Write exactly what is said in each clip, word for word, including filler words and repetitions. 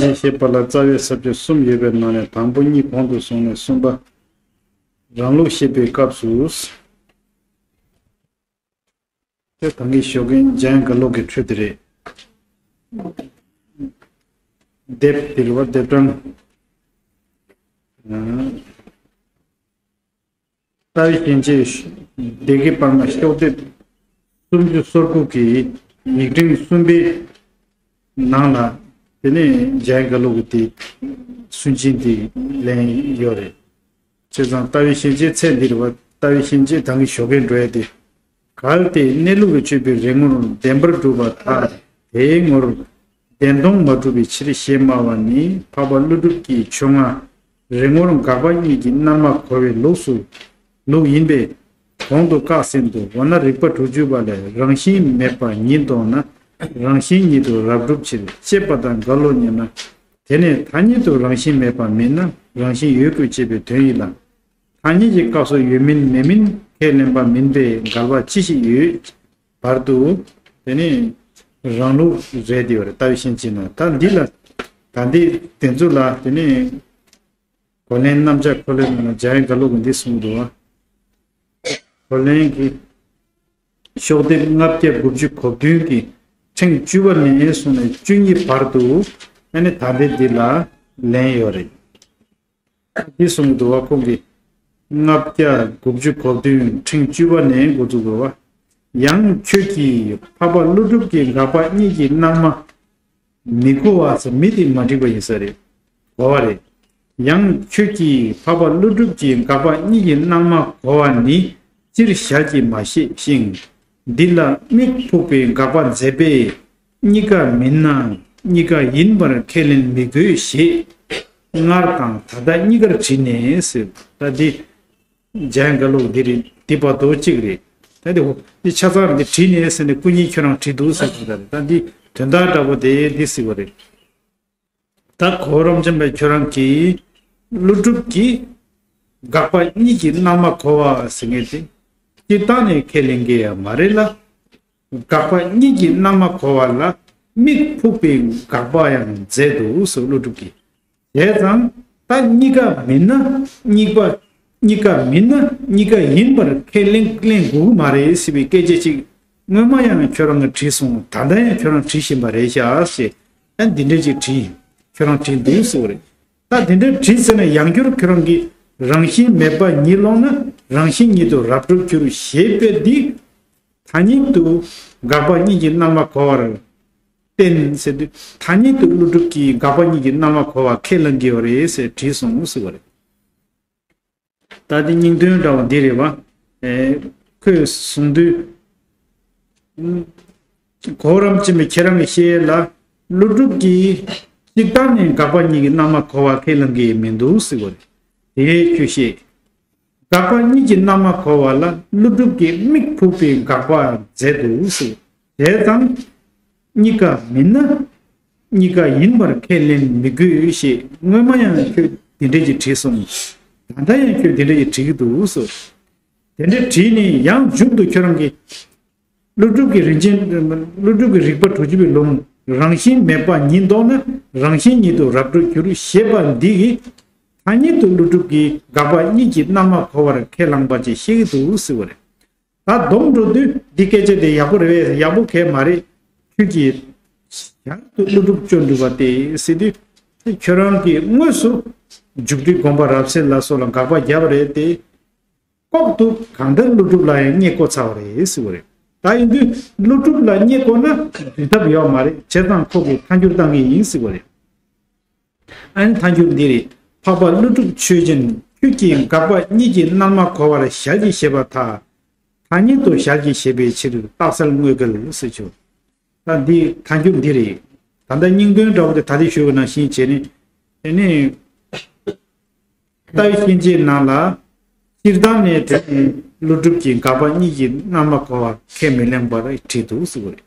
ཞེས་བཤད་པ་ལ་རྩ་བའི་ས་བཅད་གསུམ་ཡོད་པའི་ནང་ནས་དང་པོ་གཉིས་གོང་དུ་སོང་ནས་གསུམ་པ་རང་ལུགས་བཤད་པའི་སྐབས་སུ། དེ་ད་གིན་ཞོགས་ཀས་འཇམ་དབྱངས་དགའ་ལོ་གི་འཕྲོས་དེ་རེད། དེབ་དེ་རེད་བ། དེབ་གྲངས། ལྟ་བའི་ཤན་འབྱེད་སྡེ་དགེ་པར་མ་ཤོག་ལྡེབ་སུམ་ཅུ་སོ་དགུ་གི་ཡིག་ཕྲེང་གསུམ་པའི་ནང་ལ། དེ་ནས་འཇམ་དབྱངས་དགའ་ལོ་གི་དེ་སུན་འབྱིན་དེ་ལེན་ཡོད་རེད། བྱས་ཙང་ལྟ་བའི་ཤན་འབྱེད་ཚད་འདིར་བ། ལྟ་བའི་ཤན་འབྱེད་ད་གིན་ཞོགས་ཀས་འགྲོ་ཡ་དེ། གལ་ཏེ་གནས་ལུགས་ཀྱི་དཔྱོད་པའི་རིག་ངོར་བདེན་པར་གྲུབ་པར་ཐལ། དེའི་ངོར་བདེན་སྟོང་མ་གྲུབ་པའི་ཕྱིར་ཞེས་སྨྲ་བ་ནི། འཕགས་པ་ཀླུ་སྒྲུབ་ཀྱི་ཆོས་ལྔ་རིག་ངོར་དགག་པ་གཉིས་ཀྱི་རྣལ་མ་གོ་བའི་ལུགས་སུ་ལུགས་ཡིན་པས། གོང་དུ་བཀག་ཟིན་ཏོ། འོ་ན་རིགས་པ་དྲུག་ཅུ་པ་ལས་རང་བཞིན་མེད་པ་ཉིད་མདོར་ན་རང་བཞིན་ཉིད་དུ་རབ་སྒྲུབ་ཕྱིར། ཅེས་པ་དང་འགལ་ལོ་སྙམ་ན། དེ་ནི་ཐ་སྙད་དུ་རང་བཞིན་མེད་པ་མིན་ན་རང་བཞིན་ཡོད་དགོས་ཅེས་པའི་དོན་ཡིན་ལ། ཐ་སྙད་ཀྱི་སྐབས་སུ་ཡོད་མིན་མེད་མིན་ཁས་ལེན་པ་མིན་པས་འགལ་བ་ཅི་ཞིག་ཡོད་བར་དུ། དེ་ནི་རང་ལུགས་རེད་དེ་བར་ལྟ་བའི་ཤན་འབྱེད་ན། ད་འདི་ལ་ད་འདི་དེ་ཚོ་ལ་དེ་ནི་གོ་ལེན་རྣམ་གཞག་འཁོར་ལོའི་ནང་ལ་འཇམ་དབྱངས་དགའ་ལོ་གིས་འདི་གསུངས་འདུག་བ། གོ་ལེན་གྱི་ཤོག་ལྡེབ་ལྔ་བརྒྱ་དགུ་བཅུ་གོ་བདུན་གྱི་ཕྲེང་བཅུ་པ་ནས་བཟུང་ནས་བཅུ་གཉིས་བར་དུ་ཨ་ནི་ད་ལྟའི་འདི་ལ་ལེན་ཡོད་རེད། འདི་གསུངས་འདུག་བ། ཁོང་གིས་ལྔ་བརྒྱ་དགུ་བཅུ་གོ་བདུན་ཕྲེང་བཅུ་པ་ནས་འགོ་འཛུགས་དགོས་བ། ཡང་ཁྱོད་ཀྱིས་འཕགས་པ་ཀླུ་སྒྲུབ་ཀྱི་དགག་པ་གཉིས་ཀྱི་རྣལ་མ་མི་གོ་བ་ཟེར། མི་དེ་མ་འགྲིག་པ་ཡིན་ས་རེད། གོ་བ་རེད། ཡང་ཁྱོད་ཀྱིས་འཕགས་པ་ཀླུ་སྒྲུབ་ཀྱི་དགག་པ་གཉིས་ཀྱི་རྣལ་མ་གོ་བ་ནི་སྤྱིར་ཞལ་གྱིས་མ་བཞེས་ཤིང་། འདི་ལ་དམིགས་ཕུག་པའི་དགག་པ་མཛད་པས། གཉིས་ཀ་མིན་ན་གཉིས་ཀ་ཡིན་པར་ཁས་ལེན་མི་དགོས་ཞེས་སྔར་དང་ད་ལྟ་གཉིས་ཀར་བྲིས་ནས་ཟེར། ད་འདི་འཇམ་དབྱངས་དགའ་ལོ་འདི་རེད། འདི་བར་དོ་གཅིག་རེད། ད་འདི་འདི་ཆ་ཚང་འདི་བྲིས་ནས་ཟེར་ནས་སྐུ་ཉིད་ཁྱོད་རང་བྲིས་འདུག་ཟེར་གྱི་ད་རེད། ད་འདི་དོན་དག་འདྲ་པོ་དེ་འདི་ཟེར་བ་རེད། ད་གོ་རམས་ཆེན་པོ་ཁྱོད་རང་གིས་ཀླུ་སྒྲུབ་ཀྱི་དགག་པ་གཉིས་ཀྱི་རྣལ་མ་གོ་བ་ཟེར་མཁན་དེ་སྤྱིར་བཏང་ནས་ཁས་ལེན་གྱི་ཡང་མ་རེད་ལ། དགག་པ་གཉིས་ཀྱི་རྣལ་མ་གོ་བ་ལ་དམིགས་ཕུག་པའི་དགག་པ་ཡང་མཛད་འདུག་ཟེར་ཀླུ་སྒྲུབ་ཀྱིས། བྱས་ཙང་ད་གཉིས་ཀ་མིན་ན་གཉིས་པ། གཉིས་ཀ་མིན་ན་གཉིས་ཀ་ཡིན་པར་ཁས་ལེན་ལེན་དགོས་ཀྱི་མ་རེད་ཟེར་བའི་སྐད་ཆ་ཅིག་སྔོན་མ་ཡང་ཁྱོད་རང་གིས་བྲིས་སོང་། ད་ལྟ་ཡང་ཁྱོད་རང་བྲིས་བཞིན་པ་རེད་ཤག་ཟེར། ཨ་འདི་འདྲ་ཅིག་བྲིས། ཁྱོད་རང་བྲིས་འདུག་ཟེར་བ་རེད། ད་དེ་འདྲ་བྲིས་ཟེར་ན་ཡང་བསྐྱར་ཁྱོད་རང་གིས་རང་བཞིན་མེད་པ་ཉིད་ལོག་ན་རང་བཞིན་ཉིད་དུ་རབ་སྒྲུབ་འགྱུར་ཞེས་པའི་འདི་ཐ་སྙད་དུ་དགག་པ་གཉིས་ཀྱི་རྣལ་མ་གོ་བར་བསྟན་ཟེར་དུས། ཐ་སྙད་དུ་ཀླུ་སྒྲུབ་ཀྱིས་དགག་པ་གཉིས་ཀྱི་རྣལ་མ་གོ་བ་ཁས་ལེན་གྱི་ཡོད་རེད་ཟེར་བྲིས་སོང་ཟེར་བ་རེད། ད་དེ་སྙིང་དོན་འདྲ་བ་འདི་རེད་བ། ཨེ། ཁོས་གསུངས་དུས། གོ་རམས་ཆེན་པོ་ཁྱེད་རང་གིས་བཤད་ལ། ཀླུ་སྒྲུབ་ཀྱིས་སྤྱིར་བཏང་ནས་དགག་པ་གཉིས་ཀྱི་རྣལ་མ་གོ་བ་ཁས་ལེན་གྱི་མི་འདུག་ཟེར་བ་རེད། དེ་ཁྱོད་བཤད། དགག་པ་གཉིས་ཀྱི་རྣལ་མ་གོ་བ་ལ་ཀླུ་སྒྲུབ་ཀྱིས་དམིགས་ཕུག་པའི་དགག་པ་མཛད་འདུག་ཟེར། བྱས་ཙང་། གཉིས་ཀ་མིན་ན་གཉིས་ཀ་ཡིན་པར་ཁས་ལེན་མི་དགོས་ཞེས་སྔོན་མ་ཡང་ཁྱོད་དེ་འདྲ་ཞིག་བྲིས་སོང་། ད་ལྟ་ཡང་ཁྱོད་དེ་འདྲ་ཞིག་བྲིས་ཀྱི་འདུག་ཟེར། དེ་འདྲ་བྲིས་ནས་ཡང་མཇུག་ཏུ་ཁྱོད་རང་གིས། ཀླུ་སྒྲུབ་ཀྱི་རིན་ཆེན། ཀླུ་སྒྲུབ་ཀྱི་རིགས་པ་དྲུག་ཅུ་པའི་ལུང་། རང་བཞིན་མེད་པ་ཉིད་མདོར་ན་རང་བཞིན་ཉིད་དུ་རབ་སྒྲུབ་འགྱུར་ཞེས་པ་འདི་གིས། ཐ་སྙད་དུ་ཀླུ་སྒྲུབ་ཀྱིས་དགག་པ་གཉིས་ཀྱི་རྣལ་མ་གོ་བར་ཁས་བླངས་པ་ཅེས་བཤད་ཀྱི་འདུག་ཟེར་བ་རེད། ད་སྡོམ་འགྲོ་དུས་འདི་སྐད་ཆ་དེ་ཡག་པོ་རེད་པས། ཡག་པོ་གང་ཡང་མ་རེད། ཁྱོད་ཀྱིས་ཞར་དུ་ཀླུ་སྒྲུབ་སྐྱོན་འགྲུབ་པ་དེ་ཟེར་དུས། ཁྱོད་རང་གིས་དངོས་སུ་མཇུག་སྒྲིལ་དགོངས་པ་རབ་གསལ་ལ་སོགས་ལ་དགག་པ་བརྒྱབ་པ་རེད་དེ། ལྐོག་ཏུ་གང་ལྟར་ཀླུ་སྒྲུབ་ལ་ཡང་བསྙད་བཀོད་ཚར་བ་རེད་ཟེར་བ་རེད། ད་ཡིན་དུས་ཀླུ་སྒྲུབ་ལ་བསྙད་བཀོད་ན་འགྲིག་ཐབས་ཡོད་མ་རེད། བྱས་ཙང་ཁོ་གིས་ཐལ་འགྱུར་བཏང་གི་ཡིན་ཟེར་བ་རེད། ཨ་ནི་ཐལ་འགྱུར་འདི་རེད། འཕགས་པ་ཀླུ་སྒྲུབ་ཆོས་ཅན། ཁྱོད་ཀྱིས་དགག་པ་གཉིས་ཀྱི་རྣལ་མ་གོ་བར་ཞལ་གྱིས་བཞེས་པར་ཐལ། ཐ་སྙད་དུ་ཞལ་གྱིས་བཞེས་པའི་ཕྱིར་རྟགས་གསལ་དངོས་འགལ་ཟེར་ཆོག། ད་འདི་ཐལ་འགྱུར་འདི་རེད། ད་ལྟ་སྙིང་དོན་འདྲ་བོ་དེ་ད་ལྟ་ཞུས་པ་ནང་བཞིན་བྱས་ནས། དེ་ནས། ལྟ་བའི་ཤན་འབྱེད་ནང་ལ། སྤྱིར་བཏང་ནས་དེ་ནི་ཀླུ་སྒྲུབ་ཀྱིས་དགག་པ་གཉིས་ཀྱི་རྣལ་མ་གོ་བ་ཁས་མི་ལེན་པར་བྲིས་འདུག་ཟེར་བ་རེད།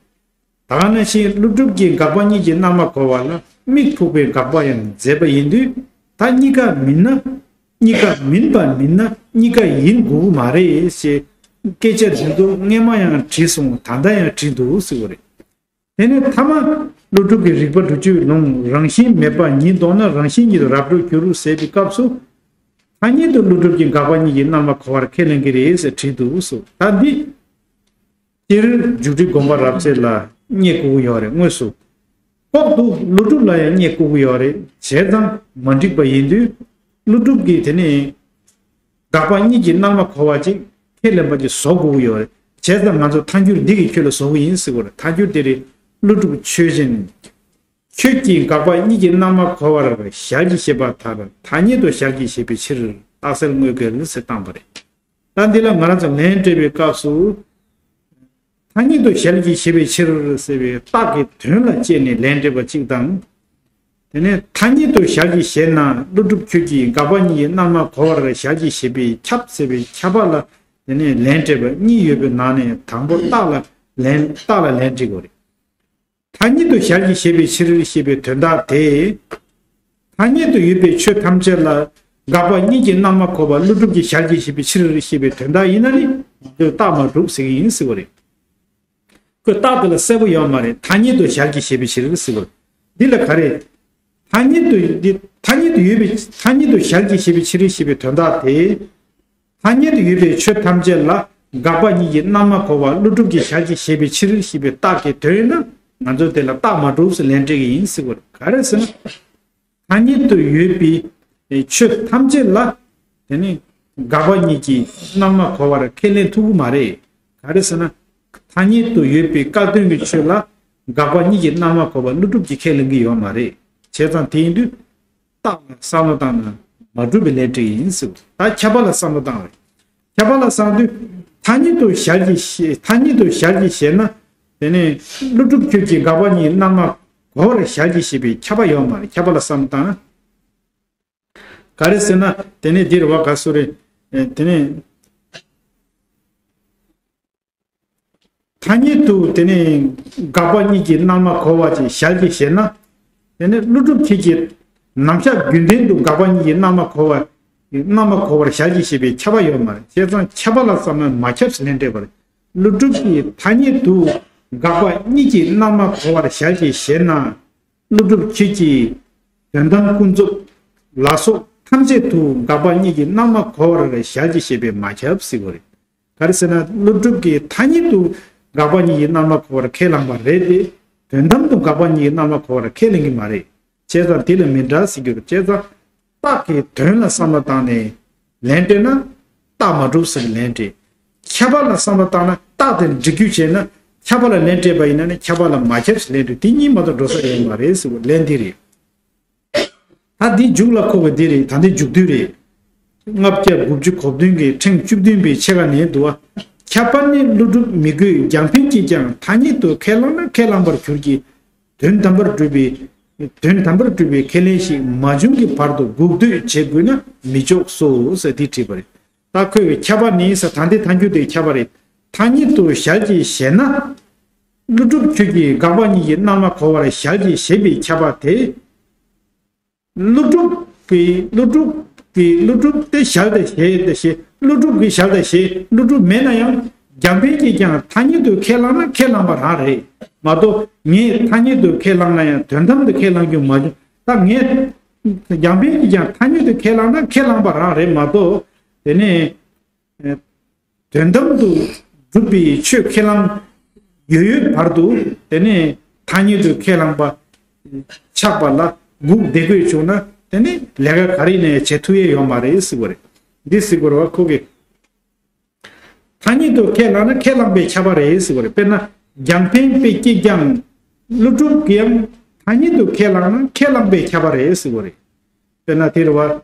ད་ག་ནང་བཞིན་ཀླུ་སྒྲུབ་ཀྱིས་དགག་པ་གཉིས་ཀྱི་རྣལ་མ་གོ་བ་ལ་དམིགས་ཕུག་པའི་དགག་པ་ཡང་མཛད་པ་ཡིན་དུས། ད་གཉིས་ཀ་མིན་ན། གཉིས་ཀ་མིན་པ་མིན་ན་གཉིས་ཀ་ཡིན་དགོས་ཀྱི་མ་རེད་ཞེས་སྐད་ཆ་འདི་ཚོ་སྔོན་མ་ཡང་དྲིས་སོང་། ད་ལྟ་ཡང་དྲིས་འདུག་ཟེར་བ་རེད། དེ་ནས་མཐའ་མ་ ཀླུ་སྒྲུབ་ཀྱི་རིགས་པ་དྲུག་ཅུའི་ལུང་རང་བཞིན་མེད་པ་ཉིད་རྟོགས་ན་རང་བཞིན་ཉིད་དུ་རབ་འགྲོ་འགྱུར་ཟེར་བའི་སྐབས་སུ། ཐ་སྙད་དུ་ཀླུ་སྒྲུབ་ཀྱིས་དགག་པ་གཉིས་ཀྱི་རྣམ་པ་གོ་བར་ཁས་ལེན་གྱི་རེད་ཟེར་བྲིས་འདུག་སོ། ད་འདི། སྤྱིར་འཇུག་སྒྲིབ་སྒོམ་པ་རབ་རྩལ་ལ་རྙེད་དགོས་ཀྱི་ཡོད་རེད་དངོས་སུ། ལྐོག་ཏུ་ཀླུ་སྒྲུབ་ལ་ཡང་རྙེད་དགོས་ཀྱི་ཡོད་རེད། བྱས་ཙང་མ་འགྲིག་པ་ཡིན་དུས། ཀླུ་སྒྲུབ་ཀྱིས་དེ་ནི། དགག་པ་གཉིས་ཀྱི་རྣམ་པ་གོ་བ་ཅིག་ཁས་ལེན་པ་ཅིག་བཟོ་དགོས་ཀྱི་ཡོད་རེད། བྱས་ཙང་ང་ཚོ་ཐལ་འགྱུར་འདི་གིས་ཁྱོད་ལ་བཟོ་གི་ཡིན་ཟེར་གྱི་ཡོད་རེད། ཐལ་འགྱུར་དེ་རེད། ཀླུ་སྒྲུབ་ཆོས་ཅན། ཁྱོད་ཀྱིས་དགག་པ་གཉིས་ཀྱི་རྣམ་པ་གོ་བར་ཞལ་གྱིས་བཞེས་པ་ལྟར་ཐ་སྙད་དུ་ཞལ་གྱིས་བཞེས་པའི་ཕྱིར་རྟགས་གསལ་དངོས་འགལ་ཟེར་བཏང་བ་རེད། ད་འདི་ལ་ང་རང་ཚོ་ལན་སྤྲད་པའི་སྐབས་སུ། ཐ་སྙད་དུ་ཞལ་གྱིས་བཞེས་པའི་ཕྱིར་ཟེར་བའི་རྟགས་ཀྱི་དོན་ལ་དཔྱད་ནས་ལན་སྤྲད་པ་གཅིག་དང་། དེ་ནས་ཐ་སྙད་དུ་ཞལ་གྱིས་བཞེས་ན་ཀླུ་སྒྲུབ་ཁྱོད་ཀྱིས་དགག་པ་གཉིས་ཀྱི་རྣམ་པ་གོ་བར་ཞལ་གྱིས་བཞེས་པས་ཁྱབ་ཟེར་བའི་ཁྱབ་པ་ལ་དེ་ནས་ལན་སྤྲད་པ་གཉིས་ཡོད་པའི་ནང་ནས་དང་པོ་རྟགས་ལ་ལན་རྟགས་ལ་ལན་སྤྲད་དགོས་རེད། ཐ་སྙད་དུ་ཞལ་གྱིས་བཞེས་པའི་ཕྱིར་ཞེས་པའི་དོན་དག་དེ། ཐ་སྙད་དུ་ཡོད་པའི་ཆོས་ཐམས་ཅད་ལ་དགག་པ་གཉིས་ཀྱི་རྣམ་པ་གོ་བ་ཀླུ་སྒྲུབ་ཀྱིས་ཞལ་གྱིས་བཞེས་པའི་ཕྱིར་ཞེས་པའི་དོན་དག་ཡིན་ན་ནི་ང་ཚོས་རྟགས་མ་གྲུབ་ཟེར་གྱི་ཡིན་ཟེར་བ་རེད། ཁོས་རྟགས་དེ་ལ་གསལ་པོ་ཡོད་མ་རེད། ཐ་སྙད་དུ་ཞལ་གྱིས་བཞེས་པའི་ཕྱིར་ཟེར་བ་རེད། འདི་ལ་ག་རེ། ཐ་སྙད་དུ་འདི་ཐ་སྙད་དུ་ཡོད་པའི་ཐ་སྙད་དུ་ཞལ་གྱིས་བཞེས་པའི་ཕྱིར་ཞེས་པའི་དོན་དག་དེ། ཐ་སྙད་དུ་ཡོད་པའི་ཆོས་ཐམས་ཅད་ལ་དགག་པ་གཉིས་ཀྱི་རྣམ་པ་གོ་བ་ཀླུ་སྒྲུབ་ཀྱི་ཞལ་གྱིས་བཞེས་པའི་ཕྱིར་ཞེས་པའི་རྟགས་ཀྱི་དོན་ཡིན་ན་ང་ཚོས་དེ་ལ་རྟགས་མ་གྲུབ་ཟེར་ལན་སྤྲད་ཀྱི་ཡིན་ཟེར་བ་རེད། ག་རེ་ཟེར་ན། ཐ་སྙད་དུ་ཡོད་པའི་ཆོས་ཐམས་ཅད་ལ་དེ་ནི་དགག་པ་གཉིས་ཀྱི་རྣམ་པ་གོ་བར་ཁས་ལེན་ཐུབ་ཀྱི་མ་རེད། ག་རེ་ཟེར་ན། ཐ་སྙད་དུ་ཡོད་པའི་བཀག་དོན་གྱི་ཆོས་ལ་དགག་པ་གཉིས་ཀྱི་རྣམ་པ་གོ་བ་ཀླུ་སྒྲུབ་ཀྱིས་ཁས་ལེན་གྱི་ཡོད་མ་རེད། བྱས་ཙང་དེ་ཡིན་དུས། རྟགས་ལ་བསམ་བློ་བཏང་ན་མ་གྲུབ་པའི་ལན་སྤྲད་ཀྱི་ཡིན་ཟེར། ད་ཁྱབ་པ་ལ་བསམ་བློ་བཏང་བས། ཁྱབ་པ་ལ་བསམ་དུས་ཐ་སྙད་དུ་ཞལ་གྱིས་བཞེས་ཐ་སྙད་དུ་ཞལ་གྱིས་བཞེས་ན། དེ་ནས་ཀླུ་སྒྲུབ་ཁྱོད་ཀྱིས་དགག་པ་གཉིས་རྣམ་པ་གོ་བར་ཞལ་གྱིས་བཞེས་པའི་ཁྱབ་པ་ཡོད་མ་རེད། ཁྱབ་པ་ལ་བསམ་བློ་བཏང་ན། ག་རེ་ཟེར་ན་དེ་ནས་འདིར་བ་ག་སུ་རེད། དེ་ནས། ཐ་སྙད་དུ་དེ་ནི་དགག་པ་གཉིས་ཀྱི་རྣམ་པ་གོ་བ་ཅིག་ཞལ་གྱིས་བཞེས་ན། དེ་ནི་ཀླུ་སྒྲུབ་ཁྱེད་ཀྱིས་ནམ་ཞག་རྒྱུན་ལྡན་དུ་དགག་པ་གཉིས་ཀྱི་རྣམ་པ་གོ་བ། རྣམ་པ་གོ་བར་ཞལ་གྱིས་བཞེས་པའི་ཁྱབ་པ་ཡོད་མ་རེད། བྱས་ཙང་ཁྱབ་པ་ལ་བསམ་ན་མ་ཁྱབ་ཟེར་ལན་སྤྲད་པ་རེད། ཀླུ་སྒྲུབ་ཀྱིས་ཐ་སྙད་དུ་དགག་པ་གཉིས་ཀྱི་རྣམ་པ་གོ་བར་ཞལ་གྱིས་བཞེས་ན། ཀླུ་སྒྲུབ་ཁྱེད་ཀྱིས་དོན་དམ་ཀུན་རྫོབ་ལ་སོགས་ཐམས་ཅད་དུ་དགག་པ་གཉིས་ཀྱི་རྣམ་པ་གོ་བར་ཞལ་གྱིས་བཞེས་པས་མ་ཁྱབ་ཟེར་བ་རེད། ག་རེ་ཟེར་ན་ཀླུ་སྒྲུབ་ཀྱིས་ཐ་སྙད་དུ་དགག་པ་གཉིས་ཀྱི་རྣམ་པ་གོ་བར་ཁས་བླངས་པ་རེད་དེ། དོན་དམ་དུ་དགག་པ་གཉིས་ཀྱི་རྣམ་པ་གོ་བར་ཁས་ལེན་གྱི་མ་རེད། བྱས་ཙང་དེ་ལ་མི་འདྲ་ཟེར་རྒྱུ་རེད། བྱས་ཙང་རྟགས་ཀྱི་དོན་ལ་བསམ་བློ་བཏང་ནས་ལན་སྤྲད་ན་རྟགས་མ་གྲུབ་ཟེར་ལན་སྤྲད། ཁྱབ་པ་ལ་བསམ་བློ་བཏང་ན་རྟགས་དེ་འགྲིག་རྒྱུ་བྱས་ན་ཁྱབ་པ་ལ་ལན་སྤྲད་པ་ཡིན་ན་ནི་ཁྱབ་པ་ལ་མ་ཁྱབ་ཟེར་ལན་སྤྲད། དེ་གཉིས་མ་གཏོགས་འགྲོ་ས་ཡོད་མ་རེད་ཟེར་བ་ལན་འདི་རེད། ད་འདི་མཇུག་ལ་འཁོར་བའི་འདི་རེད། ད་འདི་མཇུག་བསྡུ་རེད། ལྔ་བརྒྱ་དགུ་བཅུ་གོ་བདུན་གྱི་ཕྲེང་བཅུ་བདུན་པའི་ཕྱེད་ཀ་ནས་འདུག་བ། ཁྱབ་པ་ནི་ཀླུ་སྒྲུབ་མི་དགོས་རྒྱང་འཕེན་གྱིས་ཀྱང་ཐ་སྙད་དུ་ཁས་བླངས་ན་ཁས་བླངས་པར་འགྱུར་གྱི། དོན་དམ་པར་གྲུབ་པའི། དོན་དམ་པར་གྲུབ་པའི་ཁས་ལེན་ཞིག་མ་བྱུང་གི་བར་དུ་སྒུག་སྡོད་བྱེད་དགོས་ན་མི་ཆོག་སོ་ཟེར་འདི་བྲིས་པ་རེད། ད་ཁོས་ཁྱབ་པ་ནི་ཟེར་ད་འདི་ཐལ་འགྱུར་དེ་ཁྱབ་པ་རེད། ཐ་སྙད་དུ་ཞལ་གྱིས་བཞེས་ན། ཀླུ་སྒྲུབ་ཁྱོད་ཀྱིས་དགག་པ་གཉིས་ཀྱི་རྣམ་པ་གོ་བར་ཞལ་གྱིས་བཞེས་པའི་ཁྱབ་པ་དེ། ཀླུ་སྒྲུབ་ཀྱི་ཀླུ་སྒྲུབ་ཀྱི་ཀླུ་སྒྲུབ་དེ་ཞལ་དང་ཞལ་དང་ཞལ་ཀླུ་སྒྲུབ་ཀྱི་ཞལ་དང་ཞལ་ཀླུ་སྒྲུབ་མེད་ན་ཡང་རྒྱང་འཕེན་གྱིས་ཀྱང་ཐ་སྙད་དུ་ཁས་བླངས་ན་ཁས་བླངས་པ་རང་རེད་མ་གཏོགས་ངས་ཐ་སྙད་དུ་ཁས་བླངས་ན་ཡང་དོན་དམ་དུ་ཁས་བླངས་རྒྱུ་མ་བྱུང་། ད་ངས་རྒྱང་འཕེན་གྱིས་ཀྱང་ཐ་སྙད་དུ་ཁས་བླངས་ན་ཁས་བླངས་པ་རང་རེད་མ་གཏོགས་དེ་ནས། དོན་དམ་དུ་གྲུབ་པའི་ཆོས་ཁས་བླངས་ཡོད་ཡོད་བར་དུ་དེ་ནས་ཐ་སྙད་དུ་ཁས་བླངས་པ་ཆགས་པ་ལ་སྒུག་བསྡད་དགོས་བྱུང་ན་དེ་ནས་ལས་ཀ་ག་རེ་ནས་བྱེད་ཐུབ་ཡས་ཡོད་མ་རེད་ཟེར་བ་རེད། འདི་ཟེར་དགོས་རེད་བ་ཁོ་གིས། ཐ་སྙད་དུ་ཁས་བླངས་ན་ཁས་བླངས་པས་ཁྱབ་པ་རེད་ཟེར་བ་རེད། དཔེར་ན་རྒྱང་འཕེན་དཔེ་གཅིག་ཀྱང་ཀླུ་སྒྲུབ་ཀྱིས་ཡང་ཐ་སྙད་དུ་ཁས་བླངས་ན་ཁས་བླངས་པས་ཁྱབ་པ་རེད་ཟེར་བ་རེད། དཔེར་ན་དེ་རེད་བ།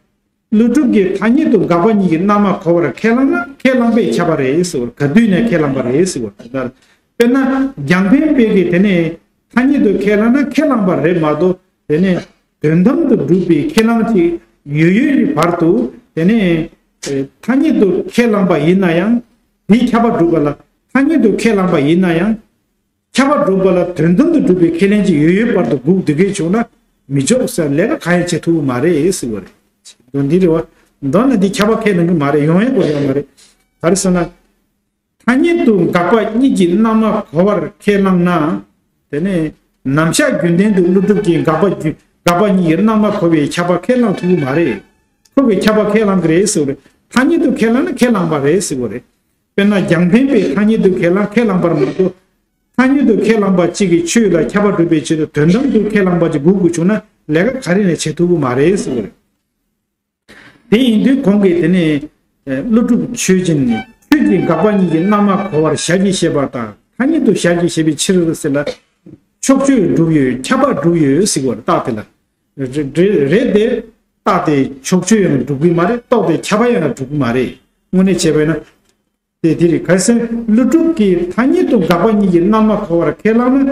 ཀླུ་སྒྲུབ་ཀྱིས་ཐ་སྙད་དུ་དགག་པ་གཉིས་ཀྱི་རྣམ་པ་གོ་བར་ཁས་བླངས་ན་ཁས་བླངས་པས་ཁྱབ་པ་རེད་ཟེར་བ་ག་དུས་ནས་ཁས་བླངས་པ་རེད་ཟེར་བ་ལྟར། དཔེར་ན་རྒྱང་འཕེན་དཔེ་གིས་དེ་ནས་ཐ་སྙད་དུ་ཁས་བླངས་ན་ཁས་བླངས་པ་རེད་མ་གཏོགས་དེ་ནས་དོན་དམ་དུ་གྲུབ་པའི་ཁས་བླངས་ཅིག་ཡོད་ཡོད་ཀྱི་བར་དུ་དེ་ནས་ཐ་སྙད་དུ་ཁས་བླངས་པ་ཡིན་ན་ཡང་དེའི་ཁྱབ་པ་གྲུབ་པ་ལ་ཐ་སྙད་དུ་ཁས་བླངས་པ་ཡིན་ན་ཡང་། ཁྱབ་པ་སྒྲུབ་པ་ལ་དོན་དམ་དུ་གྲུབ་པའི་ཁས་ལེན་གྱི་ཡོད་ཡོད་བར་དུ་སྒུག་སྡོད་མཁན་བྱུང་ན་མི་ཆོག་ཟེར་ལས་ཀ་གང་ཡང་བྱེད་ཐུབ་ཀྱི་མ་རེད་ཟེར་བ་རེད། མདོ་འདི་རེད་བ། མདོ་ནི་འདི་ཁྱབ་པ་ཁས་ལེན་གྱི་མ་རེད། ཡོང་ཡག་པོ་ཡོད་མ་རེད། ག་རེ་ཟེར་ན། ཐ་སྙད་དུ་དགག་པ་གཉིས་ཀྱི་རྣམ་པ་གོ་བར་ཁས་བླངས་ན། དེ་ནས་ ནམ་ཞག་རྒྱུན་ལྡན་དུ་ཀླུ་སྒྲུབ་ཀྱིས་དགག་པ་རྒྱུ་དགག་པ་གཉིས་ཀྱི་རྣམ་པ་གོ་བའི་ཁྱབ་པ་ཁས་བླང་ཐུབ་ཀྱི་མ་རེད། ཁོ་གིས་ཁྱབ་པ་ཁས་བླང་གི་རེད་ཟེར་བ་རེད། ཐ་སྙད་དུ་ཁས་བླངས་ན་ཁས་བླངས་པ་རེད་ཟེར་བ་རེད། དཔེར་ན་རྒྱང་འཕེན་པའི་ཐ་སྙད་དུ་ཁས་བླངས་ཁས་བླངས་པར་མ་གཏོགས། ཐ་སྙད་དུ་ཁས་བླངས་པ་གཅིག་གིས་ཆོས་ལ་ཁྱབ་པ་སྒྲུབ་པའི་ཆེད་དུ་དོན་དམ་དུ་ཁས་བླངས་པ་ཅིག་དགོས་དགོས་བྱུང་ན་ལས་ཀ་ག་རེ་ནས་བྱེད་ཐུབ་ཀྱི་མ་རེད་ཟེར་བ་རེད། དེ་ཡིན་དུས་གོང་གི་དེ་ནས་ཀླུ་སྒྲུབ་ཆོས་ཅན་ནི་ཆོས་ཀྱི་དགག་པ་གཉིས་ཀྱི་རྣམ་པ་གོ་བར་ཞལ་གྱིས་བཞེས་པ་དང་ཐ་སྙད་དུ་ཞལ་གྱིས་བཞེས་པའི་ཕྱིར་ཟེར་ལ། ཕྱོགས་ཆོས་སྒྲུབ་ཡོད་ཁྱབ་པ་སྒྲུབ་ཡོད་ཟེར་བ་རྟགས་དེ་ལ། རེད་རེད་དེ། རྟགས་དེ་ཕྱོགས་ཆོས་ཡང་སྒྲུབ་ཀྱི་མ་རེད། རྟོགས་དེ་ཁྱབ་པ་ཡང་སྒྲུབ་ཀྱི་མ་རེད། དངོས་གནས་བྱས་པས་ན། དེ་དེ་རེད། གལ་སྲིད་ཀླུ་སྒྲུབ་ཀྱིས་ཐ་སྙད་དུ་དགག་པ་གཉིས་ཀྱི་རྣམ་པ་གོ་བར་ཁས་བླངས་ན།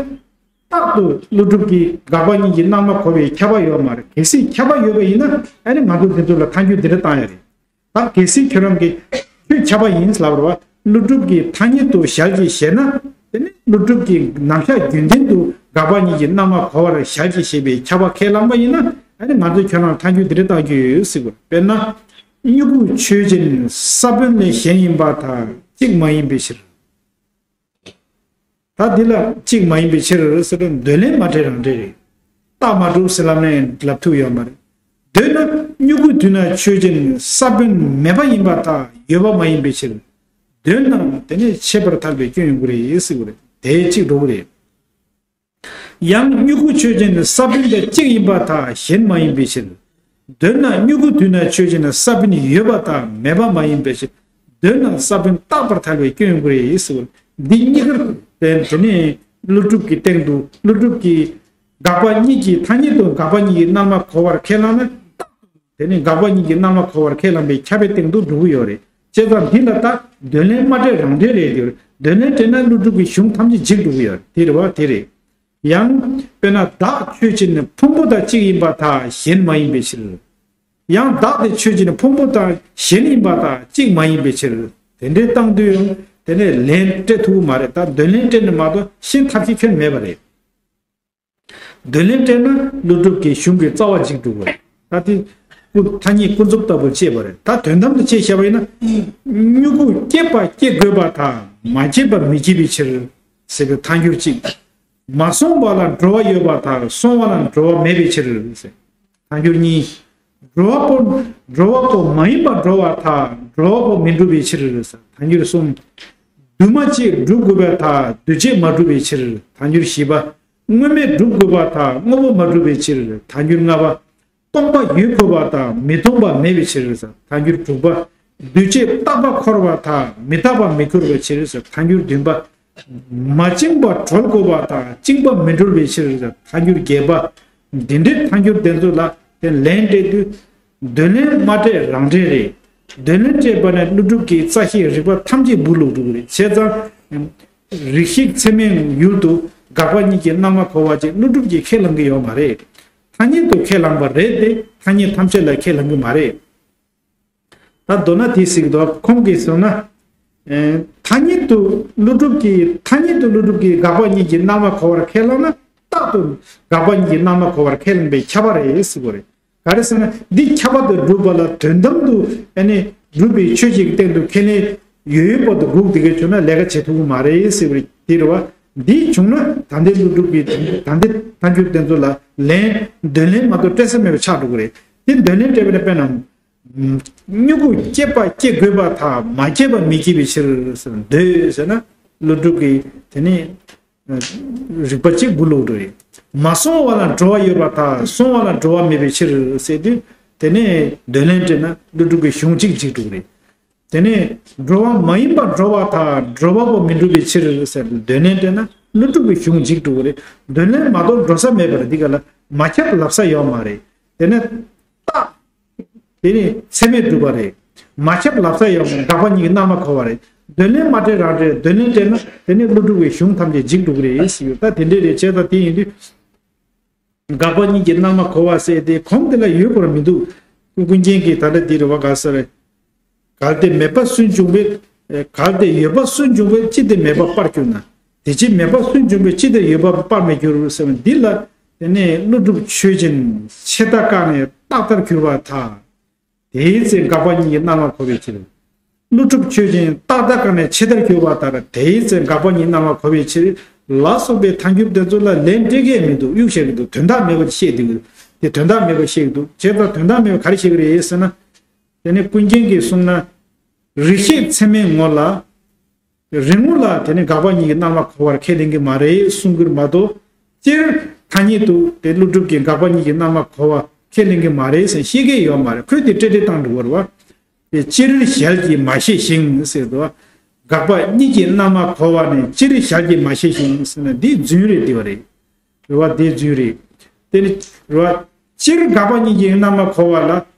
རྟག་ཏུ་ཀླུ་སྒྲུབ་ཀྱིས་དགག་པ་གཉིས་ཀྱི་རྣམ་པ་གོ་བའི་ཁྱབ་པ་ཡོད་མ་རེད། གལ་སྲིད་ཁྱབ་པ་ཡོད་པ་ཡིན་ན་ཨ་ནི་ང་ཚོ་དེ་ཚོ་ལ་ཐལ་འགྱུར་འདི་འདྲ་བཏང་ཡ་རེད། ད་གལ་སྲིད་ཁྱོད་རང་གིས་ཆོས་ཁྱབ་པ་ཡིན་ལབ་རེད་བ། ཀླུ་སྒྲུབ་ཀྱིས་ཐ་སྙད་དུ་ཞལ་གྱིས་བཞེས་ན། དེ་ནི་ཀླུ་སྒྲུབ་ཀྱིས་ནམ་ཞག་རྒྱུན་ལྡན་དུ་དགག་པ་གཉིས་ཀྱི་རྣམ་པ་གོ་བར་ཞལ་གྱིས་བཞེས་པའི་ཁྱབ་པ་ཁས་བླངས་པ་ཡིན་ན་ཨ་ནི་ང་ཚོས་ཁྱོད་རང་ཐལ་འགྱུར་འདི་འདྲ་བཏང་རྒྱུ་ཡོད་ཟེར་དགོས། དཔེར་ན། སྨྱུ་གུ་ཆོས་ཅན་ས་བོན་ལས་གཞན་ཡིན་པར་ཐལ། གཅིག་མ་ཡིན་པའི་ཕྱིར། ད་འདི་ལ་གཅིག་མ་ཡིན་པའི་ཕྱིར་ཟེར་ན་འདོད་ལན་མ་འཕྲད་རང་འཕྲད་རེད། རྟགས་མ་གྲུབ་ཟེར་ལབ་ནས་ལབ་ཐུབ་ཡོད་མ་རེད། འདོད་ན་སྨྱུ་གུ་དུས་ན་ཆོས་ཅན་ས་བོན་མེད་པ་ཡིན་པར་ཐལ། ཡོད་པ་མ་ཡིན་པའི་ཕྱིར། འདོད་ན་དེ་ནི་ཆད་པར་ཐལ་བའི་སྐྱོན་ཡོང་གི་རེད་ཟེར་གི་རེད། དེ་གཅིག་འགྲོ་གི་རེད། ཡང་སྨྱུ་གུ་ཆོས་ཅན་ནི་ས་བོན་དང་གཅིག་ཡིན་པར་ཐལ། གཞན་མ་ཡིན་པའི་ཕྱིར། འདོད་ན་སྨྱུ་གུ་དུས་ན་ཆོས་ཅན་ནི་ས་བོན་ཡོད་པར་ཐལ། མེད་པ་མ་ཡིན་པའི་ཕྱིར། འདོད་ན་ས་བོན་རྟག་པར་ཐལ་བའི་སྐྱོན་ཡོང་གི་རེད་ཟེར་བ། འདི་གཉིས་ཀར་བརྟེན་དེ་ནས་ཀླུ་སྒྲུབ་ཀྱི་སྟེང་དུ་ཀླུ་སྒྲུབ་ཀྱིས་དགག་པ་གཉིས་ཀྱི་ཐ་སྙད་དུ་དགག་པ་གཉིས་ཀྱི་རྣམ་པ་གོ་བར་ཁས་བླངས་ན། དེ་ནི་དགག་པ་གཉིས་ཀྱི་རྣམ་པ་གོ་བར་ཁས་བླངས་པའི་ཁྱབ་པའི་སྟེང་དུ་འགྲོ་གི་ཡོད་རེད། བྱས་ཙང་འདི་ལ་ད་འདོད་ལན་མ་སྤྲད་རང་འགྲེལ་རེད་འདིར། འདོད་ལན་སྤྲད་ན་ཀླུ་སྒྲུབ་ཀྱི་གཞུང་ཐམས་ཅད་འཇིག་འགྲོ་གི་ཡོད་རེད། དེ་རེད་བ་དེ་རེད། ཡང་། དཔེར་ན་བདག་ཆོས་ཅན་ནི་ཕུང་པོ་དང་གཅིག་ཡིན་པར་ཐལ། གཞན་མ་ཡིན་པའི་ཕྱིར། ཡང་བདག་དེ་ཆོས་ཅན་ནི་ཕུང་པོ་དང་གཞན་ཡིན་པར་ཐལ། གཅིག་མ་ཡིན་པའི་ཕྱིར། དེ་འདྲའི་སྟེང་དུ་ཡང་དེ་ནས་ལན་སྤྲད་ཐུབ་ཀྱི་མ་རེད། ད་འདོད་ལན་སྤྲད་ནས་མ་གཏོགས་ཤེས་ཐབས་ཤེས་ཁྱོན་མེད་པ་རེད། འདོད་ལན་སྤྲད་ན་ཀླུ་སྒྲུབ་ཀྱི་གཞུང་གི་རྩ་བ་འཇིག་འགྲོ་གི་རེད། ད་དེ་ཀུན་ཐ་སྙད་ཀུན་རྫོབ་ལྟ་བུར་བཤད་པ་རེད། ད་དོན་དམ་དུ་བཤད་བཞག་པ་ཡིན་ན། སྨྱུ་གུ་སྐྱེད་པ་སྐྱེ་དགོས་པར་ཐལ། མ་སྐྱེས་པ་མི་སྐྱེ་བའི་ཕྱིར། ཟེར་བའི་ཐལ་འགྱུར་གཅིག་མ་སོང་བ་ལ་འགྲོ་བ་ཡོད་པར་ཐལ། སོང་བ་ལ་འགྲོ་བ་མེད་པའི་ཕྱིར། ཟེར། ཐལ་འགྱུར་གཉིས། འགྲོ་བ་པོ་འགྲོ་བ་པོ་མ་ཡིན་པར་འགྲོ་བར་ཐལ། འགྲོ་བ་པོ་མི་འགྲུབ་པའི་ཕྱིར། ཟེར། ཐལ་འགྱུར་གསུམ། འདུས་མ་བྱས་སྒྲུབ་དགོས་པར་ཐལ། འདུས་བྱས་མ་གྲུབ་པའི་ཕྱིར། ཐལ་འགྱུར་བཞི་པ། དངོས་མེད་སྒྲུབ་དགོས་པར་ཐལ། དངོས་པོ་མ་གྲུབ་པའི་ཕྱིར། ཐལ་འགྱུར་ལྔ་པ། སྟོང་པ་ཡོད་དགོས་པར་ཐལ། མི་སྟོང་པ་མེད་པའི་ཕྱིར། ཐལ་འགྱུར་དྲུག་པ། འདུས་བྱས་རྟག་པ་འཁོར་བར་ཐལ། མི་རྟག་པ་མི་འཁོར་བའི་ཕྱིར། ཐལ་འགྱུར་བདུན་པ། མ་བཅིངས་པ་གྲོལ་དགོས་པར་ཐལ། བཅིངས་པ་མི་གྲོལ་བའི་ཕྱིར། ཐལ་འགྱུར་བརྒྱད་པ། འདི་འདྲའི་ཐལ་འགྱུར་དེ་ཚོ་ལ་དེ་ལན་སྤྲད་དུས། འདོད་ལན་མ་སྤྲད་རང་འགྲེལ་རེད། འདོད་ལན་སྤྲད་པ་ནས་ཀླུ་སྒྲུབ་ཀྱི་རྩ་ཤེས་རིགས་པ་ཐམས་ཅད་སྦུག་ལུག་འགྲོ་གི་རེད། བྱས་ཙང་། རིགས་ཤེས་ཚད་མའི་ཡུལ་དུ་དགག་པ་གཉིས་ཀྱི་རྣམ་པ་གོ་བ་ཅིག་ཀླུ་སྒྲུབ་ཀྱིས་ཁས་བླང་གི་ཡོད་མ་རེད། ཐ་སྙད་དུ་ཁས་བླངས་པ་རེད་དེ་ཐ་སྙད་ཐམས་ཅད་ལ་ཁས་བླང་གི་མ་རེད། ད་མདོར་ན་དེ་ཟེར་གི་འདུག་ཁོང་གིས་གསུངས་ན། ཨེ། ཐ་སྙད་དུ་ཀླུ་སྒྲུབ་ཀྱིས་ཐ་སྙད་དུ་ཀླུ་སྒྲུབ་ཀྱིས་དགག་པ་གཉིས་ཀྱི་རྣམ་པ་གོ་བར་ཁས་བླངས་ན་རྟག་ཏུ་དགག་པ་གཉིས་ཀྱི་རྣམ་པ་གོ་བར་ཁས་བླངས་པའི་ཁྱབ་པ་རེད་ཟེར་གི་རེད། ག་རེ་ཟེར་ན་འདི་ཁྱབ་པ་དང་སྒྲུབ་པ་ལ་དོན་དམ་དུ་ཨ་ནི་སྒྲུབ་པའི་ཆོས་ཅིག་གི་སྟེང་དུ་ཁས་ལེན་ཡོད་ཡོད་པ་དང་སྒུག་བསྡད་མཁན་བྱུང་ན་ལས་ཀ་བྱེད་ཐུབ་ཀྱི་མ་རེད་ཟེར་བ་རེད། དེ་རེད་བ། འདི་བྱུང་ན་ད་ལྟའི་ཀླུ་སྒྲུབ་ཀྱི་ད་ལྟའི་ཐལ་འགྱུར་དེ་ཚོ་ལ་ལན་འདོད་ལན་མ་གཏོགས་སྤྲད་ས་མེད་པ་ཆགས་འགྲོ་གི་རེད། དེ་འདོད་ལན་སྤྲད་པ་ནི་དཔེར་ན། སྨྱུ་གུ་སྐྱེད་པ་སྐྱེ་དགོས་པར་ཐལ། མ་སྐྱེས་པ་མི་སྐྱེ་བའི་ཕྱིར་ཟེར་ན་འདོད་ཟེར་ན་ཀླུ་སྒྲུབ་ཀྱི་དེ་ནི། རིགས་པ་གཅིག་སྦུག་ལུག་འགྲོ་རེད། མ་སོང་བ་ལ་འགྲོ་བ་ཡོད་པར་ཐལ། སོང་བ་ལ་འགྲོ་བ་མེད་པའི་ཕྱིར་ཟེར་དུས། དེ་ནས་འདོད་ལན་སྤྲད་ན་ཀླུ་སྒྲུབ་ཀྱི་གཞུང་གཅིག་འཇིག་འགྲོ་གི་རེད། དེ་ནས་འགྲོ་བ་མ་ཡིན་པར་འགྲོ་བར་ཐལ། འགྲོ་བ་པོ་མི་འགྲུབ་པའི་ཕྱིར་ཟེར་འདོད་ལན་སྤྲད་ན་ཀླུ་སྒྲུབ་ཀྱི་གཞུང་འཇིག་འགྲོ་གི་རེད། འདོད་ལན་མ་གཏོགས་འགྲོ་ས་མེད་པ་རེད། འདི་ག་ལ་མ་ཁྱབ་ལབ་ས་ཡོད་མ་རེད། དེ་ནས་རྟགས། དེ་ནི་ཚད་མས་གྲུབ་པ་རེད། མ་ཁྱབ་ལབ་ས་ཡོད་མ་རེད། དགག་པ་གཉིས་ཀྱི་རྣམ་པ་གོ་བ་རེད། འདོད་ལན་མ་སྤྲད་རང་སྤྲད་འདོད་ལན་སྤྲད་ན་དེ་ནི་ཀླུ་སྒྲུབ་ཀྱི་གཞུང་ཐམས་ཅད་འཇིག་འགྲོ་གི་རེད་ཟེར་ཡོད། ད་དེ་འདྲས་རེད། བྱས་ཙང་དེ་ཡིན་དུས། དགག་པ་གཉིས་ཀྱི་རྣམ་པ་གོ་བ་ཟེར་དེ་གོང་དེ་ལ་ཡོད་པར་མི་འདུག་ཀུན་མཁྱེན་གྱིས་ད་ལྟ་འདི་རེད་བ་ག་ས་རེད། གལ་ཏེ་མེད་པ་སུན་འབྱུང་བས། གལ་ཏེ་ཡོད་པ་སུན་འབྱུང་བས་ཅི་སྟེ་མེད་པ་སྤར་གྱུར་ན། དེ་ཕྱིར་མེད་པ་སུན་འབྱུང་བས་ཅི་སྟེ་ཡོད་པ་སྤར་མི་འགྱུར་ཟེར་བ་འདི་ལ། དེ་ནས་ཀླུ་སྒྲུབ་ཆོས་ཅན། ཆད་ལྟ་བཀག་ནས་རྟག་ལྟར་གྱུར་པར་ཐལ། དེའི་ཚེ་དགག་པ་གཉིས་ཀྱི་རྣམ་པ་གོ་བའི་ཕྱིར། ཀླུ་སྒྲུབ་ཆོས་ཅན། རྟག་ལྟ་བཀག་ནས་ཆད་ལྟར་གྱུར་པ་ལྟར། དེའི་ཚེ་དགག་པ་གཉིས་རྣམ་པ་གོ་བའི་ཕྱིར། ལ་སོགས་པའི་ཐལ་འགྱུར་དེ་ཚོ་ལ་ལན་སྤྲད་གི་མི་འདུག་གཡུག་བཤད་གི་འདུག་དོན་དག་མེད་པ་བཤད་འདུག་དེ་དོན་དག་མེད་པ་བཤད་གི་འདུག་བྱས་ཙང་དོན་དག་མེད་པ་ག་རེ་བཤད་གི་རེད་ཟེར་ན། དེ་ནས་ཀུན་མཁྱེན་གྱིས་གསུངས་ན། རིག་ཤེས་ཚད་མའི་ངོ་ལ། རིག་ངོ་ལ་དེ་ནི་དགག་པ་གཉིས་ཀྱི་རྣམ་པ་གོ་བར་ཁས་ལེན་གྱི་མ་རེད་གསུང་གི་མ་གཏོགས། སྤྱིར་ཐ་སྙད་དུ་དེ་ཀླུ་སྒྲུབ་ཀྱིས་དགག་པ་གཉིས་ཀྱི་རྣམ་པ་གོ་བ་ཁས་ལེན་གྱི་མ་རེད་ཟེར་བཤད་ཀྱི་ཡོད་མ་རེད། ཁོས་དེ་བཀྲལ་བཀྲལ་བཏང་འགྲོ་བ་རེད་བ། དེ་སྤྱིར་ཞལ་གྱིས་མ་བཞེས་ཤིང་ཟེར་དུས། དགག་པ་གཉིས་ཀྱི་རྣམ་པ་གོ་བ་ནི་སྤྱིར་ཞལ་གྱིས་མ་བཞེས་ཤིང་ཟེར་ན་འདི་རྫུན་རེད་འདི་བ་རེད། རེད་བ། དེ་རྫུན་རེད། དེ་ནི་རེད་བ། སྤྱིར་དགག་པ་གཉིས་ཀྱི་རྣམ་པ་གོ་བ་ལ་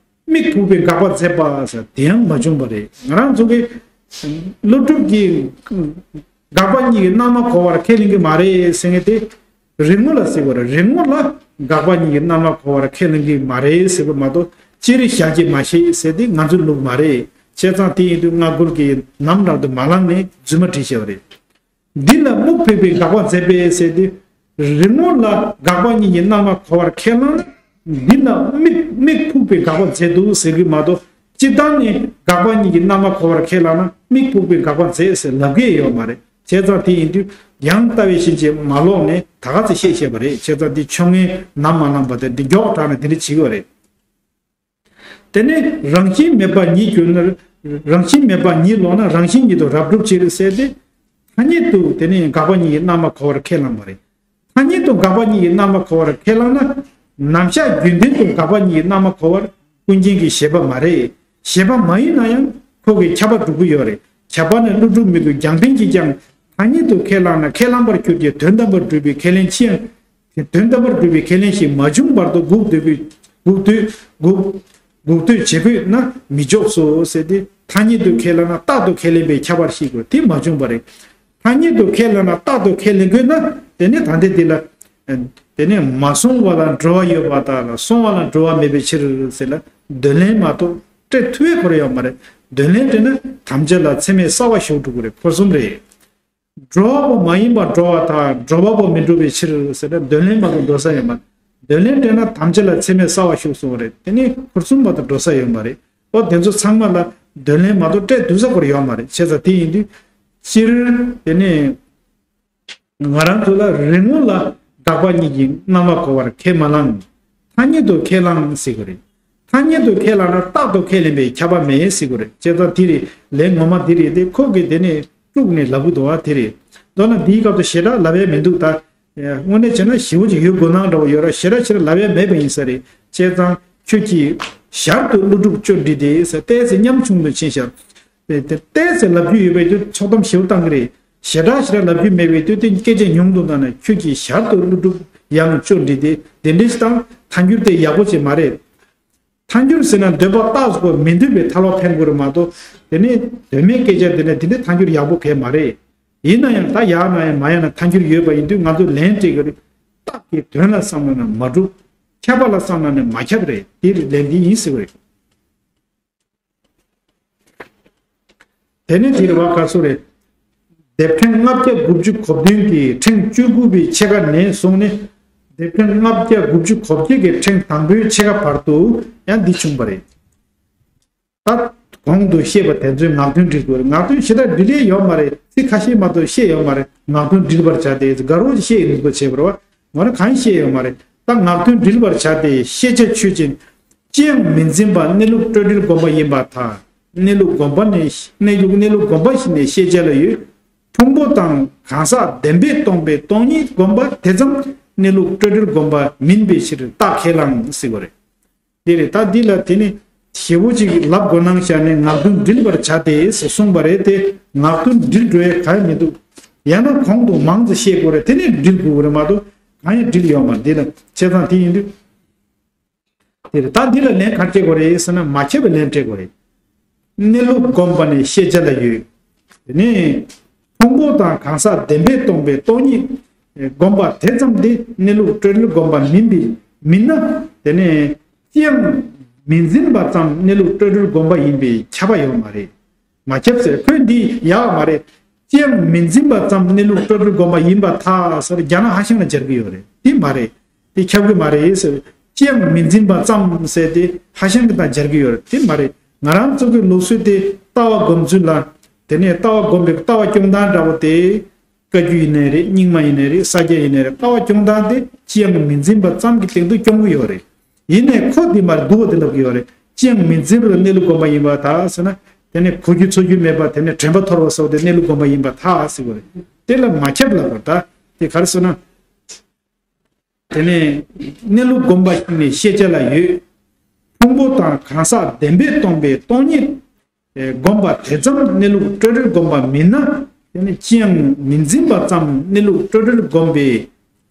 དམིགས་ཕུག་པའི་དགག་པ་མཛད་པ་ཟེར་དེ་ཡང་མ་བྱུང་བ་རེད། ང་རང་ཚོ་གི་ཀླུ་སྒྲུབ་ཀྱིས་དགག་པ་གཉིས་ཀྱི་རྣམ་པ་གོ་བར་ཁས་ལེན་གྱི་མ་རེད་ཟེར་མཁན་དེ་རིག་ངོ་ལ་ཟེར་བ་རེད། རིག་ངོ་ལ་དགག་པ་གཉིས་ཀྱི་རྣམ་པ་གོ་བར་ཁས་ལེན་གྱི་མ་རེད་ཟེར་བ་མ་གཏོགས་སྤྱིར་ཞལ་གྱིས་མ་བཞེས་ཟེར་དེ་ང་ཚོའི་ལུགས་མ་རེད། བྱས་ཙང་དེ་ཡིན་དུས་སྔ་འགོར་གྱིས་ནམ་རང་དུ་མ་ལངས་ནས་རྫུན་མ་བྲིས་བྱས་པ་རེད། འདི་ལ་དམིགས་ཕུག་པའི་དགག་པ་མཛད་པས་ཟེར་ཏེ། རིག་ངོ་ལ་དགག་པ་གཉིས་ཀྱི་རྣམ་པ་གོ་བར་ཁས་བླངས་ན། འདི་ལ་དམིགས་དམིགས་ཕུག་པའི་དགག་པ་མཛད་འདུག་ཟེར་གྱི་མ་གཏོགས། སྤྱིར་བཏང་ནི་དགག་པ་གཉིས་ཀྱི་རྣམ་པ་གོ་བར་ཁས་བླངས་ན་དམིགས་ཕུག་པའི་དགག་པ་མཛད་ཟེར་ལབ་ཀྱི་ཡོད་མ་རེད། བྱས་ཙང་དེ་ཡིན་དུས་ཡང་ལྟ་བའི་ཕྱིན་ཆད་མ་ལོག་ནས་ད་ག་ཚོད་བཤད་བཤད་པ་རེད། བྱས་ཙང་འདི་ཆོ་ངེས་ནམ་མ་ལངས་པ་དེ་འདི་མགྱོགས་དྲགས་ནས་འདི་འདྲ་བྱེད་ཀྱི་ཡོད་རེད། དེ་ནས་རང་བཞིན་མེད་པ་ཉིད་གྱུར་ན། རང་བཞིན་མེད་པ་ཉིད་ལོག་ན་རང་བཞིན་ཉིད་དུ་རབ་སྒྲུབ་ཕྱིར་ཟེར་ཏེ། ཐ་སྙད་དུ་དེ་ནས་དགག་པ་གཉིས་ཀྱི་རྣམ་པ་གོ་བར་ཁས་བླངས་པ་རེད། ཐ་སྙད་དུ་དགག་པ་གཉིས་ཀྱི་རྣམ་པ་གོ་བར་ཁས་བླངས་ན། ནམ་ཞག་རྒྱུན་ལྡན་དུ་དགག་པ་གཉིས་ཀྱི་རྣམ་པ་གོ་བར་ཀུན་མཁྱེན་གྱི་བཞེད་པ་མ་རེད། བཞེད་པ་མ་ཡིན་ན་ཡང་ཁོ་གི་ཁྱབ་པ་འགྲོ་གི་ཡོད་རེད། ཁྱབ་པ་ནི་ཀླུ་སྒྲུབ་མི་དགོས་རྒྱང་འཕེན་གྱིས་ཀྱང་ཐ་སྙད་དུ་ཁས་བླངས་ན་ཁས་བླངས་པར་གྱུར་གྱི་དོན་དམ་པར་སྒྲུབ་པའི་ཁས་ལེན་ཅི་ཡང་། དེ་དོན་དམ་པར་སྒྲུབ་པའི་ཁས་ལེན་ཞིག་མ་བྱུང་བར་དུ་སྒུག་སྡོད་དགོས། སྒུག་སྡོད་སྒུག་སྒུག་སྡོད་བྱེད་དགོས་ན་མི་འཇོག་སོ་ཟེར་ཏེ། ཐ་སྙད་དུ་ཁས་ལེན་ན་རྟག་ཏུ་ཁས་ལེན་པའི་ཁྱབ་པར་བཤད་དགོས། དེ་མ་བྱུང་བ་རེད། ཐ་སྙད་དུ་ཁས་ལེན་ན་རྟག་ཏུ་ཁས་ལེན་དགོས་ན་དེ་ནི་ད་ལྟའི་དེ་ལ། དེ་ནི་མ་སོང་བ་ལ་འགྲོ་བ་ཡོད་པ་དག་ལ་སོང་བ་ལ་འགྲོ་བ་མེད་པའི་ཕྱིར་ཟེར་ལ་འདོད་ལན་མ་གཏོགས་སྤྲད་ཐུབ་པའི་ཁོ་ར་ཡོད་མ་རེད། འདོད་ལན་སྤྲད་ན་དམ་བཅའ་ལ་མཚན་མེད་གསར་བ་ཞུགས་འགྲོ་གི་རེད། ཁོ་གསུམ་རེད། འགྲོ་བ་པོ་མ་ཡིན་པར་འགྲོ་བ་དང་འགྲོ་བ་པོ་མི་འགྲོ་བའི་ཕྱིར་ཟེར་ན་འདོད་ལན་མ་གཏོགས་འགྲོ་ས་ཡོད་མ་རེད། འདོད་ལན་སྤྲད་ན་དམ་བཅའ་ལ་མཚན་མེད་གསར་བ་ཞུགས་སོང་བ་རེད། དེ་ནི་ཁོ་གསུམ་མ་གཏོགས་འགྲོ་ས་ཡོད་མ་རེད། ཨོ་དེ་ཚོ་ཚང་མ་ལ་འདོད་ལན་མ་གཏོགས་སྤྲད་ཐུབ་ས་ཁོ་ར་ཡོད་མ་རེད། བྱས་ཙང་དེ་ཡིན་དུས་སྤྱིར་དེ་ནི། ང་རང་ཚོ་ལ་རིག་ངོ་ལ་དགག་པ་གཉིས་ཀྱི་རྣམ་པ་གོ་བར་ཁས་མ་བླངས། ཐ་སྙད་དུ་ཁས་བླངས་ཟེར་གྱི་རེད། ཐ་སྙད་དུ་ཁས་བླངས་ན་རྟག་ཏུ་ཁས་ལེན་པའི་ཁྱབ་པ་མེད་ཟེར་གྱི་རེད། བྱས་ཙང་དེ་རེད། ལན་ངོ་མ་དེ་རེད་དེ། ཁོ་གིས་དེ་ནས་དཀྲུགས་ནས་ལབ་གི་འདུག་བ། དེ་རེད། མདོར་ན་འདིའི་སྐབས་སུ་ཞེ་དྲག་ལབ་ཡ་མི་འདུག་ད་དངོས་གནས་བྱས་ན་ཞེ་པོ་ཅིག་ཡོད་དགོས་སྣང་འདྲ་བོ་ཡོད་ར། ཞེ་དྲག་ཞེ་དྲག་ལབ་ཡ་མེད་པ་ཡིན་ས་རེད། བྱས་ཙང་ཁྱོད་ཀྱིས་ཞར་དུ་ཀླུ་སྒྲུབ་ཅོ་འདྲི་སྟེ་ཟེར་ཏོག་ཙམ་ཉམ་ཆུང་དུ་ཕྱིན་ཤག་དེ་དེ་ཏོག་ཙམ་ལབ་རྒྱུ་ཡོད་པའི་དུས་ཚོགས་གཏམ་ཞེ་པོ་བཏང་གི་རེད། ཞེ་དྲག་ཞེ་དྲག་ལབ་རྒྱུ་མེད་པའི་དུས་དེ་སྐད་ཆ་ཉུང་དུ་བཏང་ནས་ཁྱོད་ཀྱིས་ཞར་དུ་ཀླུ་སྒྲུབ་ཡང་ཅོ་འདྲི་སྟེ་དེ་འདྲ་ཞིག་བཏང་། ཐལ་འགྱུར་དེ་ཡག་པོ་ཅིག་མ་རེད། ཐལ་འགྱུར་ཟེར་ན་འདོད་པ་རྟགས་སུ་མི་འདོད་པའི་ཐལ་བ་འཕེན་དགོས་རེད་མ་གཏོགས། དེ་ནི་དོན་མེད་སྐད་ཆ་དེ་ནི་དེ་འདྲ་ཐལ་འགྱུར་ཡག་པོ་གས་མ་རེད། ཡིན་ན་ཡང་ད་ཡག་ན་ཡང་མ་ཡག་ན་ཐལ་འགྱུར་ཡོད་པ་ཡིན་དུས་ང་ཚོ་ལན་སྤྲད་དགོས་རེད། རྟགས་ཀྱི་དོན་ལ་བསམ་ན་ནི་མ་འགྲུབ། ཁྱབ་པ་ལ་བསམ་ན་ནི་མ་ཁྱབ་རེད། དེ་ལན་འདི་ཡིན་ཟེར་བ་རེད། དེ་ནས་དེ་རེད་བ། ག་ཚོད་རེད། ལྡེབ་ཕྲེང་ལྔ་བརྒྱ་དགུ་བཅུ་གོ་བདུན་གྱི་ཕྲེང་བཅུ་དགུ་པའི་ཕྱེད་ཀ་ནས་བཟུང་ནས་ལྡེབ་ཕྲེང་ལྔ་བརྒྱ་དགུ་བཅུ་གོ་བརྒྱད་ཀྱི་ཕྲེང་དང་པོའི་ཕྱེད་ཀ་བར་དུ་ཡང་འདི་བྱུང་བ་རེད། ད་གོང་དུ་བཤད་པ་དེ་ཚོའི་ངག་དོན་འབྲི་དགོས་རེད། ངག་དོན་ཞེ་དྲག་འབྲི་ལེ་ཡོད་མ་རེད། ཚིག་ཁ་ཤས་མ་གཏོགས་བཤད་ཡོད་མ་རེད། ངག་དོན་འབྲི་བར་བྱ་སྟེ་དགའ་རོགས་ཀྱིས་བཤད་ཡོད་མི་འདུག་བྱས་པ་རེད་བ། ང་རང་གང་བཤད་ཡོད་མ་རེད། ད་ངག་དོན་འབྲི་བར་བྱ་སྟེ་ཤེས་བྱ་ཆོས་ཅན། ཅི་ཡང་མི་འཛིན་པ་གནས་ལུགས་སྤྲོས་བྲལ་སྒོམ་པ་ཡིན་པར་ཐལ། གནས་ལུགས་སྒོམ་པ་ནི་གནས་ལུགས་གནས་ལུགས་སྒོམ་པ་ཞིག་ནི་ཤེས་བྱ་ལ་ཡོད། ཕུང་པོ་དང་གང་ཟག་བདེན་པས་སྟོང་པའི་སྟོང་ཉིད་སྒོམ་པ་དེ་ཙམ་གནས་ལུགས་སྤྲོས་བྲལ་སྒོམ་པ་མིན་པའི་ཕྱིར་རྟགས་ཁས་བླངས་ཟེར་བ་རེད། འདི་རེད། ད་འདི་ལ་དེ་ནི་ཞེ་པོ་ཅིག་ལབ་དགོས་སྣང་ཤར་ནས་ངག་དོན་འབྲི་བར་བྱ་སྟེ་ཟེར་གསུངས་པ་རེད་དེ། ངག་དོན་འབྲི་འགྲོ་ཡས་གང་ཡང་མི་འདུག་ཡང་ན་གོང་དུ་མང་དུ་བཤད་དགོས་རེད། དེ་ནས་འབྲི་དགོས་རེད་མ་གཏོགས་གང་ཡང་འབྲི་ཡོད་མ་རེད། འདི་ལ་བྱས་ཙང་དེ་ཡིན་དུས། དེ་རེད། ད་འདི་ལ་ལན་ག་རེ་སྤྲད་དགོས་རེད་ཟེར་ན་མ་ཁྱབ་པའི་ལན་སྤྲད་དགོས་རེད། གནས་ལུགས་སྒོམ་པ་ནི་ཤེས་བྱ་ལ་ཡོད། དེ་ནས་ཕུང་པོ་དང་གང་ཟག་བདེན་པས་སྟོང་པའི་སྟོང་ཉིད་སྒོམ་པ་དེ་ཙམ་དེ་གནས་ལུགས་སྤྲོས་བྲལ་སྒོམ་པ་མིན་པའི་མིན་ན། དེ་ནས་ཅི་ཡང་མི་འཛིན་པ་ཙམ་གནས་ལུགས་སྤྲོས་བྲལ་སྒོམ་པ་ཡིན་པའི་ཁྱབ་པ་ཡོད་མ་རེད། མ་ཁྱབ་ཟེར། ཁོས་འདི་ཡག་མ་རེད། ཅི་ཡང་མི་འཛིན་པ་ཙམ་གནས་ལུགས་སྤྲོས་བྲལ་སྒོམ་པ་ཡིན་པར་ཐལ་ཟེར་རྒྱ་ནག་ཧྭ་ཤང་ལ་སྦྱར་གྱི་ཡོད་རེད། དེ་མ་རེད། དེ་ཁྱབ་ཀྱི་མ་རེད་ཟེར། ཅི་ཡང་མི་འཛིན་པ་ཙམ་ཟེར་དེ་ཧྭ་ཤང་གི་དང་སྦྱར་གྱི་ཡོད་རེད། དེ་མ་རེད། ང་རང་ཚོ་གི་ལུགས་སྲོལ་དེ་ལྟ་བ་སྒོམ་ཚུལ་ལ། དེ་ནས་ལྟ་བ་སྒོམ་པའི་ལྟ་བ་སྐྱོང་སྟངས་འདྲ་བོ་དེ། བཀའ་བརྒྱུད་ཡིན་ནའི་རེད། རྙིང་མ་ཡིན་ནའི་རེད། ས་སྐྱ་ཡིན་ནའི་རེད། ལྟ་བ་སྐྱོང་སྟངས་དེ་ཅི་ཡང་མི་འཛིན་པ་ཙམ་གྱི་སྟེང་དུ་སྐྱོང་གི་ཡོད་རེད། ཡིན་ནའི་ཁོ་དེ་མར་འདུལ་བ་དེ་ལབ་ཀྱི་ཡོད་རེད། ཅི་ཡང་མི་འཛིན་པ་ལ་གནས་ལུགས་བསྒོམ་པ་ཡིན་པར་ཐལ་ཟེར་ན། དེ་ནས་གོ་རྒྱུ་ཚོར་རྒྱུ་མེད་པ། དེ་ནས་དྲན་པ་འཐོར་བ་སོགས་དེ་གནས་ལུགས་བསྒོམ་པ་ཡིན་པར་ཐལ་ཟེར་གྱི་ཡོད་རེད། དེ་ལ་མ་ཁྱབ་ལབ་པར་ཐལ། དེ་ག་རེ་ཟེར་ན། དེ་ནས་གནས་ལུགས་བསྒོམ་པ་ཞིག་ནི་ཤེས་བྱ་ལ་ཡོད། ཕུང་པོ་དང་གང་ཟག་བདེན་པས་སྟོང་པའི་སྟོང་ཉིད་བསྒོམ་པ་དེ་ཙམ་གནས་ལུགས་སྤྲོས་བྲལ་བསྒོམ་པ་མིན་ན། དེ་ནི་ཅི་ཡང་མི་འཛིན་པ་ཙམ་གནས་ལུགས་སྤྲོས་བྲལ་བསྒོམ་པའི་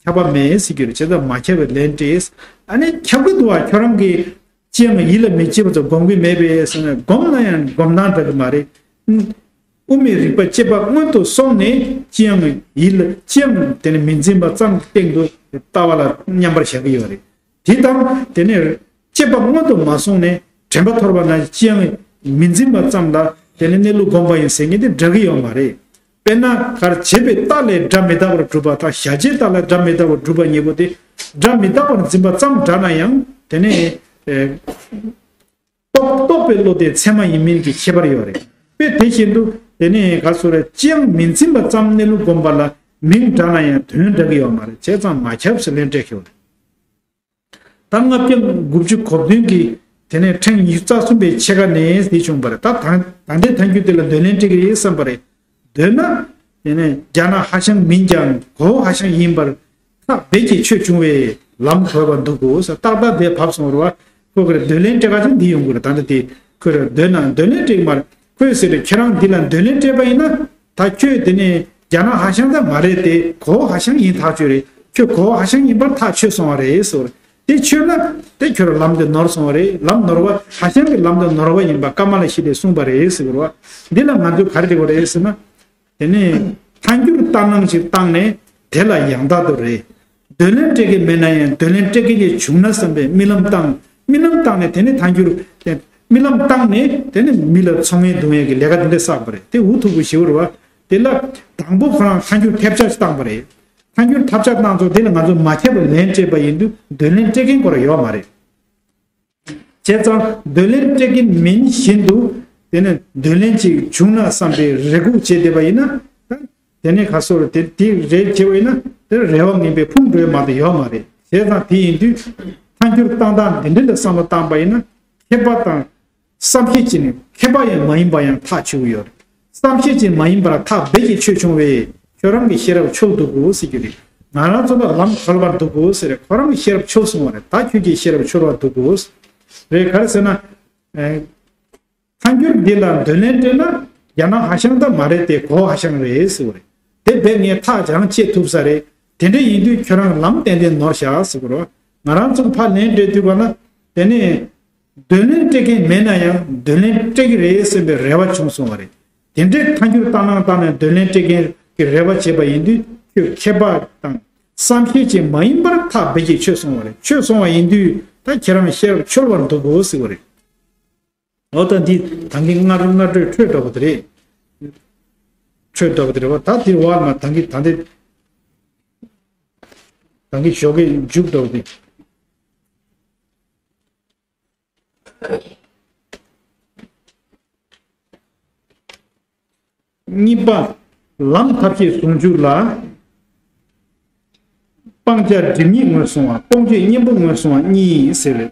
ཁྱབ་པ་མེད་ཟེར་གྱི་རེད། བྱས་ཙང་མ་ཁྱབ་པའི་ལན་སྤྲད། ཨ་ནི་ཁྱབ་ཀྱི་འདུག་བ། ཁྱོད་རང་གིས་ཅི་ཡང་ཡིད་ལ་མི་བྱེད་པ་ཙམ་སྒོམ་གྱི་མེད་པས་ཟེར་ན། སྒོམ་ན་ཡང་སྒོམ་སྟངས་འདྲ་གི་མ་རེད། དབུ་མའི་རིགས་པ་དཔྱད་པ་སྔོན་དུ་སོང་ནས་ཅི་ཡང་ཡིད་ལ་ཅི་ཡང་དེ་ནི་མི་འཛིན་པ་ཙམ་གྱི་སྟེང་དུ་ལྟ་བ་ལ་མཉམ་པར་བཞག་གི་ཡོད་རེད། དེ་དང་དེ་ནི་དཔྱད་པ་སྔོན་དུ་མ་སོང་ནས་དྲན་པ་འཐོར་བ་ན་ཅི་ཡང་མི་འཛིན་པ་ཙམ་ལ་དེ་ནི་གནས་ལུགས་བསྒོམ་པ་ཡིན་ཟེར་མཁན་དེ་འགྲིག་གི་ཡོད་མ་རེད། དཔེར་ན་གར་བྱས་པའི་རྟགས་ལས་སྒྲ་མི་རྟག་པར་སྒྲུབ་པ་དང་། བྱ་བྱེད་རྟགས་ལས་སྒྲ་མི་རྟག་པར་སྒྲུབ་པ་གཉིས་པོ་དེ་སྒྲ་མི་རྟག་པར་འཛིན་པ་ཙམ་འདྲ་ན་ཡང་། དེ་ནི་ཨེ། རྟོགས་རྟོགས་པའི་བློ་དེ་ཚད་མ་ཡིན་མིན་གྱི་ཁྱད་པར་ཡོད་རེད། དཔེ་དེ་བཞིན་དུ་དེ་ནི་ག་ཚོད་རེད། ཅི་ཡང་མི་འཛིན་པ་ཙམ་གནས་ལུགས་བསྒོམ་པ་ལ་མིང་འདྲ་ན་ཡང་དོན་འདྲ་གི་ཡོད་མ་རེད། བྱས་ཙང་མ་ཁྱབ་ཟེར་ལན་སྤྲད་ཤོག་རེད། ད་ལྔ་བརྒྱ་དགུ་བཅུ་གོ་བདུན་གྱི་དེ་ནས་ཕྲེང་ཉི་ཤུ་རྩ་གསུམ་པའི་ཕྱེད་ཀ་ནས་འདི་བྱུང་བ་རེད། ད་ད་ལྟའི་ཐལ་འགྱུར་དེ་ལ་འདོད་ལན་སྤྲད་ཀྱི་རེད་བསམ་པ་རེད། འདོད་ན། དེ་ནས་རྒྱ་ན་ཧ་ཅང་མིན་ཀྱང་གོ་ཧ་ཅང་ཡིན་པར་ཐལ། བོད་ཀྱི་ཆོས་བྱུང་བའི་ལམ་གོ་བར་འདུག་གོ་ཟེར། ཏག་ཏག་དེ་བབས་སོང་བ་རེད་བ། ཁོ་གི་འདོད་ལན་སྤྲད་ག་ཅིག་འདི་ཡོང་གི་རེད། ད་ལྟ་དེ་ཁོས་འདོད་ན་འདོད་ལན་སྤྲད་མ་རེད། ཁོས་ཟེར་རེད། ཁྱེད་རང་འདི་ལ་འདོད་ལན་སྤྲད་པ་ཡིན་ན། ད་ཁྱོད་དེ་ནས་རྒྱ་ན་ཧ་ཅང་ད་མ་རེད་དེ། གོ་ཧ་ཅང་ཡིན་ཐག་ཆོད་རེད། ཁྱོད་གོ་ཧ་ཅང་ཡིན་པར་ཐག་ཆོད་སོང་བ་རེད་ཟེར། དེ་ཆོད་ན་དེ་ཁྱོད་ལམ་དེ་ནོར་སོང་བ་རེད། ལམ་ནོར་བ་ཧ་ཅང་གི་ལམ་དེ་ནོར་བ་ཡིན་པ་ཀ་མ་ལ་ཤཱི་ལས་གསུངས་པ་རེད་ཟེར་བ་རེད་བ། འདི་ལ་ང་ཚོས་ག་རེ་འགྲིག་པ་རེད་ཟེར་ན། དེ་ནས་ཐལ་འགྱུར་ལྟར་སྣང་ཞིག་བཏང་ནས་དེ་ལ་ཡང་དག་ཏུ་རེད། འདོད་ལན་སྤྲད་མཁན་མེད་ན་ཡང་འདོད་ལན་སྤྲད་མཁན་ཞིག་བྱུང་ན་བསམ་པའི་རྨི་ལམ་བཏང་། རྨི་ལམ་བཏང་ནས་དེ་ནས་ཐལ་འགྱུར། རྨི་ལམ་བཏང་ནས་དེ་ནས་མི་ལ་ཚོར་ངན་སྡུག་བསྔལ་གྱི་ལས་ཀ་འདི་འདྲ་བསགས་པ་རེད། དེ་འུ་ཐུག་པོ་ཞེ་པོ་རེད་བ། དེ་ལ་དང་པོ་ཁོ་རང་ཐལ་འགྱུར་ཐེབས་ཆག་ཅིག་བཏང་པ་རེད། ཐལ་འགྱུར་ཐེབས་ཆག་བཏང་ཚོ་དེ་ལ་ང་ཚོ་མ་ཁྱབ་པའི་ལན་སྤྲད་པ་ཡིན་དུས་འདོད་ལན་སྤྲད་མཁན་ཁོ་རང་ཡོད་མ་རེད། བྱས་ཙང་འདོད་ལན་སྤྲད་ཀྱི་མིན་བཞིན་དུ། དེ་ནས་འདོད་ལན་ཅིག་བྱུང་ན་བསམ་པའི་རེ་སྒུག་བྱས་བསྡད་པ་ཡིན་ན། དེ་ནས་ག་སོ་རུ་དེ་དེ་རེད་བྱས་པ་ཡིན་ན། དེ་རེ་བ་ངན་པའི་ཕུང་འགྲོ་ཡ་མ་གཏོགས་ཡོད་མ་རེད། བྱས་ཙང་དེ་ཡིན་དུས་ཐལ་འགྱུར་བཏང་སྟངས་འདི་འདྲ་ལ་བསམ་བློ་བཏང་པ་ཡིན་ན། མཁས་པ་དང་བསམ་ཤེས་བྱས་ནས། མཁས་པ་ཡང་མ་ཡིན་པ་ཡང་ཐག་ཆོད་ཀྱི་ཡོད་རེད། བསམ་ཤེས་ཅན་མ་ཡིན་པར་ཐལ། བོད་ཀྱི་ཆོས་བྱུང་བས་ཁྱོད་རང་གི་ཤེས་རབ་འཆོལ་འདུག་གོ་ཟེར་གྱི་རེད། ང་རང་ཚོ་ལ་ལམ་གོལ་བར་འདུག་གོ་ཟེར་རེད། ཁོ་རང་གི་ཤེས་རབ་འཆོལ་སོང་བ་རེད། ད་ཁྱོད་ཀྱི་ཤེས་རབ་འཆོལ་བར་འདུག་གོ་རེད། ག་རེ་ཟེར་ན། ཨེ། ཐལ་འགྱུར་འདི་ལ་འདོད་ལན་སྤྲད་ན། རྒྱ་ན་ཧ་ཤང་ད་མ་རེད་དེ། གོ་ཧ་ཤང་རེད་ཟེར་བ་རེད། དེ་བས་ངས་ཐག་རང་བཅད་ཐུབ་ས་རེད། དེ་འདྲ་ཡིན་དུས་ཁྱོད་རང་ལམ་ཏན་ཏན་ནོར་བཞག་ཟེར་བ་རེད། ང་རང་ཚོ་ཕར་ལན་སྤྲད་དུས་ག་ན། དེ་ནས། འདོད་ལན་སྤྲད་མཁན་མེད་ན་ཡང་འདོད་ལན་སྤྲད་ཀྱི་རེད་བསམ་པའི་རེ་བ་བྱུང་སོང་བ་རེད། དེ་འདྲའི་ཐལ་འགྱུར་བཏང་སྣང་བཏང་ནས་འདོད་ལན་སྤྲད་མཁན་གྱི་རེ་བ་བྱས་པ་ཡིན་དུས། ཁྱོད་མཁས་པ་དང་བསམ་ཤེས་ཅན་མ་ཡིན་པར་ཐལ། བོད་ཀྱི་ཆོས་སོང་བ་རེད། ཆོས་སོང་བ་ཡིན་དུས་ད་ཁྱེད་རང་ཤེས་རབ་འཆོལ་བར་འདུག་གོ་ཟེར་བ་རེད། འོ་ད་འདི་ད་གིན་སྔ་སྔ་དྲོས་འཕྲོས་འགྲོ་གི་དེ་རེད། འཕྲོས་འགྲོ་གི་དེ་རེད་བ། ད་འདི་བར་མ་ད་གིན་ད་འདི་ད་གིན་ཞོགས་ཀས་མཇུག་འགྲོ་གི་དེ། གཉིས་པ། ལམ་ཐབས་ཤེས་ཟུང་འཇུག་ལ། སྤང་བྱ་སྒྲིབ་གཉིས་ངོས་བཟུང་བ། སྤོང་བྱེད་གཉེན་པོ་ངོས་བཟུང་བ་གཉིས་ཟེར་རེད།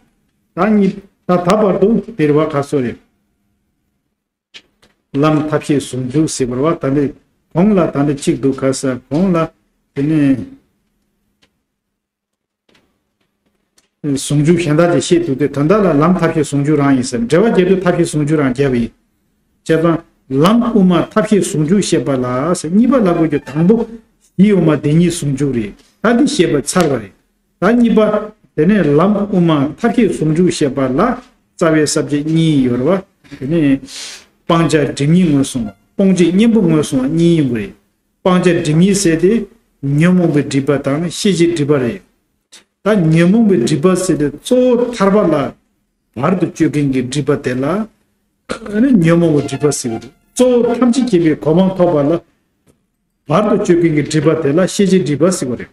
ད་གཉིས་ད་ད་བར་དུ་དེ་རེད་བ། ག་སོ་རེད། ལམ་ཐབས་ཤེས་ཟུང་འཇུག་ཟེར་བ་རེད་བ། ད་འདི་གོང་ལ་ད་འདི་གཅིག་འདུག་ག་ས་གོང་ལ། དེ་ནས། ཟུང་འཇུག་གཞན་དག་ཅེས་བཤད་འདུག་སྟེ། དོན་དག་ལ་ལམ་ཐབས་ཤེས་ཟུང་འཇུག་རང་ཡིན་ཟེར། འགྲེལ་པ་རྒྱབ་དུས་ཐབས་ཤེས་ཟུང་འཇུག་རང་རྒྱབ་ཡིན། བྱས་ཙང་ལམ་དབུ་མ་ཐབས་ཤེས་ཟུང་འཇུག་བཤད་པ་ལ་ཟེར། གཉིས་པ་ལབ་དགོས་རྒྱུ། དང་པོ་གཞི་དབུ་མ་བདེན་གཉིས་ཟུང་འཇུག་རེད། ད་འདི་བཤད་པ་ཚར་བ་རེད། ད་གཉིས་པ། དེ་ནས་ལམ་དབུ་མ་ཐབས་ཤེས་ཟུང་འཇུག་བཤད་པ་ལ་རྩ་བའི་ས་བཅད་གཉིས་ཡོད་རེད་བ། དེ་ནས་སྤང་བྱ་སྒྲིབ་གཉིས་ངོས་བཟུང་བ། སྤོང་བྱེད་གཉེན་པོ་ངོས་བཟུང་བ་གཉིས་ཡོང་གི་རེད། སྤང་བྱ་སྒྲིབ་གཉིས་ཟེར་དེ་ཉོན་མོངས་པའི་སྒྲིབ་པ་དང་ཤེས་བྱའི་སྒྲིབ་པ་རེད། ད་ཉོན་མོངས་པའི་སྒྲིབ་པ་ཟེར་དེ་གཙོ་བོ་ཐར་པ་ལ་བར་དུ་གཅོད་མཁན་གྱི་སྒྲིབ་པ་དེ་ལ་ཨ་ནི་ཉོན་མོངས་པའི་སྒྲིབ་པ་ཟེར་བ་རེད། གཙོ་བོ་ཐམས་ཅད་མཁྱེན་པའི་གོ་འཕང་ཐོབ་པ་ལ་བར་དུ་གཅོད་མཁན་གྱི་སྒྲིབ་པ་དེ་ལ་ཤེས་བྱའི་སྒྲིབ་པ་ཟེར་བ་རེད།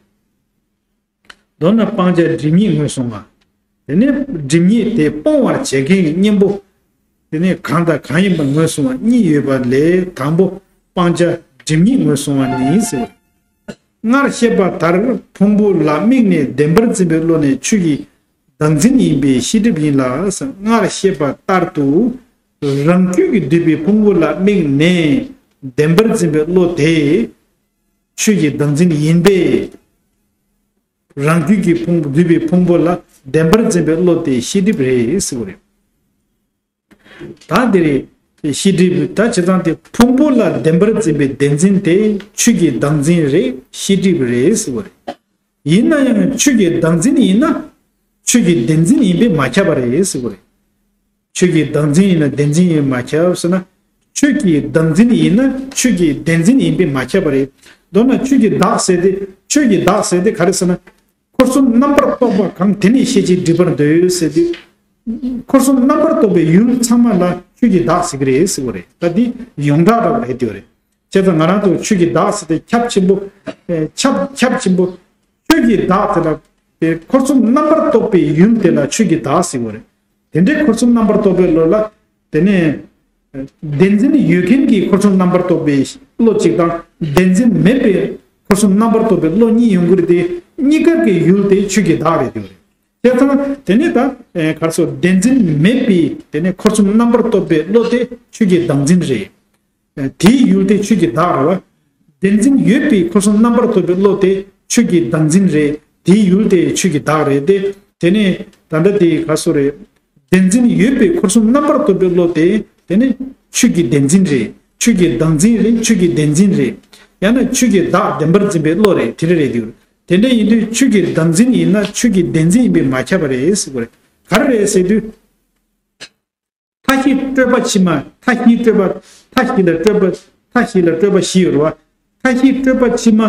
མདོར་ན་སྤང་བྱ་སྒྲིབ་གཉིས་ངོས་བཟུང་བ། དེ་ནས་སྒྲིབ་གཉིས་དེ་སྤོང་བར་བྱེད་མཁན་གྱི་གཉེན་པོ། དེ་ནས་གང་དང་གང་ཡིན་པ་ངོས་བཟུང་བ་གཉིས་ཡོད་པ་ལས། དང་པོ་སྤང་བྱ་སྒྲིབ་གཉིས་ངོས་བཟུང་བ་ནི་ཟེར་བ། སྔར་བཤད་པ་ལྟར་ཕུང་པོ་ལ་དམིགས་ནས་བདེན་པར་འཛིན་པའི་བློ་ནི་ཆོས་ཀྱི་བདག་འཛིན་ཡིན་པས་ཤེས་སྒྲིབ་ཡིན་ལ། སྔར་བཤད་པ་ལྟར་དུ་རང་རྒྱུད་ཀྱིས་བསྡུས་པའི་ཕུང་པོ་ལ་དམིགས་ནས་བདེན་པར་འཛིན་པའི་བློ་དེ་ཆོས་ཀྱི་བདག་འཛིན་ཡིན་པས། རང་རྒྱུད་ཀྱིས་ཕུང་བསྡུས་པའི་ཕུང་པོ་ལ་བདེན་པར་འཛིན་པའི་བློ་དེ་ཤེས་སྒྲིབ་རེད་ཟེར་བ་རེད། ད་འདིར་ཤེས་སྒྲིབ་ད་བྱས་ཙང་དེ་ཕུང་པོ་ལ་བདེན་པར་འཛིན་པའི་བདེན་འཛིན་དེ་ཆོས་ཀྱི་བདག་འཛིན་རེད། ཤེས་སྒྲིབ་རེད་ཟེར་བ་རེད། ཡིན་ན་ཡང་ཆོས་ཀྱི་བདག་འཛིན་ཡིན་ན་ཆོས་ཀྱི་བདེན་འཛིན་ཡིན་པས་མ་ཁྱབ་པ་རེད་ཟེར་བ་རེད། ཆོས་ཀྱི་བདག་འཛིན་ཡིན་ན་བདེན་འཛིན་ཡིན་མ་ཁྱབ་ཟེར་ན། ཆོས་ཀྱི་བདག་འཛིན་ཡིན་ན་ཆོས་ཀྱི་བདེན་འཛིན་ཡིན་པས་མ་ཁྱབ་པ་རེད། མདོར་ན་ཆོས་ཀྱི་བདག་ཟེར་ཏེ་ཆོས་ཀྱི་བདག་ཟེར་ཏེ་ག་རེ་ཟེར་ན། འཁོར་གསུམ་རྣམ་པར་རྟོག་པ་གང་དེ་ནི་ཤེས་བྱའི་སྒྲིབ་པར་འདོད་ཟེར་དུས། འཁོར་གསུམ་རྣམ་པར་རྟོག་པའི་ཡུལ་ཚང་མ་ལ་ཆོས་ཀྱི་བདག་ཟེར་གྱི་རེད་ཟེར་བ་རེད། ད་འདི་ཡོངས་གྲགས་རང་རེད་དེ་རེད། བྱས་ཙང་ང་རང་ཚོ་ཆོས་ཀྱི་བདག་ཟེར་ཏེ་ཁྱབ་ཆེན་པོ། ཨེ་ཁྱབ་ཁྱབ་ཆེན་པོ། ཆོས་ཀྱི་བདག་དེ་ལ། དེ་འཁོར་གསུམ་རྣམ་པར་རྟོག་པའི་ཡུལ་དེ་ལ་ཆོས་ཀྱི་བདག་ཟེར་བ་རེད། དེ་འདྲའི་འཁོར་གསུམ་རྣམ་པར་རྟོག་པའི་བློ་ལ། དེ་ནས། བདེན་འཛིན་ཡོད་མཁན་གྱི་འཁོར་གསུམ་རྣམ་པར་རྟོག་པའི་བློ་གཅིག་དང་བདེན་འཛིན་མེད་པའི་འཁོར་གསུམ་རྣམ་པར་རྟོག་པའི་བློ་གཉིས་ཡོང་གི་རེད་དེ། གཉིས་ཀ་གི་ཡུལ་དེ་ཆོས་ཀྱི་བདག་རེད་དེ་རེད། བྱས་ཙང་དེ་ནས་ད་གར་སོ་བདེན་འཛིན་མེད་པའི་དེ་ནས་འཁོར་གསུམ་རྣམ་པར་རྟོག་པའི་བློ་དེ་ཆོས་ཀྱི་བདག་འཛིན་རེད། དེའི་ཡུལ་དེ་ཆོས་ཀྱི་བདག་རེད་བ། བདེན་འཛིན་ཡོད་པའི་འཁོར་གསུམ་རྣམ་པར་རྟོག་པའི་བློ་དེ་ཆོས་ཀྱི་བདག་འཛིན་རེད། དེའི་ཡུལ་དེ་ཆོས་ཀྱི་བདག་རེད་དེ། དེ་ནས་ད་ལྟ་དེ་ག་སོ་རེད། བདེན་འཛིན་ཡོད་པའི་འཁོར་གསུམ་རྣམ་པར་རྟོག་པའི་བློ་དེ་དེ་ནི་ཆོས་ཀྱི་བདེན་འཛིན་རེད། ཆོས་ཀྱི་བདག་འཛིན་རེད། ཆོས་ཀྱི་བདེན་འཛིན་རེད། ཡང་ན་ཆོས་ཀྱི་བདག་བདེན་པར་འཛིན་པའི་བློ་རེད། དེ་རེ་རེད་དེ། དེ་འདྲ་ཡིན་དུས་ཆོས་ཀྱི་བདག་འཛིན་ཡིན་ན་ཆོས་ཀྱི་བདེན་འཛིན་ཡིན་པས་མ་ཁྱབ་པ་རེད་ཟེར་བ་རེད། ག་རེ་རེད་ཟེར་དུས། མཐའ་བཞི་སྤྲོས་པ་ཕྱི་མ། མཐའ་བཞི་སྤྲོས་པ། མཐའ་བཞི་ལ་སྤྲོས་པ། མཐའ་བཞི་ལ་སྤྲོས་པ་བཞི་ཡོད་རེད་བ། མཐའ་བཞི་སྤྲོས་པ་ཕྱི་མ།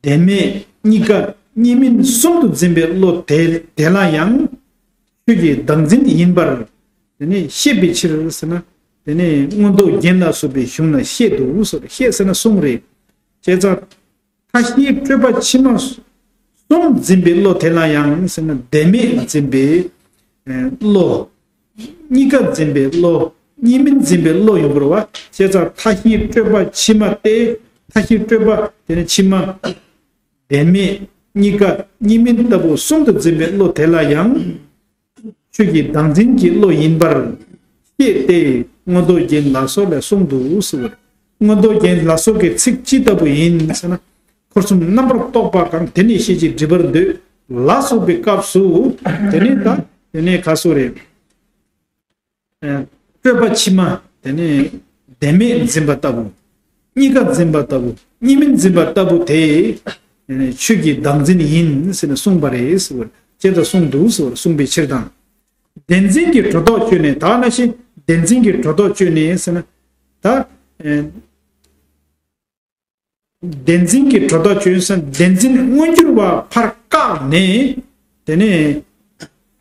བདེན་མེད་གཉིས་ཀ་གཉིས་མིན་གསུམ་དུ་འཛིན་པའི་བློ་དེ་དེ་ལ་ཡང་ཆོས་ཀྱི་བདག་འཛིན་ཡིན་པར་དེ་ནི་ཤེས་པའི་ཕྱིར་ཟེར་ན། དེ་ནི་མངོན་རྟོགས་རྒྱན་ལ་སོགས་པའི་གཞུང་ལ་བཤད་འདུག་ཟེར། བཤད་ཟེར་ན་གསུང་རེད། བྱས་ཙང་། མཐའ་བཞིའི་སྤྲོས་པ་ཕྱི་མ་གསུམ་འཛིན་པའི་བློ་དེ་ལ་ཡང་ཟེར་ན་བདེན་མེད་འཛིན་པའི་བློ། གཉིས་ཀ་འཛིན་པའི་བློ། གཉིས་མིན་འཛིན་པའི་བློ་ཡོང་དགོས་རེད་བ། བྱས་ཙང་མཐའ་བཞིའི་སྤྲོས་པ་ཕྱི་མ་སྟེ། མཐའ་བཞིའི་སྤྲོས་པ་དེ་ནི་ཕྱི་མ། བདེན་མེད་གཉིས་ཀ་གཉིས་མིན་ལྟ་བུ་གསུམ་དུ་འཛིན་པའི་བློ་དེ་ལ་ཡང་། ཆོས་ཀྱི་བདག་འཛིན་གྱི་བློ་ཡིན་པར་བཤད་དེ། མངོན་རྟོགས་རྒྱན་ལ་སོགས་ལས་གསུངས་འདུག་ཟེར་བ་རེད། མངོན་རྟོགས་རྒྱན་ལ་སོགས་ཀྱི་ཚིག་ཅི་ལྟ་བུ་ཡིན་ཟེར་ན། འཁོར་གསུམ་རྣམ་པར་རྟོག་པ་གང་དེ་ནི་ཤེས་བྱའི་སྒྲིབ་པར་འདོད་ལ་སོགས་པའི་སྐབས་སུ། དེ་ནི་ད་དེ་ནི་ག་སོ་རེད། ཨ་སྤྲོས་པ་ཕྱི་མ་དེ་ནི་བདེན་མེད་འཛིན་པ་ལྟ་བུ། གཉིས་ཀ་འཛིན་པ་ལྟ་བུ། གཉིས་མིན་འཛིན་པ་ལྟ་བུ་དེ། དེ་ནི་ཆོས་ཀྱི་བདག་འཛིན་ཡིན་ཟེར་ནས་གསུངས་པ་རེད་ཟེར་བ་ཅེས་དང་གསུངས་འདུག་ཟེར་བ་གསུངས་པའི་ཕྱིར་དང་། བདེན་འཛིན་གྱི་སྒྲོ་འདོགས་གཅོད་ནས། ད་ནང་བཞིན་བདེན་འཛིན་གྱི་སྒྲོ་འདོགས་གཅོད་ནས་ཟེར་ན། ད། ཨེ། བདེན་འཛིན་གྱི་སྒྲོ་འདོགས་གཅོད་ཟེར་ན་བདེན་འཛིན་མངོན་གྱུར་བ་ཕར་བཀག་ནས། དེ་ནས་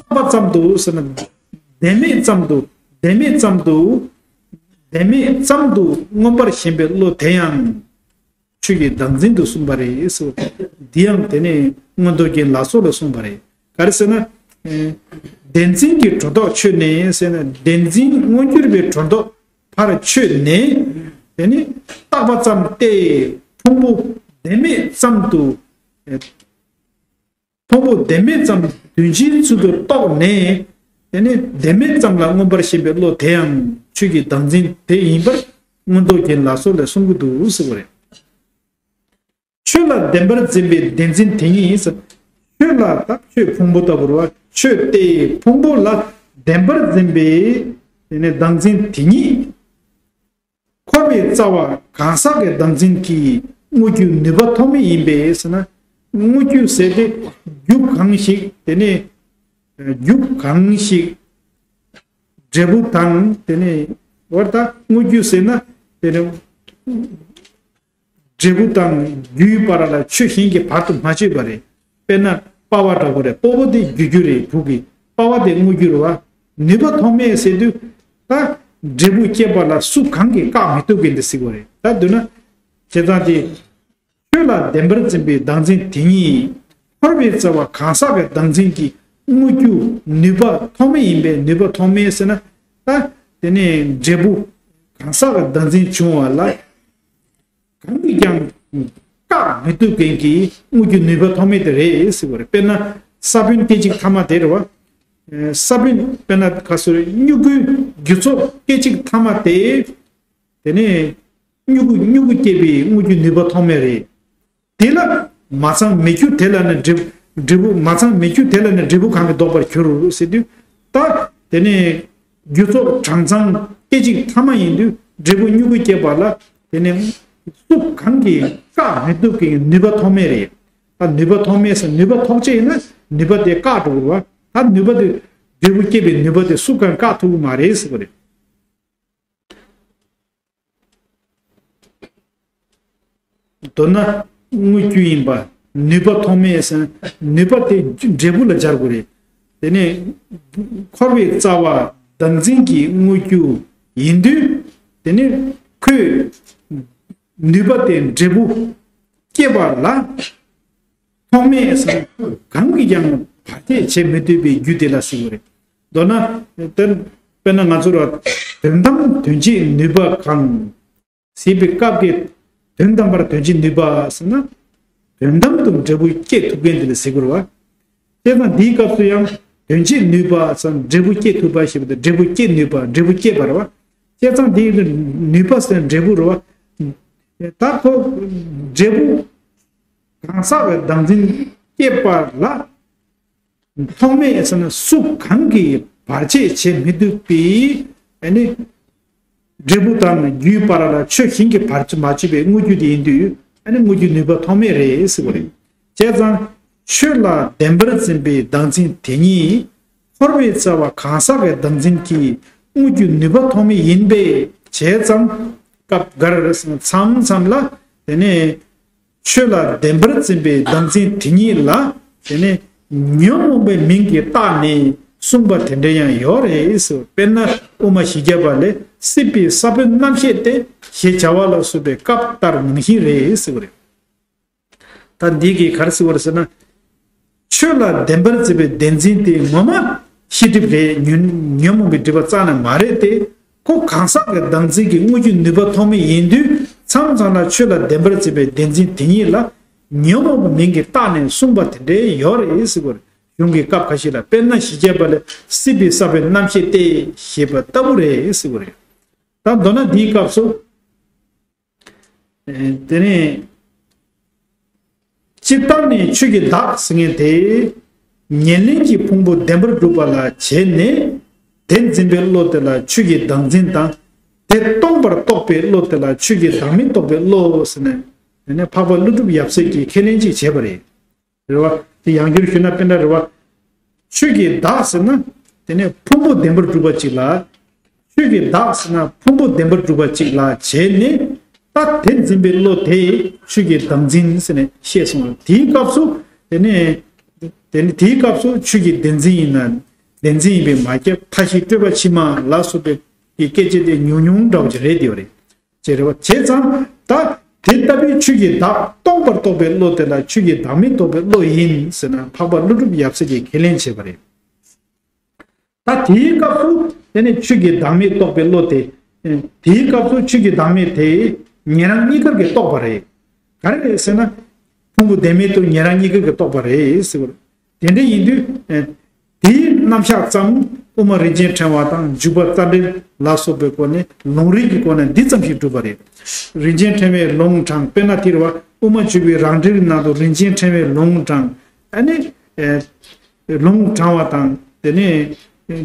བཏགས་པ་ཙམ་དུ་ཟེར་ན། བདེན་མེད་ཙམ་དུ། བདེན་མེད་ཙམ་དུ། བདེན་མེད་ཙམ་དུ་མངོན་པར་ཞེན་པའི་བློ་དེ་ཡང་ཆོས་ཀྱི་བདག་འཛིན་དུ་གསུངས་པ་རེད་ཟེར། འདི་ཡང་དེ་ནས་མངོན་རྟོགས་རྒྱན་ལ་སོགས་ལ་གསུངས་པ་རེད། ག་རེ་ཟེར་ན། ཨེ། བདེན་འཛིན་གྱི་སྒྲོ་འདོགས་ཆོད་ནས་ཟེར་ན་བདེན་འཛིན་མངོན་གྱུར་པའི་སྒྲོ་འདོགས་ཕར་ཆོད་ནས། དེ་ནི་བཏགས་པ་ཙམ་སྟེ་ཕུང་པོ་བདེན་མེད་ཙམ་དུ། ཨེ། ཕུང་པོ་བདེན་མེད་ཙམ་དོན་སྤྱིའི་ཚུལ་དུ་རྟོགས་ནས། དེ་ནི་བདེན་མེད་ཙམ་ལ་མངོན་པར་ཞེན་པའི་བློ་དེ་ཡང་ཆོས་ཀྱི་བདག་འཛིན་དེ་ཡིན་པར་མངོན་རྟོགས་རྒྱན་ལ་སོགས་ལས་གསུང་གི་འདུག་ཟེར་བ་རེད། ཆོས་ལ་བདེན་པར་འཛིན་པའི་བདེན་འཛིན་དེ་ཉིད་ཟེར། ཆོས་ལ་ད་ཆོས་ཕུང་པོ་ལྟ་བུར་བ་ཆོས་ཏེ་ཕུང་པོ་ལ་བདེན་པར་འཛིན་པའི་དེ་ནི་བདག་འཛིན་དེ་ཉིད། འཁོར་བའི་རྩ་བ་གང་ཟག་གི་བདག་འཛིན་གྱི་དངོས་རྒྱུ་ནུས་པ་ཐོགས་མེད་ཡིན་པས་ཟེར་ན། དངོས་རྒྱུ་ཟེར་ཏེ་རྒྱུ་གང་ཞིག་དེ་ནི་རྒྱུ་གང་ཞིག་འབྲས་བུ་དང་དེ་ནི་བར་ད་དངོས་རྒྱུ་ཟེར་ན་དེ་ནི་འབྲས་བུ་དང་རྒྱུའི་བར་ལ་ཆོས་གཞན་གྱིས་བར་དུ་མ་ཆོད་པ་རེད། དཔེར་ན་པ་བ་འདྲ་པོ་རེད། པོ་པོ་དེ་རྒྱུ་རྒྱུ་རེད། བུ་གི་པ་བ་དེ་དངོས་རྒྱུ་རེད་བ། ནུས་པ་ཐོགས་མེད་ཟེར་དུས་ད་འབྲས་བུ་སྐྱེད་པ་ལ་སུ་གང་གིས་བཀག་མི་ཐུབ་མཁན་དེ་ཟེར་བ་རེད། ད་འདོད་ན་བྱས་ཙང་དེ། ཆོས་ལ་བདེན་པར་འཛིན་པའི་བདག་འཛིན་དེ་ཉིད། འཁོར་བའི་རྩ་བ་གང་ཟག་གི་བདག་འཛིན་གྱི་དངོས་རྒྱུ་ནུས་པ་ཐོགས་མེད་ཡིན་པས། ནུས་པ་ཐོགས་མེད་ཟེར་ན་ད་དེ་ནས་འབྲས་བུ་གང་ཟག་གི་བདག་འཛིན་བྱུང་བ་ལ། གང་གིས་ཀྱང་ བཀག་མི་ཐུབ་མཁན་གྱི་དངོས་རྒྱུ་ནུས་པ་ཐོགས་མེད་དེ་རེད་ཟེར་བ་རེད། དཔེར་ན་ས་བོན་སྐད་ཅིག་ཐ་མ་དེ་རེད་བ། ས་བོན་དཔེར་ན་ག་སོ་རེད། མྱུ་གུའི་རྒྱུ་ཚོགས་སྐད་ཅིག་ཐ་མ་དེ། དེ་ནས་མྱུ་གུ་མྱུ་གུ་སྐྱེད་པའི་དངོས་རྒྱུ་ནུས་པ་ཐོགས་མེད་རེད། དེ་ལ་མ་ཚང་མེད་རྒྱུ་དེ་ལ་ནི་འབྲས་འབྲས་བུ། མ་ཚང་མེད་རྒྱུ་དེ་ལ་ནི་འབྲས་བུ་གང་གིས་བཟློག་པར་འགྱུར་ཟེར་དུས། ད་དེ་ནས་རྒྱུ་ཚོགས་གྲངས་ཚང་སྐད་ཅིག་ཐ་མ་ཡིན་དུས་འབྲས་བུ་མྱུ་གུ་སྐྱེད་པ་ལ་དེ་ནས་སུ་གང་གིས་བཀག་མི་ཐུབ་ཀྱི་ནུས་པ་ཐོགས་མེད་རེད། ད་ནུས་པ་ཐོགས་མེད་ཟེར། ནུས་པ་ཐོགས་ཆེ་ཡིན་ན་ནུས་པ་དེ་བཀག་འགྲོ་དགོས་པ། ད་ནུས་པ་དེ་འབྲས་བུ་སྐྱེད་པའི་ནུས་པ་དེ་སུ་གང་བཀག་ཐུབ་ཀྱི་མ་རེད་ཟེར་བ་རེད། མདོར་ན་དངོས་རྒྱུ་ཡིན་པ་ནུས་པ་ཐོགས་མེད་ཟེར་ན་ནུས་པ་དེ་འབྲས་བུ་ལ་སྦྱར་དགོས་རེད། དེ་ནས་འཁོར་བའི་རྩ་བ་བདག་འཛིན་གྱི་དངོས་རྒྱུ་ཡིན་དུས། དེ་ནས་ཁོས་ནུས་པ་དེ་འབྲས་བུ་སྐྱེད་པ་ལ་ཐོགས་མེད་ཟེར་ན་གང་གིས་ཀྱང་བར་ཆད་བྱེད་མི་ཐུབ་པའི་རྒྱུ་དེ་ལ་ཟེར་དགོས་རེད། མདོར་ན་དེ་དཔེར་ན་ང་ཚོར་དོན་དམ་དོན་བྱེད་ནུས་པ་གང་ཟེར་བའི་སྐབས་ཀྱི་དོན་དམ་པར་དོན་བྱེད་ནུས་པ་ཟེར་ན། དོན་དམ་དུ་འབྲས་བུ་སྐྱེད་ཐུབ་མཁན་དེ་ལ་ཟེར་དགོས་རེད་བ། བྱས་ཙང་འདིའི་སྐབས་སུ་ཡང་དོན་བྱེད་ནུས་པ་ཟེར་འབྲས་བུ་སྐྱེད་ཐུབ་པ་ཞེས་པ་དེ་འབྲས་བུ་སྐྱེད་ནུས་པ། འབྲས་བུ་སྐྱེད་པ་རེད་བ། བྱས་ཙང་འདིའི་ནུས་པ་ཟེར་འབྲས་བུ་རེད་བ། ད་ཁོ་འབྲས་བུ་གང་ཟག་གི་བདག་འཛིན་སྐྱེད་པ་ལ་ཐོགས་མེད་ཟེར་ན་སུ་གང་གིས་བར་ཆད་བྱེད་མི་ཐུབ་པའི་ཨ་ནི་འབྲས་བུ་དང་རྒྱུའི་བར་ལ་ཆོས་གཞན་གྱིས་བར་ཆད་མ་བྱས་པའི་དངོས་རྒྱུ་དེ་ཡིན་དུས། ཨ་ནི་དངོས་རྒྱུ་ནུས་པ་ཐོགས་མེད་རེད་ཟེར་བ་རེད། བྱས་ཙང་ཆོས་ལ་བདེན་པར་འཛིན་པའི་བདག་འཛིན་དེ་ཉིད་འཁོར་བའི་རྩ་བ་གང་ཟག་གི་བདག་འཛིན་གྱི་དངོས་རྒྱུ་ནུས་པ་ཐོགས་མེད་ཡིན་པས། བྱས་ཙང་སྐབས་འགར་མཚམས་མཚམས་ལ་དེ་ནས་ཆོས་ལ་བདེན་པར་འཛིན་པའི་བདག་འཛིན་དེ་ཉིད་ལ་དེ་ནས་ཉོན་མོངས་པའི་མིང་གིས་བཏགས་ནས་གསུངས་པ་དེ་འདྲ་ཡང་ཡོད་རེད་ཟེར། དཔེར་ན་དབུ་མ་བཞི་བརྒྱ་པ་ལས་སྲིད་པའི་ས་བོན་རྣམ་ཤེས་ཏེ་ཞེས་བྱ་བ་ལ་སོགས་པའི་སྐབས་ལྟར་ནང་བཞིན་རེད་ཟེར་བ་རེད། ད་འདི་གིས་ག་རེ་ཟེར་བ་རེད་ཟེར་ན། ཆོས་ལ་བདེན་པར་འཛིན་པའི་བདེན་འཛིན་དེ་ངོ་མ་ཤེས་སྒྲིབ་རེད། ཉོན་ཉོན་མོངས་པའི་སྒྲིབ་པ་རྩ་ནས་མ་རེད་དེ། ཁོ་གང་ཟག་གི་བདག་འཛིན་གྱི་དངོས་རྒྱུ་ནུས་པ་ཐོགས་མེད་ཡིན་དུས། མཚམས་མཚམས་ལ་ཆོས་ལ་བདེན་པར་འཛིན་པའི་བདེན་འཛིན་དེ་ཉིད་ལ་ཉོན་མོངས་པའི་མིང་གིས་བཏགས་ནས་གསུངས་པ་དེ་འདྲའི་ཡོད་རེད་ཟེར་བ་རེད། གཞུང་གི་སྐབས་ཁ་ཤས་ལ། དཔེར་ན་བཞི་བརྒྱ་པ་ལས་སྲིད་པའི་ས་བོན་རྣམ་ཤེས་ཏེ་ཞེས་པ་ལྟ་བུ་རེད་ཟེར་བ་རེད། ད་མདོར་ན་འདིའི་སྐབས་སུ། དེ་ནས་སྤྱིར་བཏང་ནས་ཆོས་ཀྱི་བདག་ཟེར་མཁན་དེ་ཉེར་ལེན་གྱི་ཕུང་པོ་བདེན་པར་གྲུབ་པ་ལ་བྱས་ནས། དེ་འཛིན་པའི་བློ་དེ་ལ་ཆོས་ཀྱི་བདག་འཛིན་དང་། དེ་སྟོང་པར་རྟོགས་པའི་བློ་དེ་ལ་ཆོས་ཀྱི་བདག་མེད་རྟོགས་པའི་བློ་ཟེར་ནས། དེ་ནས་འཕགས་པ་ཀླུ་སྒྲུབ་ཡབ་སྲས་ཀྱིས་ཁས་ལེན་ཅིག་བྱས་པ་རེད། རེད་བ། དེ་ཡང་བསྒྱུར་ཞུས་ན་དཔེ་འདྲ་རེད་བ། ཆོས་ཀྱི་བདག་ཟེར་ན། དེ་ནས་ཕུང་པོ་བདེན་པར་གྲུབ་པ་ཅིག་ལ། ཆོས་ཀྱི་བདག་ཟེར་ན་ཕུང་པོ་བདེན་པར་གྲུབ་པ་ཅིག་ལ་བྱས་ནས། ད་དེ་འཛིན་པའི་བློ་དེ་ཆོས་ཀྱི་བདག་འཛིན་ཟེར་ནས་བཤད་སོང་། དེའི་སྐབས་སུ་དེ་ནས། དེ་ནས་དེའི་སྐབས་སུ་ཆོས་ཀྱི་བདེན་འཛིན་ཡིན་ན་བདེན་འཛིན་ཡིན་པས་མ་ཁྱབ། མཐའ་བཞི་སྤྲོས་པ་ཕྱི་མ་ལ་སོགས་པའི་སྐད་ཆ་དེ་ཉུང་ཉུང་འདྲ་བོ་ཅིག་རེད། དེ་བ་རེད། ཅེས་རེད་བ། བྱས་ཙང་ད་དེ་ལྟ་བུའི་ཆོས་ཀྱི་བདག་སྟོང་པར་རྟོགས་པའི་བློ་དེ་ལ་ཆོས་ཀྱི་བདག་མེད་རྟོགས་པའི་བློ་ཡིན་ཟེར་ན་འཕགས་པ་ཀླུ་སྒྲུབ་ཡབ་སྲས་ཀྱིས་ཁས་ལེན་བྱས་པ་རེད། ད་དེའི་སྐབས་སུ་དེ་ནི་ཆོས་ཀྱི་བདག་མེད་རྟོགས་པའི་བློ་དེ། དེའི་སྐབས་སུ་ཆོས་ཀྱི་བདག་མེད་དེ་ཉན་རང་གཉིས་ཀར་གྱི་རྟོགས་པ་རེད། ག་རེ་རེད་ཟེར་ན། ཕུང་པོ་བདེན་མེད་དུ་ཉན་རང་གཉིས་ཀར་གྱི་རྟོགས་པ་རེད་ཟེར་བ་རེད། དེ་འདྲ་ཡིན་དུས། དེའི་རྣམ་གཞག་ཙམ་དབུ་མ་རིན་ཆེན་ཕྲེང་བ་དང་འཇུག་པ་རྩ་འགྲེལ་ལ་སོགས་པའི་སྒོ་ནས་ལུང་རིགས་ཀྱི་སྒོ་ནས་འདི་ཙམ་ཞིག་གྲུབ་པ་རེད། རིན་ཆེན་ཕྲེང་བའི་ལུང་དྲངས། དཔེར་ན་དེ་རེད་བ། དབུ་མ་འཇུག་པའི་རང་འགྲེལ་ནང་དུ་རིན་ཆེན་ཕྲེང་བའི་ལུང་དྲངས། ཨ་ནི། ལུང་དྲངས་པ་དང་དེ་ནས་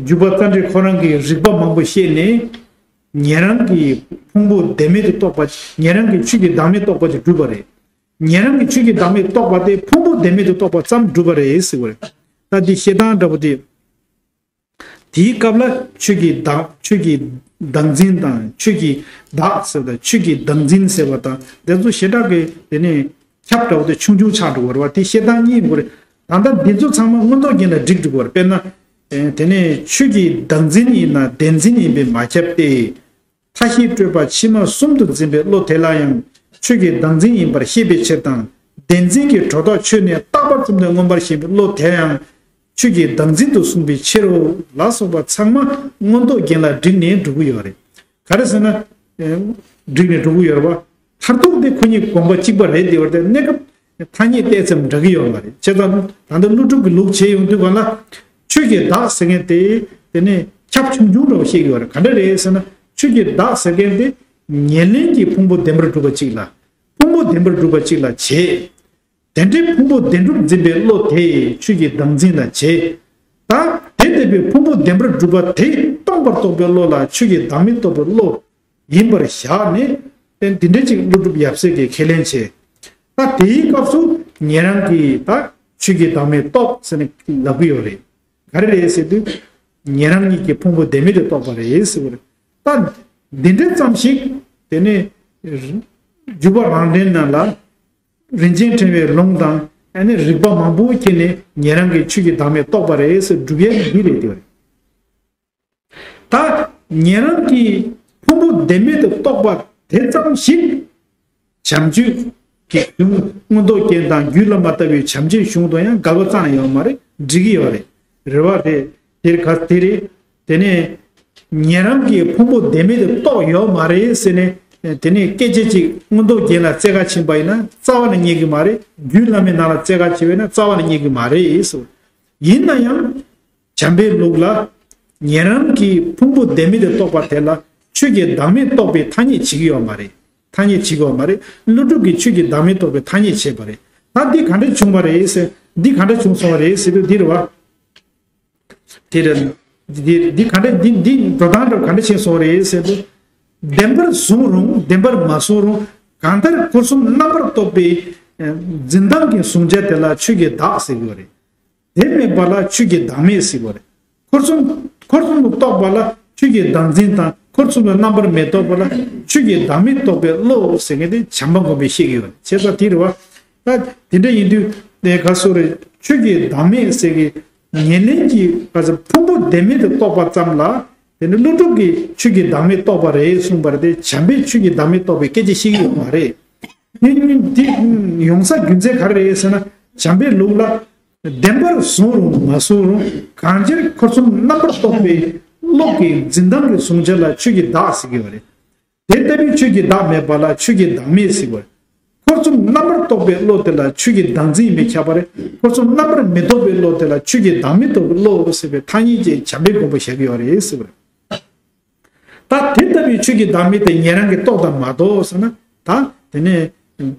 འཇུག་པ་རྩ་འགྲེལ་ཁོ་རང་གིས་རིགས་པ་མང་པོ་བཤད་ནས། ཉན་རང་གི་ཕུང་པོ་བདེན་མེད་དུ་རྟོགས་པ། ཉན་རང་གི་ཆོས་ཀྱི་བདག་མེད་རྟོགས་པ་ཅིག་གྲུབ་པ་རེད། ཉན་རང་གི་ཆོས་ཀྱི་བདག་མེད་རྟོགས་པ་དེ་ཕུང་པོ་བདེན་མེད་དུ་རྟོགས་པ་ཙམ་གྲུབ་པ་རེད་ཟེར་བ་རེད། ད་འདི་བཤད་སྟངས་འདྲ་པོ་དེ། དེའི་སྐབས་ལ་ཆོས་ཀྱི་བདག་ཆོས་ཀྱི་བདག་འཛིན་དང་ཆོས་ཀྱི་བདག་ཟེར་བ་དང་ཆོས་ཀྱི་བདག་འཛིན་ཟེར་བ་དང་དེ་ཚོ་བྱེ་བྲག་གི་དེ་ནས་ཁྱབ་འདྲ་བོ་དེ་ཆུང་ཆུང་ཆགས་འགྲོ་བ་རེད་བ། དེ་བཤད་སྟངས་གཉིས་ཡོད་རེད། ད་ལྟ་འདི་ཚོ་ཚང་མ་མངོན་རྟོགས་རྒྱན་ལ་འགྲིག་འགྲོ་བ་རེད། དཔེར་ན། དེ་ནས་ཆོས་ཀྱི་བདག་འཛིན་ཡིན་ན་བདེན་འཛིན་ཡིན་པས་མ་ཁྱབ་སྟེ། མཐའ་བཞིའི་སྤྲོས་པ་ཕྱི་མ་གསུམ་དུ་འཛིན་པའི་བློ་དེ་ལ་ཡང་ཆོས་ཀྱི་བདག་འཛིན་ཡིན་པར་ཤེས་པའི་ཕྱིར་དང་། བདེན་འཛིན་གྱི་སྒྲོ་འདོགས་ཆོད་ནས་རྟག་པར་བཙུམ་སྟེ་མངོན་པར་ཞེན་པའི་བློ་དེ་ཡང་ཆོས་ཀྱི་བདག་འཛིན་དུ་གསུངས་པའི་ཕྱིར་རོ་ལ་སོགས་པ་ཚང་མ་མངོན་རྟོགས་རྒྱན་ལ་བསྒྲིགས་ནས་འགྲོ་གི་ཡོད་རེད། ག་རེ་ཟེར་ན། བསྒྲིགས་ནས་འགྲོ་གི་ཡོད་རེད་བ། མཐར་ཐུག་དེ་ཁོ་གཉིས་དགོངས་པ་གཅིག་པ་རེད་དེ་བར་དེ་གནས་སྐབས་ཐ་སྙད་བལྟས་ཙམ་འདྲ་གི་ཡོད་མ་རེད། བྱས་ཙང་ད་ལྟ་ཀླུ་སྒྲུབ་ཀྱི་ལུགས་བྱས་ཡོང་དུས་གང་ལ་ཆོས་ཀྱི་བདག་ཟེར་མཁན་དེ་དེ་ནས་ཁྱབ་ཆུང་ཆུང་འདྲ་བོ་བཤད་ཀྱི་ཡོད་རེད། ག་འདྲ་རེད་ཟེར་ན་ཆོས་ཀྱི་བདག་ཟེར་མཁན་དེ་ཉེར་ལེན་གྱི་ཕུང་པོ་བདེན་པར་གྲུབ་པ་གཅིག་ལ་ཕུང་པོ་བདེན་པར་གྲུབ་པ་གཅིག་ལ་བྱེད། དེ་འདྲའི་ཕུང་པོ་བདེན་གྲུབ་འཛིན་པའི་བློ་དེ་ཆོས་ཀྱི་བདག་འཛིན་ལ་བྱེད། ད་དེ་ལྟ་བུའི་ཕུང་པོ་བདེན་པར་གྲུབ་པ་དེ་སྟོང་པར་རྟོགས་པའི་བློ་ལ་ཆོས་ཀྱི་བདག་མེད་རྟོགས་པའི་བློ་ཡིན་པར་བཞག་ནས་དེ་འདི་འདྲ་ཅིག་ཀླུ་སྒྲུབ་ཡབ་སྲས་ཀྱིས་ཁས་ལེན་བྱས། ད་དེའི་སྐབས་སུ་ཉན་རང་གིས་ད་ཆོས་ཀྱི་བདག་མེད་རྟོགས་ཟེར་ནས་ལབ་ཀྱི་ཡོད་རེད། ག་རེ་རེད་ཟེར་དུས། ཉན་རང་ཉིད་ཀྱི་ཕུང་པོ་བདེན་མེད་དུ་རྟོགས་པ་རེད་ཟེར་བ་རེད། ད་འདི་འདྲ་ཙམ་ཞིག་དེ་ནས་འཇུག་པ་རང་འདྲེན་ནང་ལ། རིན་ཆེན་ཕྲེང་བའི་ལུང་དང་ཨ་ནི་རིགས་པ་མང་པོ་ཁྱེར་ནས་ཉན་རང་གིས་ཆོས་ཀྱི་བདག་མེད་རྟོགས་པ་རེད་ཟེར་སྒྲུབ་ཡས་འདི་རེད་དེ་བ་རེད། ད་ཉན་རང་གིས་ཕུང་པོ་བདེན་མེད་དུ་རྟོགས་པ་དེ་ཙམ་ཞིག་བྱམས་ཆོས་ཀྱི་གཞུང་མངོན་རྟོགས་རྒྱན་དང་རྒྱུད་བླ་མ་ལྟ་བུའི་བྱམས་ཆོས་གཞུང་དང་ཡང་འགལ་བ་རྩ་ནས་ཡོད་མ་རེད། འགྲིག་གི་ཡོད་རེད། རེད་བ་རེད། དེར་ག་དེ་རེད། དེ་ནས་ཉན་རང་གིས་ཕུང་པོ་བདེན་མེད་དུ་རྟོགས་ཡོད་མ་རེད་ཟེར་ནས། དེ་ནས་སྐད་ཆ་ཅིག་མངོན་རྟོགས་རྒྱན་ལ་བཙལ་ག་ཕྱིན་པ་ཡིན་ན་རྩ་བ་ནས་རྙེད་ཀྱི་མ་རེད། རྒྱུད་བླ་མའི་ནང་ལ་བཙལ་ག་ཕྱིན་པ་ཡིན་ན་རྩ་བ་ནས་རྙེད་ཀྱི་མ་རེད་ཟེར། ཡིན་ན་ཡང་། བྱམས་པའི་ལུགས་ལ། ཉན་རང་གིས་ཕུང་པོ་བདེན་མེད་དུ་རྟོགས་པ་དེ་ལ་ཆོས་ཀྱི་བདག་མེད་རྟོགས་པའི་ཐ་སྙད་བྱེད་ཀྱི་ཡོད་མ་རེད། ཐ་སྙད་བྱེད་ཀྱི་ཡོད་མ་རེད། ཀླུ་སྒྲུབ་ཀྱིས་ཆོས་ཀྱི་བདག་མེད་རྟོགས་པའི་ཐ་སྙད་བྱས་པ་རེད། ད་འདི་ག་འདྲ་བྱུང་བ་རེད་ཟེར། འདི་ག་འདྲ་བྱུང་སོང་བ་རེད་ཟེར་དུས་འདི་རེད་བ། དེ་རེད། འདི་འདི་ག་འདྲ་འདི་འདི་འགྲོ་སྟངས་འདྲ་ག་འདྲ་བྱས་སོང་རེད་ཟེར་དུས། བདེན་པར་བཟུང་རུང་བདེན་པར་མ་བཟུང་རུང་གང་ལྟར་འཁོར་གསུམ་རྣམ་པར་རྟོག་པའི་འཛིན་སྟངས་ཀྱི་གཟུང་བྱ་དེ་ལ་ཆོས་ཀྱི་བདག་ཟེར་གྱི་ཡོད་རེད། དེ་མེད་པ་ལ་ཆོས་ཀྱི་བདག་མེད་ཟེར་བ་རེད། འཁོར་གསུམ། འཁོར་གསུམ་དུ་རྟོག་པ་ལ་ཆོས་ཀྱི་བདག་འཛིན་དང་འཁོར་གསུམ་ལ་རྣམ་པར་མི་རྟོག་པ་ལ་ཆོས་ཀྱི་བདག་མེད་རྟོགས་པའི་བློ་ཟེར་མཁན་དེ་བྱམས་པ་མགོན་པོས་བཤད་ཀྱི་ཡོད་རེད། བྱས་ཙང་དེ་རེད་བ། ད་དེ་འདྲ་ཡིན་དུས་དེ་ག་སོ་རེད། ཆོས་ཀྱི་བདག་མེད་ཟེར་གྱི་ཉེར་ལེན་གྱི་ག་ཚོད་ཕུང་པོ་བདེན་མེད་དུ་རྟོགས་པ་ཙམ་ལ་དེ་ནི་ཀླུ་སྒྲུབ་ཀྱིས་ཆོས་ཀྱི་བདག་མེད་རྟོགས་པ་རེད་གསུངས་པ་རེད་དེ་བྱམས་པས་ཆོས་ཀྱི་བདག་མེད་རྟོགས་པའི་སྐད་ཆ་བཤད་ཀྱི་ཡོད་མ་རེད། དེ་དེ་ཡོང་ས་རྒྱུ་མཚན་ག་རེ་རེད་ཟེར་ན་བྱམས་པའི་ལུགས་ལ། བདེན་པར་བཟུང་རུང་མ་བཟུང་རུང་གང་ཕྱིར་འཁོར་གསུམ་རྣམ་པར་རྟོག་པའི་བློ་གི་འཛིན་སྟངས་ཀྱི་གཟུང་བྱ་ལ་ཆོས་ཀྱི་བདག་ཟེར་གྱི་ཡོད་རེད། དེ་ལྟ་བུའི་ཆོས་ཀྱི་བདག་མེད་པ་ལ་ཆོས་ཀྱི་བདག་མེད་ཟེར་གྱི་ཡོད་རེད། འཁོར་གསུམ་རྣམ་པར་རྟོག་པའི་བློ་དེ་ལ་ཆོས་ཀྱི་བདག་འཛིན་ཡིན་པས་ཁྱབ་པ་རེད། འཁོར་གསུམ་རྣམ་པར་མི་རྟོག་པའི་བློ་དེ་ལ་ཆོས་ཀྱི་བདག་མེད་རྟོགས་པའི་བློ་ཟེར་བའི་ཐ་སྙད་ཅེས་བྱམས་པའི་མགོན་པོ་བཞག་གི་ཡོད་རེད་ཟེར་བ་རེད། ད་དེ་ལྟ་བུའི་ཆོས་ཀྱི་བདག་མེད་དེ་ཉན་རང་གིས་རྟོགས་དང་མ་རྟོགས་ཟེར་ན། ད་དེ་ནས་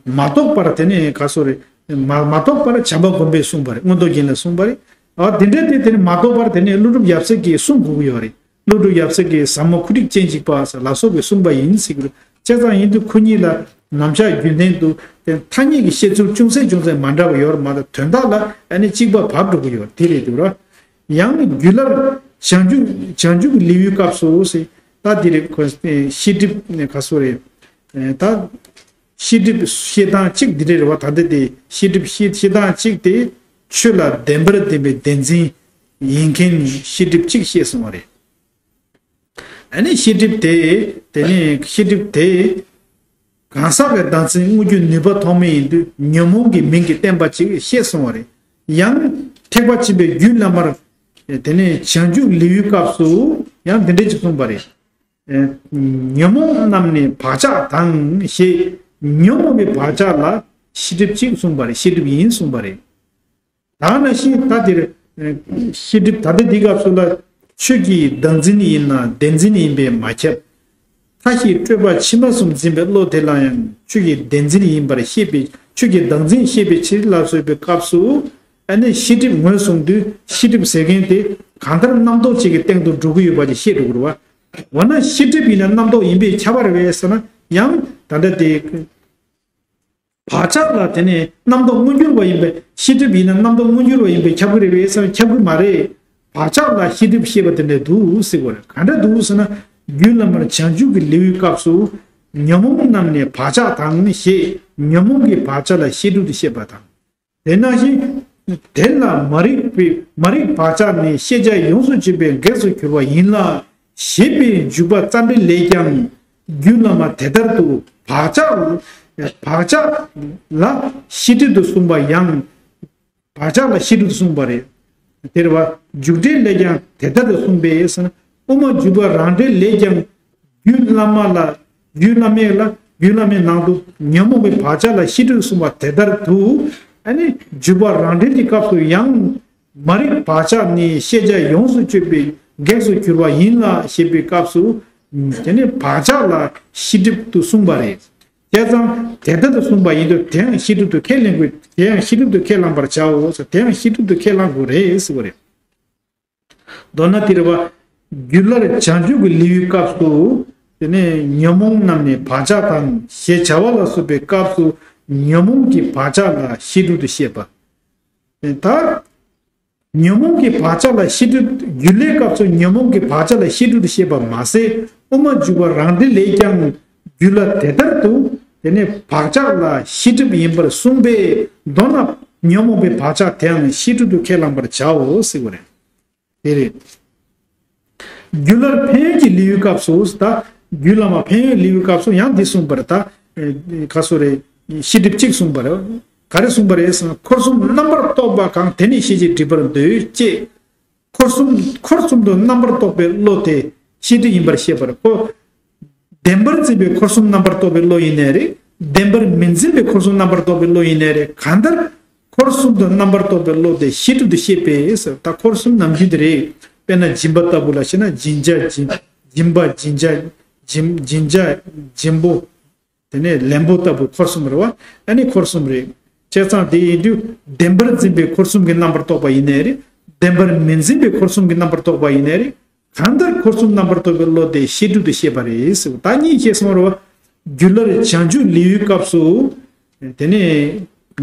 མ་རྟོགས་པར་དེ་ནས་ག་སོ་རེད། མ་མ་རྟོགས་པར་བྱམས་པ་མགོན་པོས་གསུངས་པ་རེད། མངོན་རྟོགས་རྒྱན་ལས་གསུངས་པ་རེད། ཨ་དེ་འདྲ་དེ་དེ་ནས་མ་རྟོགས་པར་དེ་ནས་ཀླུ་སྒྲུབ་ཡབ་སྲས་ཀྱིས་གསུང་དགོས་ཀྱི་ཡོད་རེད། ཀླུ་སྒྲུབ་ཡབ་སྲས་ཀྱིས་ཟབ་མོ་ཁུ་ཊིཀ་ཅན་ཞིག་པ་ཟེར་ལ་སོགས་པས་གསུངས་པ་ཡིན་ཟེར་གྱི་རེད། བྱས་ཙང་ཡིན་དུས་ཁོ་གཉིས་ལ་ནམ་ཞག་རྒྱུན་ལྡན་དུ་དེ་ཐ་སྙད་ཀྱི་བཤད་ཚུལ་ཅུང་ཟད་ཅུང་ཟད་མ་འདྲ་བ་ཡོད་རེད་མ་གཏོགས་དོན་དག་ལ་ཨ་ནི་གཅིག་པ་བབས་འགྲོ་གི་ཡོད་རེད། དེ་རེད་འདུག་ར། ཡང་རྒྱུད་བླར་བྱང་ཆུབ་བྱང་ཆུབ་ཀྱི་ལེའུའི་སྐབས་སུ་ཟེར། ད་འདི་རེད་ཁོ་ཤེས་སྒྲིབ་ནས་ག་སོ་རེད། ད་ཤེས་སྒྲིབ་བཤད་སྟངས་གཅིག་འདི་འདྲ་རེད་བ། ད་ལྟ་དེ་ཤེས་སྒྲིབ་བཤད་བཤད་སྟངས་གཅིག་དེ་ཆོས་ལ་བདེན་པར་ལྡན་པའི་བདེན་འཛིན་ཡིན་མཁན་ཤེས་སྒྲིབ་གཅིག་བཤད་སོང་བ་རེད། ཨ་ནི་ཤེས་སྒྲིབ་དེ་དེ་ནས་ཤེས་སྒྲིབ་དེ། གང་ཟག་གི་བདག་འཛིན་དངོས་རྒྱུ་ནུས་པ་ཐོགས་མེད་ཡིན་དུས་ཉོན་མོངས་ཀྱི་མིང་གིས་བསྟན་པ་ཅིག་བཤད་སོང་བ་རེད། ཡང་ཐེག་པ་ཆེན་པོའི་རྒྱུད་བླ་མར་དེ་ནས་བྱང་ཆུབ་ལེའུའི་སྐབས་སུ་ཡང་འདི་འདྲ་ཅིག་གསུངས་པ་རེད། ཉོན་མོངས་རྣམས་ནི་བག་ཆགས་དང་ཞེས་ཉོན་མོངས་པའི་བག་ཆགས་ལ་ཤེས་སྒྲིབ་ཅིག་གསུངས་པ་རེད། ཤེས་སྒྲིབ་ཡིན་གསུངས་པ་རེད། ད་ནང་བཞིན་ད་འདིར་ཤེས་སྒྲིབ་ད་ལྟ་འདི་སྐབས་སུ་ལ་ཆོས་ཀྱི་བདག་འཛིན་ཡིན་ན་བདེན་འཛིན་ཡིན་པས་མ་ཁྱབ། མཐའ་བཞིའི་སྤྲོས་པ་ཕྱི་མ་གསུམ་འཛིན་པའི་བློ་དེ་ལ་ཡང་ཆོས་ཀྱི་བདེན་འཛིན་ཡིན་པར་ཤེས་པའི་ཆོས་ཀྱི་བདག་འཛིན་ཤེས་པའི་ཕྱིར་ལ་སོགས་པའི་སྐབས་སུ་ཨ་ནི་ཤེས་སྒྲིབ་ངོས་བཟུང་དུས་ཤེས་སྒྲིབ་ཟེར་མཁན་དེ་གང་ལྟར་རྣམ་རྟོག་ཅིག་གི་སྟེང་དུ་འགྲོ་གི་ཡོད་པ་ཅིག་ཤེས་འགྲོ་གི་རེད་བ། འོ་ན་ཤེས་སྒྲིབ་ཡིན་ན་རྣམ་རྟོག་ཡིན་པས་ཁྱབ་པ་རེད་བས་ཟེར་ན་ཡང་ད་ལྟ་དེ། བག་ཆགས་ལ་དེ་ནས་རྣམ་རྟོག་མངོན་གྱུར་བ་ཡིན་པས་ཤེས་སྒྲིབ་ཡིན་ན་རྣམ་རྟོག་མངོན་གྱུར་བ་ཡིན་པས་ཁྱབ་ཀྱི་རེད་པས་ཟེར་ན་ཁྱབ་ཀྱི་མ་རེད། བག་ཆགས་ལ་ཤེས་སྒྲིབ་ཤེས་པ་དེ་འདྲ་འདུག་ཟེར་བ་རེད། ག་འདྲ་འདུག་ཟེར་ན་རྒྱུད་བླ་མར་བྱང་ཆུབ་ཀྱི་ལེའུའི་སྐབས་སུ་ཉོན་མོངས་རྣམས་ནི་བག་ཆགས་དང་ཞེས་ཉོན་མོངས་ཀྱི་བག་ཆགས་ལ་ཤེས་སྒྲིབ་ཏུ་བཤད་པ་དང་། དེ་ནང་བཞིན། དེ་ལ་མ་རིག་པའི་མ་རིག་བག་ཆགས་ནི་ཤེས་བྱ་ཡོངས་སུ་གཅོད་པའི་གེགས་སུ་གྱུར་པ་ཡིན་ལ། ཞེས་པའི་འཇུག་པ་རྩ་འགྲེལ་ལས་ཀྱང་རྒྱུད་བླ་མ་དེ་ལྟར་དུ་བག་ཆགས་བག་ཆགས་ལ་ཤེས་སྒྲིབ་ཏུ་གསུངས་པ་ཡང་། བག་ཆགས་ལ་ཤེས་སྒྲིབ་ཏུ་གསུངས་པ་རེད། དེ་རེད་བ། འཇུག་འགྲེལ་ལས་ཀྱང་དེ་ལྟར་དུ་གསུངས་པས་ཟེར་ན་དབུ་མ་འཇུག་པ་རང་འགྲེལ་ལས་ཀྱང་རྒྱུད་བླ་མ་ལ་རྒྱུད་བླ་མེད་ལ་ རྒྱུད་བླ་མའི་ནང་དུ་ཉོན་མོངས་པའི་བག་ཆགས་ལ་ཤེས་སྒྲིབ་གསུངས་པ་དེ་ལྟར་དུ། ཨ་ནི་འཇུག་པ་རང་འགྲེལ་གྱི་སྐབས་སུ་ཡང་མ་རིག་བག་ཆགས་ནི་ཤེས་བྱ་ཡོངས་སུ་གཅོད་པའི་གེགས་སུ་གྱུར་པ་ཡིན་ལ་ཞེས་པའི་སྐབས་སུ། དེ་ནི་བག་ཆགས་ལ་ཤེས་སྒྲིབ་ཏུ་གསུངས་པ་རེད། བྱས་ཙང་དེ་ལྟར་དུ་གསུངས་པ་ཡིན་དུས་དེ་ཡང་ཤེས་སྒྲིབ་ཏུ་ཁས་ལེན་དགོས། དེ་ཡང་ཤེས་སྒྲིབ་ཏུ་ཁས་བླང་བར་བྱའོ་ཟེར། དེ་ཡང་ཤེས་སྒྲིབ་ཏུ་ཁས་བླང་དགོས་རེད་ཟེར་བ་རེད། མདོར་ན་དེ་རེད་བ། རྒྱུད་བླར་བྱང་ཆུབ་ཀྱི་ལེའུའི་སྐབས་སུ། དེ་ནས་ཉོན་མོངས་རྣམས་ནི་བག་ཆགས་དང་ཞེས་བྱ་བ་ལ་སོགས་པའི་སྐབས་སུ་ཉོན་མོངས་ཀྱི་བག་ཆགས་ལ་ཤེས་སྒྲིབ་ཏུ་བཤད་པ། ད་ཉོན་མོངས་ཀྱི་བག་ཆགས་ལ་ཤེས་སྒྲིབ། རྒྱུད་བླའི་སྐབས་སུ་ཉོན་མོངས་ཀྱི་བག་ཆགས་ལ་ཤེས་སྒྲིབ་ཏུ་བཤད་པ་མ་ཟད། དབུ་མ་འཇུག་པ་རང་འགྲེལ་ལས་ཀྱང་རྒྱུད་བླ་དེ་ལྟར་དུ། དེ་ནས་བག་ཆགས་ལ་ཤེས་སྒྲིབ་ཡིན་པར་གསུངས་པས། མདོར་ན་ཉོན་མོངས་པའི་བག་ཆགས་དེའང་ཤེས་སྒྲིབ་ཏུ་ཁས་བླང་བར་བྱའོ་ཟེར་བ་རེད། དེ་རེད། རྒྱུད་བླར་ཕན་ཡོན་གྱི་ལེའུའི་སྐབས་སུ། ད་རྒྱུད་བླ་མ་ཕན་ཡོན་ལེའུའི་སྐབས་སུ་ཡང་འདི་གསུངས་པར། ད་ག་སོ་རེད། ཤེས་སྒྲིབ་གཅིག་གསུངས་པར། ག་རེ་གསུངས་པ་རེད་ཟེར་ན། འཁོར་གསུམ་རྣམ་པར་རྟོག་པ་གང་། དེ་ནི་ཤེས་བྱའི་སྒྲིབ་པར་འདོད་ཅེས། འཁོར་གསུམ། འཁོར་གསུམ་དུ་རྣམ་པར་རྟོག་པའི་བློ་དེ་ཤེས་སྒྲིབ་ཡིན་པར་བཤད་པར་གོ། བདེན་པར་འཛིན་པའི་འཁོར་གསུམ་རྣམ་པར་རྟོག་པའི་བློ་ཡིན་ནའི་རེད། བདེན་པར་མི་འཛིན་པའི་འཁོར་གསུམ་རྣམ་པར་རྟོག་པའི་བློ་ཡིན་ནའི་རེད། གང་ལྟར་འཁོར་གསུམ་དུ་རྣམ་པར་རྟོག་པའི་བློ་དེ་ཤེས་སྒྲིབ་ཏུ་བཤད་པས་ཟེར། ད་འཁོར་གསུམ་ནམ་རྒྱུན་དེ་རེད། དཔེར་ན་སྦྱིན་པ་ལྟ་བུ་ལ་བཤད་ན། སྦྱིན་བྱ་སྦྱིན། སྦྱིན་པ་སྦྱིན་བྱ། སྦྱིན། སྦྱིན་བྱ་སྦྱིན་པོ། དེ་ནས་ལེན་པོ་ལྟ་བུ་འཁོར་གསུམ་རེད་བ། ཨ་ནི་འཁོར་གསུམ་རེད། བྱས་ཙང་དེ་ཡིན་དུས་བདེན་པར་འཛིན་པའི་འཁོར་གསུམ་གྱི་རྣམ་པར་རྟོག་པ་ཡིན་ནའི་རེད། བདེན་པར་མི་འཛིན་པའི་འཁོར་གསུམ་གྱི་རྣམ་པར་རྟོག་པ་ཡིན་ནའི་རེད། གང་ལྟར་འཁོར་གསུམ་རྣམ་པར་རྟོག་པའི་བློ་དེ་ཤེས་སྒྲིབ་ཏུ་བཤད་པ་རེད་ཟེར་བ། ད་གཉིས་བཤད་སོང་རེད་བ། རྒྱུད་བླར་བྱང་ཆུབ་ལེའུའི་སྐབས་སུ། དེ་ནས་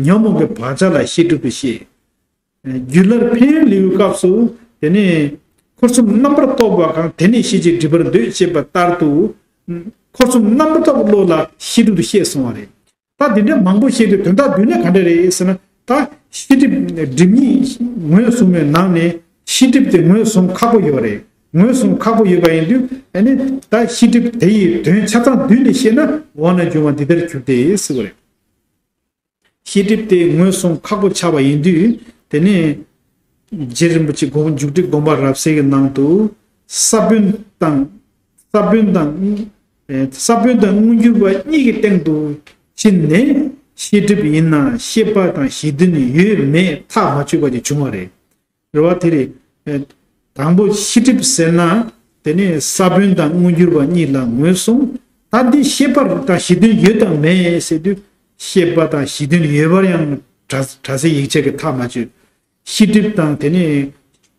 ཉོན་མོངས་པའི་བག་ཆགས་ལ་ཤེས་སྒྲིབ་ཏུ་བཤད། རྒྱུད་བླར་ཕན་ཡོན་ལེའུའི་སྐབས་སུ། དེ་ནས་འཁོར་གསུམ་རྣམ་པར་རྟོག་པ་གང་། དེ་ནི་ཤེས་བྱའི་སྒྲིབ་པར་འདོད་ཅེས་པ་ལྟར་དུ། འཁོར་གསུམ་རྣམ་པར་རྟོག་པའི་བློ་ལ་ཤེས་སྒྲིབ་ཏུ་བཤད་སོང་བ་རེད། ད་འདི་འདྲའི་མང་པོ་བཤད་དུས་དོན་དག་བསྡུས་ན་ག་འདྲ་རེད་ཟེར་ན། ད་ཤེས་སྒྲིབ་སྒྲིབ་གཉིས་ངོས་བཟུང་བའི་ནང་ནས་ཤེས་སྒྲིབ་དེ་ངོས་བཟུང་ཁག་པོ་ཡོད་རེད། ངོས་བཟུང་ཁག་པོ་ཡོད་པ་ཡིན་དུས། ཨ་ནི་ད་ཤེས་སྒྲིབ་དེ་ཡི་དོན་ཆ་ཚང་བསྡུས་ནས་བཤད་ན། འོག་ན་འབྱུང་བ་འདི་ལྟར་གྱུར་ཏེ་ཟེར་བ་རེད། ཤེས་སྒྲིབ་དེ་ངོས་བཟུང་ཁག་པོ་ཆགས་པ་ཡིན་དུས། དེ་ནས་རྗེ་རིན་པོ་ཆེ་མགོན་པོ་འཇུག་སྒྲིབ་སྒོམ་པ་རབ་གསལ་གྱི་ནང་དུ། ས་བོན་དང་། ས་བོན་དང་། ཨེ། ས་བོན་དང་མངོན་གྱུར་པ་གཉིས་ཀྱི་སྟེང་དུ་ཕྱིན་ནས། ཤེས་སྒྲིབ་ཡིན་ན་ཤེས་པ་དང་གཞི་དོན་ཡོད་མེད་ཐག་མ་ཆོད་པ་ཅིག་བྱུང་བ་རེད། རེད་བ། དེ་རེད། ཨེ། དང་པོ་ཤེས་སྒྲིབ་ཟེར་ན། དེ་ནས་ས་བོན་དང་མངོན་གྱུར་པ་གཉིས་ལ་ངོས་བཟུང་། ད་འདི་ཤེས་པ་དང་གཞི་དོན་ཡོད་དམ་མེད་ཟེར་དུས། ཤེས་པ་དང་གཞི་དོན་ཡོད་པར་ཡང་གྲྭ་གྲྭ་སའི་ཡིག་ཆ་གིས་ཐག་མ་ཆོད། ཤེས་སྒྲིབ་དང་དེ་ནས་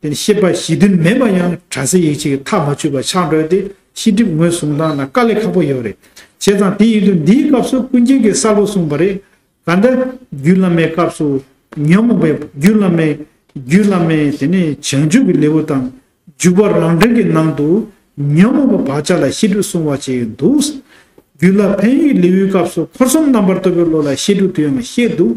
དེ་ནས་ཤེས་པ་གཞི་དོན་མེད་པ་ཡང་གྲྭ་སའི་ཡིག་ཆ་གིས་ཐག་མ་ཆོད་པ་ཆགས་འགྲོ་སྟེ། ཤེས་སྒྲིབ་ངོས་བཟུང་སྟངས་ལ་དཀའ་ལས་ཁག་པོ་ཡོད་རེད། བྱས་ཙང་དེ་ཡིན་དུས་འདིའི་སྐབས་སུ་ཀུན་མཁྱེན་གྱིས་གསལ་པོ་གསུངས་པ་རེད། གང་ལྟར་རྒྱུད་བླ་མའི་སྐབས་སུ་ཉོན་མོངས་པའི། རྒྱུད་བླ་མའི། རྒྱུད་བླ་མའི་དེ་ནས་བྱང་ཆུབ་ཀྱི་ལེའུ་དང་། འཇུག་པ་རང་འགྲེལ་གྱི་ནང་དུ་ཉོན་མོངས་པའི་བག་ཆགས་ལ་ཤེས་སྒྲིབ་གསུངས་པ་ཅིག་འདུག། རྒྱུད་བླ་ཕན་ཡོན་ལེའུའི་སྐབས་སུ་འཁོར་གསུམ་རྣམ་པར་རྟོག་པའི་བློ་ལ་ཤེས་སྒྲིབ་ཏུ་ཡང་བཤད་འདུག།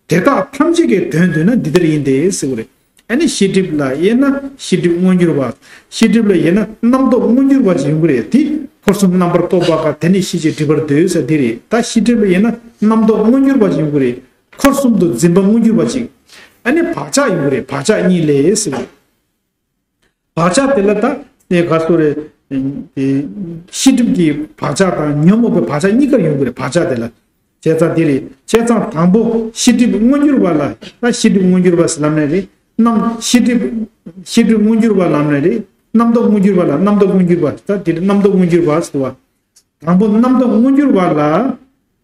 དེ་དག་ཐམས་ཅད་ཀྱི་དོན་བསྡུས་ན་འདི་ལྟར་ཡིན་ཏེ་ཟེར་བ་རེད། ཨ་ནི་ཤེས་སྒྲིབ་ལ་དབྱེ་ན་ཤེས་སྒྲིབ་མངོན་གྱུར་བ། ཤེས་སྒྲིབ་ལ་དབྱེ་ན་རྣམ་རྟོག་མངོན་གྱུར་བ་ཅིག་ཡོང་གི་རེད། དེ་འཁོར་གསུམ་རྣམ་པར་རྟོག་པ་གང་། དེ་ནི་ཤེས་བྱའི་སྒྲིབ་པར་འདོད་ཟེར་འདི་རེད། ད་ཤེས་སྒྲིབ་ལ་དབྱེ་ན་རྣམ་རྟོག་མངོན་གྱུར་བ་ཅིག་ཡོང་གི་རེད། འཁོར་གསུམ་དུ་འཛིན་པ་མངོན་གྱུར་བ་ཅིག། ཨ་ནི་བག་ཆགས་ཡོང་གི་རེད། བག་ཆགས་གཉིས་ལས་ཟེར་བ། བག་ཆགས་དེ་ལ་ད་ནས་ག་སོ་རེ། ཤེས་སྒྲིབ་ཀྱི་བག་ཆགས་དང་ཉོན་མོངས་པའི་བག་ཆགས་གཉིས་ཀ་ཡོང་གི་རེད། བག་ཆགས་དེ་ལ། བྱས་ཙང་དེ་རེད། བྱས་ཙང་དང་པོ་ཤེས་སྒྲིབ་མངོན་གྱུར་བ་ལ། ད་ཤེས་སྒྲིབ་མངོན་གྱུར་བ་ཟེར་ལབ་ནའི་རེད། རྣམ། ཤེས་སྒྲིབ། ཤེས་སྒྲིབ་མངོན་གྱུར་བ་ལབ་ནའི་རེད། རྣམ་རྟོག་མངོན་གྱུར་བ་ལ་རྣམ་རྟོག་མངོན་གྱུར་བ། ད་དེ་རེད། རྣམ་རྟོག་མངོན་གྱུར་བ་ཟེར་བ། དང་པོ་རྣམ་རྟོག་མངོན་གྱུར་བ་ལ།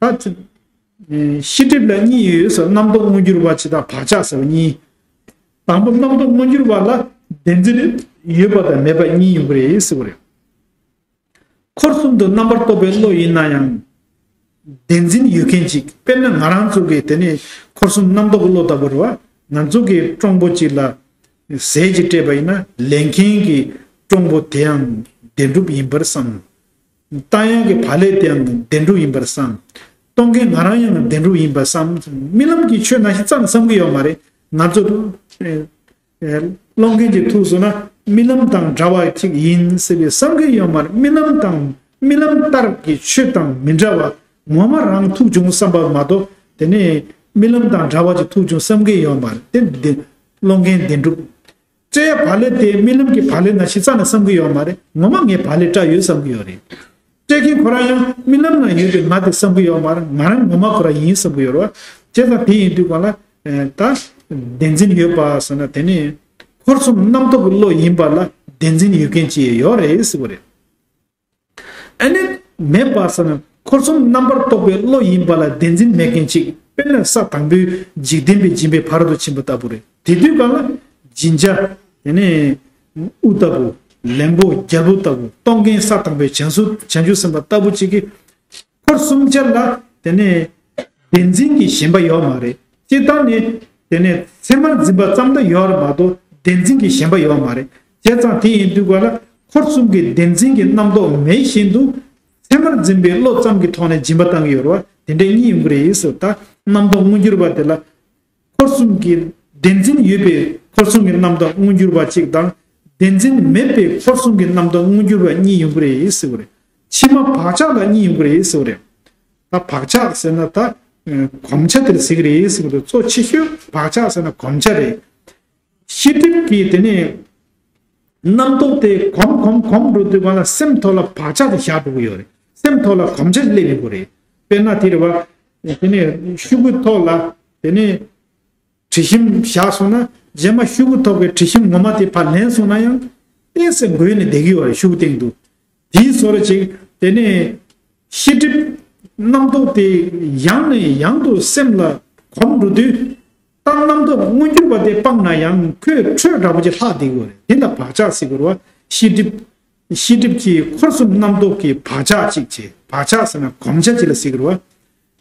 ད། ཤེས་སྒྲིབ་ལ་གཉིས་ཡོད་ཟེར། རྣམ་རྟོག་མངོན་གྱུར་བ་གཅིག་དང་བག་ཆགས་ཟེར་བ་གཉིས། དང་པོ་རྣམ་རྟོག་མངོན་གྱུར་བ་ལ་བདེན་འཛིན་ཡོད་པ་དང་མེད་པ་གཉིས་ཡོང་གི་རེད་ཟེར་བ་རེད། འཁོར་གསུམ་དུ་རྣམ་པར་རྟོག་པའི་བློ་ཡིན་ན་ཡང་། བདེན་འཛིན་ཡོད་མཁན་ཅིག། དཔེར་ན་ང་རང་ཚོ་གི་དེ་ནས་འཁོར་གསུམ་རྣམ་རྟོག་གི་བློ་ལྟ་བུ་རེད་བ། ང་ཚོ་གི་གྲོང་པོ་གཅིག་ལ་ཟས་ཅིག་སྤྲད་པ་ཡིན་ན། ལེན་མཁན་གྱི་གྲོང་པོ་དེའང་བདེན་གྲུབ་ཡིན་པར་བསམ། བཏང་ཡག་གི་བག་ལེབ་དེའང་བདེན་གྲུབ་ཡིན་པར་བསམ། གཏོང་མཁན་ང་རང་ཡང་བདེན་གྲུབ་ཡིན་པར་བསམ། རྨི་ལམ་གྱི་ཆོས་ནང་བཞིན་རྩ་ནས་བསམ་གྱི་ཡོད་མ་རེད། ང་ཚོ་ཨེ་ཨེ་སློང་མཁན་གྱི་ཐུགས་སུ་ན་རྨི་ལམ་དང་འདྲ་བ་ཅིག་ཡིན་ཟེར་བའི་བསམ་གྱི་ཡོད་མ་རེད། རྨི་ལམ་དང་། རྨི་ལམ་ལྟར་གྱི་ཆོས་དང་མི་འདྲ་བ་ངོ་མ་རང་ཐུག་བྱུང་བསམ་པ་མ་གཏོགས། དེ་ནས་རྨི་ལམ་དང་འདྲ་བ་ཅིག་ཐུག་བྱུང་བསམ་གྱི་ཡོད་མ་རེད། དེ་བདེན། སློང་མཁན་བདེན་གྲུབ། སྤྲད་ཡག་བག་ལེབ་དེ་རྨི་ལམ་གྱི་བག་ལེབ་ནང་བཞིན་རྩ་ནས་བསམ་གྱི་ཡོད་མ་རེད། ངོ་མ་ངས་བག་ལེབ་སྤྲད་ཡོད་བསམ་གྱི་ཡོད་རེད། སྤྲད་མཁན་ཁོ་རང་ཡང་རྨི་ལམ་ན་ཡོད་པའི་ང་དེ་བསམ་གྱི་ཡོད་མ་རེད། ང་རང་ངོ་མ་ཁོ་རང་ཡིན་བསམ་གྱི་ཡོད་རེད་བ། བྱས་ཙང་དེ་ཡིན་དུས་གང་ལ་ད་བདེན་འཛིན་ཡོད་པ་ཟེར་ན། དེ་ནི་འཁོར་གསུམ་རྣམ་རྟོག་གི་བློ་ཡིན་པ་ལ་བདེན་འཛིན་ཡོད་མཁན་ཅིག་ཡོད་རེད་ཟེར་བ་རེད། ཨ་ནི་མེད་པ་ཟེར་ན་འཁོར་གསུམ་རྣམ་པར་རྟོག་པའི་བློ་ཡིན་པ་ལ་བདེན་འཛིན་མེད་མཁན་ཅིག་དཔེར་ན་ས་དང་པོའི་འཇིག་རྟེན་པའི་སྦྱིན་པའི་ཕ་རོལ་ཏུ་ཕྱིན་པ་ལྟ་བུ་རེད། དེ་དུས་གང་ལ་སྦྱིན་བྱ་དེ་ནས་དབུ་ལྟ་བུ་ལན་པོ་རྒྱལ་པོ་ལྟ་བུ་གཏོང་མཁན་ས་དང་པོའི་བྱང་སུ་བྱང་ཆུབ་སེམས་དཔའ་ལྟ་བུ་ཅིག་གིས་འཁོར་གསུམ་ཆར་ལ་དེ་ནས་བདེན་འཛིན་གྱི་ཞེན་པ་ཡོད་མ་རེད། སྤྱིར་བཏང་ནས་དེ་ནས་མཚན་མར་འཛིན་པ་ཙམ་དུ་ཡོད་རེད་མ་གཏོགས་བདེན་འཛིན་གྱི་ཞེན་པ་ཡོད་མ་རེད། བྱས་ཙང་དེ་ཡིན་དུས་ག་ལ་འཁོར་གསུམ་གྱི་བདེན་འཛིན་གྱི་རྣམ་རྟོག་མེད་བཞིན་དུ་མཚན་མར་འཛིན་པའི་བློ་ཙམ་གྱི་ཐོག་ནས་སྦྱིན་པ་བཏང་གི་ཡོད་རེད་བ། དེ་འདྲའི་གཉིས་ཡོང་གི་རེད་ཟེར། ད་རྣམ་རྟོག་མངོན་གྱུར་པ་དེ་ལ་འཁོར་གསུམ་གྱི་བདེན་འཛིན་ཡོད་པའི་འཁོར་གསུམ་གྱི་རྣམ་རྟོག་མངོན་གྱུར་པ་གཅིག་དང་། བདེན་འཛིན་མེད་པའི་འཁོར་གསུམ་གྱི་རྣམ་རྟོག་མངོན་གྱུར་པ་གཉིས་ཡོང་གི་རེད་ཟེར་བ་རེད། ཕྱི་མ་བག་ཆགས་ལ་གཉིས་ཡོང་གི་རེད་ཟེར་བ་རེད། ད་བག་ཆགས་ཟེར་ན་ད་གོམས་ཆ་དེར་ཟེར་གི་རེད་ཟེར་གི་འདུག་གཙོ་ཆེ་ཤོས་བག་ཆགས་ཟེར་ན་གོམས་ཆ་རེད། ཤེས་སྒྲིབ་ཀྱིས་དེ་ནས་རྣམ་རྟོག་དེ་གོམས་གོམས་གོམས་འགྲོ་དུས་གང་ལ་སེམས་ཐོག་ལ་བག་ཆགས་དེ་བཞག་འགྲོ་གི་ཡོད་རེད། སེམས་ཐོག་ལ་གོམས་ཆ་སླེབས་ཡོང་གི་རེད། དཔེར་ན་དེ་རེད་བ། དེ་ནས་ཤུ་གུ་ཐོག་ལ་དེ་ནས་དྲི་ཞིམ་བཞག་སོང་ན་རྗེས་མ་ཤུ་གུ་ཐོག་གི་དྲི་ཞིམ་ངོ་མ་དེ་ཕར་ལེན་སོང་ན་ཡང་ཏོག་ཙམ་འགོས་ནས་བསྡད་ཀྱི་ཡོད་རེད། ཤུ་གུ་སྟེང་དུ། དེའི་བཟོ་འདྲ་ཅིག་དེ་ནས་ཤེས་སྒྲིབ་རྣམ་རྟོག་དེ་ཡང་ནས་ཡང་དུ་སེམས་ལ་གོམས་འགྲོ་དུས། ད་རྣམ་རྟོག་མངོན་གྱུར་པ་དེ་སྤངས་ན་ཡང་ཁོའི་འཕྲོས་འདྲ་པོ་ཅིག་ལྷག་བསྡད་ཀྱི་ཡོད་རེད། དེ་ལ་བག་ཆགས་ཟེར་གྱི་རེད་བ། ཤེས་སྒྲིབ། ཤེས་སྒྲིབ་ཀྱི་འཁོར་གསུམ་རྣམ་རྟོག་གི་བག་ཆགས་ཅིག་བྱས། བག་ཆགས་ཟེར་ན་གོམས་ཆ་ཅིག་ལ་ཟེར་གྱི་རེད་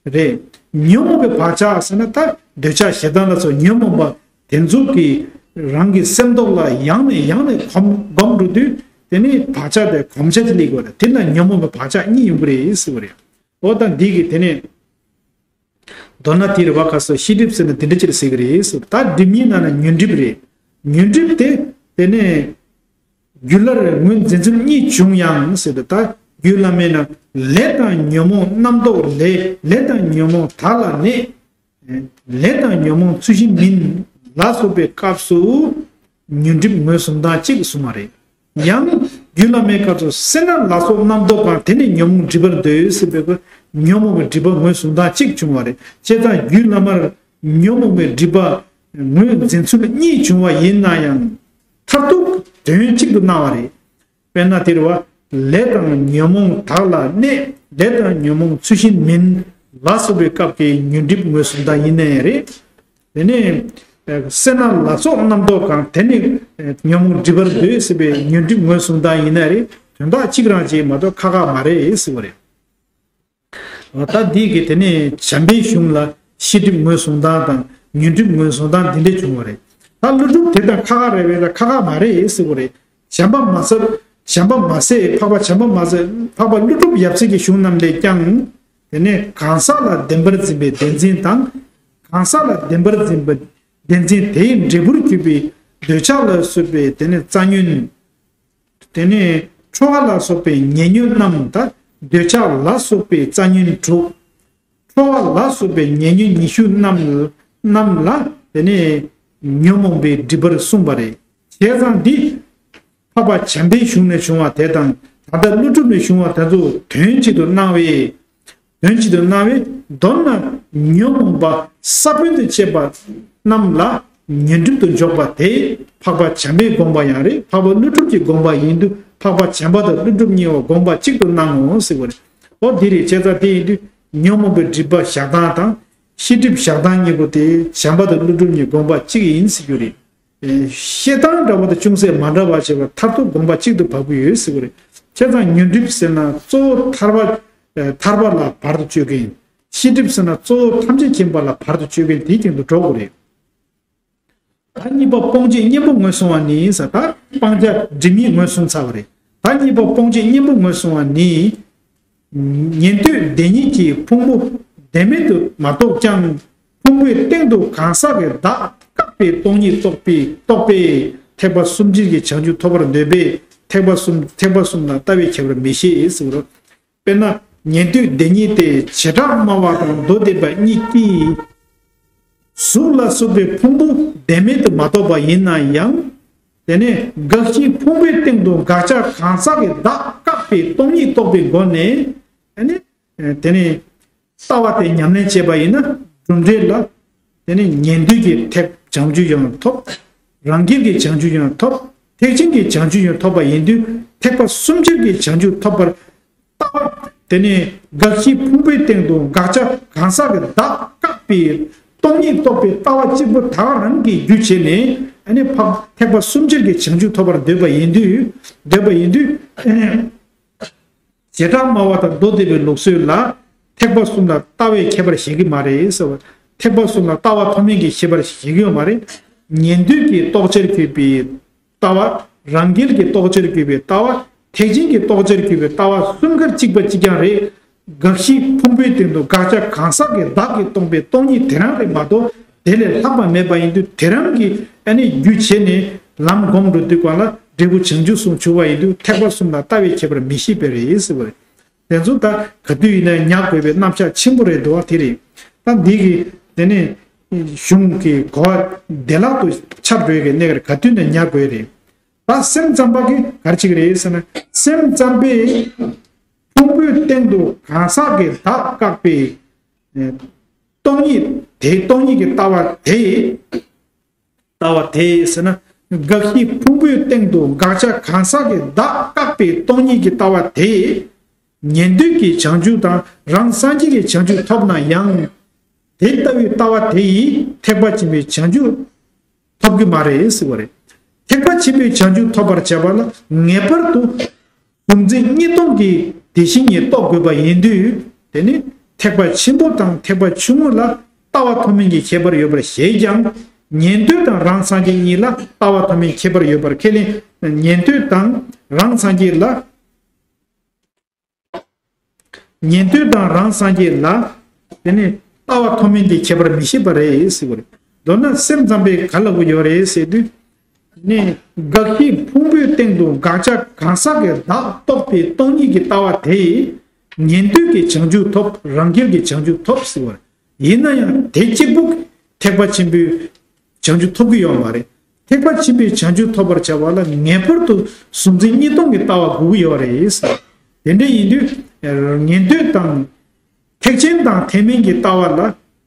བ། རེད། ཉོན་མོངས་པའི་བག་ཆགས་ཟེར་ན་ད་འདོད་ཆགས་ཞེ་སྡང་ལ་སོགས་ཉོན་མོངས་པ་དེ་ཚོ་གིས་རང་གི་སེམས་ཐོག་ལ་ཡང་ནས་ཡང་ནས་གོམས་གོམས་འགྲོ་དུས། དེ་ནི་བག་ཆགས་དེ་གོམས་ཆ་ཅིག་སླེབས་ཀྱི་ཡོད་རེད། དེ་ལ་ཉོན་མོངས་པའི་བག་ཆགས་གཉིས་ཡོང་གི་རེད་ཟེར་བ་རེད། འོ་ད་འདི་གི་དེ་ནས། མདོར་ན་དེ་རེད་བ། ཁ་སོ་ཤེས་སྒྲིབ་ཟེར་ན་དེ་འདྲ་ཅིག་ཟེར་གི་རེད་ཟེར། ད་སྒྲིབ་གཉིས་ནང་ན་ཉོན་སྒྲིབ་རེད། ཉོན་སྒྲིབ་དེ་དེ་ནས་རྒྱུ་ལ་རེ་ངོས་འཛིན་ཚུལ་གཉིས་བྱུང་ཡང་ཟེར་ཏེ། ད་རྒྱུད་བླ་མའི་ནང་ལས་དང་ཉོན་མོངས་རྣམ་རྟོག་ལས། ལས་དང་ཉོན་མོངས་དག་ལ་གནས། ལས་དང་ཉོན་མོངས་ཚུལ་བཞིན་མིན་ལ་སོགས་པའི་སྐབས་སུ་ཉོན་སྒྲིབ་ངོས་བཟུང་སྟངས་གཅིག་གསུངས་པ་རེད། ཡང་རྒྱུད་བླ་མའི་སྐབས་སུ་སེར་སྣ་ལ་སོགས་རྣམ་རྟོག་གང་དེ་ནི་ཉོན་མོངས་སྒྲིབ་པར་འདོད་ཟེར་བའི་སྐབས་ཉོན་མོངས་པའི་སྒྲིབ་པ་ངོས་བཟུང་སྟངས་གཅིག་བྱུང་བ་རེད། བྱས་ཙང་རྒྱུད་བླ་མར་ཉོན་མོངས་པའི་སྒྲིབ་པ་ངོས་འཛིན་ཚུལ་གཉིས་བྱུང་བ་ཡིན་ན་ཡང་མཐར་ཐུག་དོན་གཅིག་ཏུ་སྣང་བ་རེད། དཔེར་ན་དེ་རེད་བ། ལས་དང་ཉོན་མོངས་དག་ལ་གནས། ལས་དང་ཉོན་མོངས་ཚུལ་བཞིན་མིན་ལ་སོགས་པའི་སྐབས་ཀྱི་ཉོན་སྒྲིབ་ངོས་བཟུང་སྟངས་ཡིན་ནའི་རེད། དེ་ནས་སེར་སྣ་ལ་སོགས་རྣམ་རྟོག་གང་དེ་ནི་ཉོན་མོངས་སྒྲིབ་པར་འདོད་ཟེར་བའི་ཉོན་སྒྲིབ་ངོས་བཟུང་སྟངས་ཡིན་ནའི་རེད། དོན་དག་གཅིག་རང་ཅིག་མ་གཏོགས་ཁ་ཁ་མ་རེད་ཟེར་བ་རེད། ད་འདི་གི་དེ་ནས་བྱམས་པའི་གཞུང་ལ་ཤེས་སྒྲིབ་ངོས་བཟུང་སྟངས་དང་ཉོན་སྒྲིབ་ངོས་བཟུང་སྟངས་འདི་འདྲས་བྱུང་བ་རེད། ད་ཀླུ་སྒྲུབ་དེ་དང་ཁ་ཁ་རེད་པས་ལ་ཁ་ཁ་མ་རེད་ཟེར་བ་རེད། བྱམས་པ་མ་ཟད། བྱམས་པ་མ་ཟད། འཕགས་པ་བྱམས་པ་མ་ཟད། འཕགས་པ་ཀླུ་སྒྲུབ་ཡབ་སྲས་ཀྱི་གཞུང་རྣམས་ལས་ཀྱང་། དེ་ནས་གང་ཟག་ལ་བདེན་པར་འཛིན་པའི་བདེན་འཛིན་དང་། གང་ཟག་ལ་བདེན་པར་འཛིན་པའི་བདེན་འཛིན་དེའི་འབྲས་བུར་གྱུར་པའི་འདོད་ཆགས་ལ་སོགས་པའི་དེ་ནས་རྩ་ཉོན། དེ་ནས་ཁྲོ་བ་ལ་སོགས་པའི་ཉེ་ཉོན་རྣམས་དང་། འདོད་ཆགས་ལ་སོགས་པའི་རྩ་ཉོན་དྲུག་ཁྲོ་བ་ལ་སོགས་པའི་ཉེ་ཉོན་ཉི་ཤུ་རྣམས་རྣམས་ལ་དེ་ནས་ཉོན་མོངས་པའི་སྒྲིབ་པར་གསུངས་པ་རེད། བྱས་ཙང་འདི་འཕགས་པ་བྱམས་པའི་གཞུང་ནས་བྱུང་བ་དེ་དང་ད་ལྟ་ཀླུ་སྒྲུབ་ནས་བྱུང་བ་དེ་ཚོ་དོན་གཅིག་ཏུ་སྣང་བས། དོན་གཅིག་ཏུ་སྣང་བས། མདོར་ན་ཉོན་མོངས་པ་ས་བོན་དུ་བྱས་པ་རྣམས་ལ་ཉོན་སྒྲིབ་ཏུ་འཇོག་པ་དེ་འཕགས་པ་བྱམས་པའི་དགོངས་པ་ཡང་རེད། འཕགས་པ་ཀླུ་སྒྲུབ་ཀྱི་དགོངས་པ་ཡིན་དུས་འཕགས་པ་བྱམས་པ་དང་ཀླུ་སྒྲུབ་གཉིས་པོ་དགོངས་པ་གཅིག་ཏུ་སྣང་ངོ་ཟེར་བ་རེད། འོ་འདི་རེད། བྱས་ཙང་དེ་ཡིན་དུས་ཉོན་མོངས་པའི་སྒྲིབ་པ་བཞག་སྟངས་དང་ཤེས་སྒྲིབ་བཞག་སྟངས་གཉིས་པོ་དེ་བྱམས་པ་དང་ཀླུ་སྒྲུབ་གཉིས་དགོངས་པ་གཅིག་ཡིན་ཟེར་རྒྱུ་རེད། ཨེ། བཤད་སྟངས་འདྲ་བོ་དང་ཅུང་ཟད་མ་འདྲ་བ་བྱས་པ་མཐར་ཐུག་དགོངས་པ་གཅིག་ཏུ་བབས་ཀྱི་ཡོད་ཟེར་བ་རེད། བྱས་ཙང་ཉོན་སྒྲིབ་ཟེར་ན་གཙོ་བོ་ཐར་པ། ཨེ། ཐར་པ་ལ་བར་དུ་གཅོད་མཁན། ཤེས་སྒྲིབ་ཟེར་ན་གཙོ་བོ་ཐམས་ཅད་མཁྱེན་པ་ལ་བར་དུ་གཅོད་མཁན་དེའི་སྟེང་དུ་འགྲོ་དགོས་རེད། ད་གཉིས་པ་སྤོང་བྱེད་གཉེན་པོ་ངོས་བཟུང་བ་ནི་ཟེར། ད་སྤང་བྱ་སྒྲིབ་གཉིས་ངོས་བཟུང་ཚར་བ་རེད། ད་གཉིས་པ་སྤོང་བྱེད་གཉེན་པོ་ངོས་བཟུང་བ་ནི། ཉན་ཐོས་བདེན་གཉིས་ཀྱི་ཕུང་པོ་བདེན་མེད་དུ་མ་རྟོགས་ཀྱང་། ཕུང་པོའི་སྟེང་དུ་གང་ཟག་གི་བདག་བཀག་པའི་སྟོང་ཉིད་རྟོགས་པའི་རྟོགས་པས་ཐེག་པ་གསུམ་འབྱེད་ཀྱི་བྱང་ཆུབ་ཐོབ་པར་འདོད་པས་ཐེག་པ་གསུམ་ཐེག་པ་གསུམ་ལ་ལྟ་བའི་ཁྱད་པར་མི་ཤེས་ཟེར་བ་རེད། དཔེར་ན་ཉན་ཐོས་བདེན་གཉིས་ཏེ་བྱེ་བྲག་སྨྲ་བ་དང་མདོ་སྡེ་པ་གཉིས་ཀྱིས། གཟུགས་ལ་སོགས་པའི་ཕུང་པོ་བདེན་མེད་དུ་མ་རྟོགས་པ་ཡིན་ན་ཡང་། དེ་ནས་དགག་གཞིའི་ཕུང་པོའི་སྟེང་དུ་དགག་བྱ་གང་ཟག་གི་བདག་བཀག་པའི་སྟོང་ཉིད་རྟོགས་པའི་སྒོ་ནས། ཨ་ནི། དེ་ནས་ལྟ་བ་དེ་ཉམས་ལེན་བྱས་པ་ཡིན་ན། གྲུབ་འབྲས་ལ། དེ་ནས་ཉན་ཐོས་ཀྱི་ཐེག་བྱང་ཆུབ་ཡང་ཐོབ། རང་རྒྱལ་གྱི་བྱང་ཆུབ་ཡང་ཐོབ། ཐེག་ཆེན་གྱི་བྱང་ཆུབ་ཡང་ཐོབ་པ་ཡིན་དུས། ཐེག་པ་གསུམ་ཆར་གྱི་བྱང་ཆུབ་ཐོབ་པར། ལྟ་བ། དེ་ནས་དགག་གཞིའི་ཕུང་པོའི་སྟེང་དུ་དགག་བྱ་གང་ཟག་གི་བདག་བཀག་པའི་སྟོང་ཉིད་རྟོགས་པའི་ལྟ་བ་གཅིག་པུ་ད་ག་རང་གི་རྒྱུ་བྱས་ནས། ཨ་ནི་འཕགས། ཐེག་པ་གསུམ་ཆར་གྱི་བྱང་ཆུབ་ཐོབ་པར་འདོད་པ་ཡིན་དུས། འདོད་པ་ཡིན་དུས། ཨ་ནི། བྱེ་བྲག་སྨྲ་བ་དང་མདོ་སྡེ་པའི་ལུགས་སྲོལ་ལ། ཐེག་པ་གསུམ་ལ་ལྟ་བའི་ཁྱད་པར་བཞེད་ཀྱི་མ་རེད་ཟེར་བ། ཐེག་པ་གསུམ་ལ་ལྟ་བ་མཐོ་དམན་གྱི་ཁྱད་པར་བཞེད་ཀྱི་ཡོད་མ་རེད། ཉན་ཐོས་ཀྱི་རྟོགས་བྱར་གྱུར་པའི་ལྟ་བ། རང་རྒྱལ་གྱི་རྟོགས་བྱར་གྱུར་པའི་ལྟ་བ། ཐེག་ཆེན་གྱི་རྟོགས་བྱར་གྱུར་པའི་ལྟ་བ། གསུམ་ཀར་གཅིག་པ་གཅིག་རྐྱང་རེད། དགག་གཞིའི་ཕུང་པོའི་སྟེང་དུ་དགག་བྱ་གང་ཟག་གི་བདག་གིས་སྟོང་པའི་སྟོང་ཉིད་དེ་རང་རེད་མ་གཏོགས། དེ་ལས་ལྷག་པ་མེད་པ་ཡིན་དུས། དེ་རང་གི་ཨ་ནི་རྒྱུ་བྱས་ནས་ལམ་སྒོམ་འགྲོ་དུས་གང་ལ་འབྲས་བུ་བྱང་ཆུབ་གསུམ་འབྱུང་བ་ཡིན་དུས། ཐེག་པ་གསུམ་ལ་ལྟ་བའི་ཁྱད་པར་མི་ཤེས་པས་རེད་ཟེར་བ་རེད། དེ་ཚོ་ད་ག་དུས་ཡིན་ན་ཉར་དགོས་པའི་རྣམ་གཞག་ཆེན་པོ་རེད་འདུག་བ། དེ་རེད། ད་འདི་གི་དེ་ནས་གཞུང་གི་གོ་བ་བདེ་བླག་ཏུ་ཆགས་འགྲོ་ཡི་གི་གནས་ཀར་ག་དུས་ན་ཉར་དགོས་རེད། ད་སེམས་ཙམ་པ་གིས་ག་རེ་བྱེད་ཀྱི་རེད་ཟེར་ན། སེམས་ཙམ་པས་ཕུང་པོའི་སྟེང་དུ་གང་ཟག་གི་བདག་བཀག་པའི་སྟོང་ཉིད་དེ། སྟོང་ཉིད་ཀྱི་ལྟ་བ་དེ། ལྟ་བ་དེ་ཟེར་ན། དགག་གཞིའི་ཕུང་པོའི་སྟེང་དུ་དགག་བྱ་གང་ཟག་གི་བདག་བཀག་པའི་སྟོང་ཉིད་ཀྱི་ལྟ་བ་དེ། ཉན་ཐོས་ཀྱི་བྱང་ཆུབ་དང་རང་སངས་རྒྱས་ཀྱི་བྱང་ཆུབ་ཐོབ་ན་ཡང་། དེ་ལྟ་བུའི་ལྟ་བ་དེ་ཡིས་ཐེག་པ་ཆེན་པོའི་བྱང་ཆུབ་ཐོབ་ཀྱི་མ་རེད་ཟེར་བ་རེད། ཐེག་པ་ཆེན་པོའི་བྱང་ཆུབ་ཐོབ་པར་བྱ་བ་ལ་ངེས་པར་དུ་གཟུང་འཛིན་གཉིས་སྟོང་གི་དེ་བཞིན་ཉིད་རྟོགས་དགོས་པ་ཡིན་དུས། དེ་ནི་ཐེག་པ་ཆེན་པོ་དང་ཐེག་པ་ཆུང་ངུ་ལ་ལྟ་བ་མཐོ་དམན་གྱི་ཁྱད་པར་ཡོད་པར་བཞེད་ཀྱང་། ཉན་ཐོས་དང་རང་སངས་རྒྱས་གཉིས་ལ་ལྟ་བ་མཐོ་དམན་ཁྱད་པར་ཡོད་པར་ཁས་ལེན། ཉན་ཐོས་དང་རང་སངས་རྒྱས་ལ། ཉན་ཐོས་དང་རང་སངས་རྒྱས་ལ། དེ་ནི་ལྟ་བ་མཐོ་དམན་གྱི་ཁྱད་པར་མི་ཤེས་པ་རེད་ཟེར་བ་རེད། མདོར་ན་སེམས་ཙམ་པས་ག་ལབ་ཀྱི་ཡོད་རེད་ཟེར་དུས། ནི་དགག་གཞིའི་ཕུང་པོའི་སྟེང་དུ་དགག་བྱ་གང་ཟག་གི་བདག་རྟོགས་པའི་སྟོང་ཉིད་ཀྱི་ལྟ་བ་དེས་ཉན་ཐོས་ཀྱི་བྱང་ཆུབ་ཐོབ། རང་རྒྱལ་གྱི་བྱང་ཆུབ་ཐོབ་ཟེར་བ་རེད། ཡིན་ན་ཡང་དེ་གཅིག་པུ་ཐེག་པ་ཆེན་པོའི་བྱང་ཆུབ་ཐོབ་ཀྱི་ཡོད་མ་རེད། ཐེག་པ་ཆེན་པོའི་བྱང་ཆུབ་ཐོབ་པར་བྱ་བ་ལ་ངེས་པར་དུ་གཟུང་འཛིན་གཉིས་སྟོང་གི་ལྟ་བ་དགོས་ཀྱི་ཡོད་རེད། དེ་འདྲ་ཡིན་དུས་ཉན་ཐོས་དང་ཐེག་ཆེན་དང་ཐེག་དམན་གྱི་ལྟ་བ་ལ་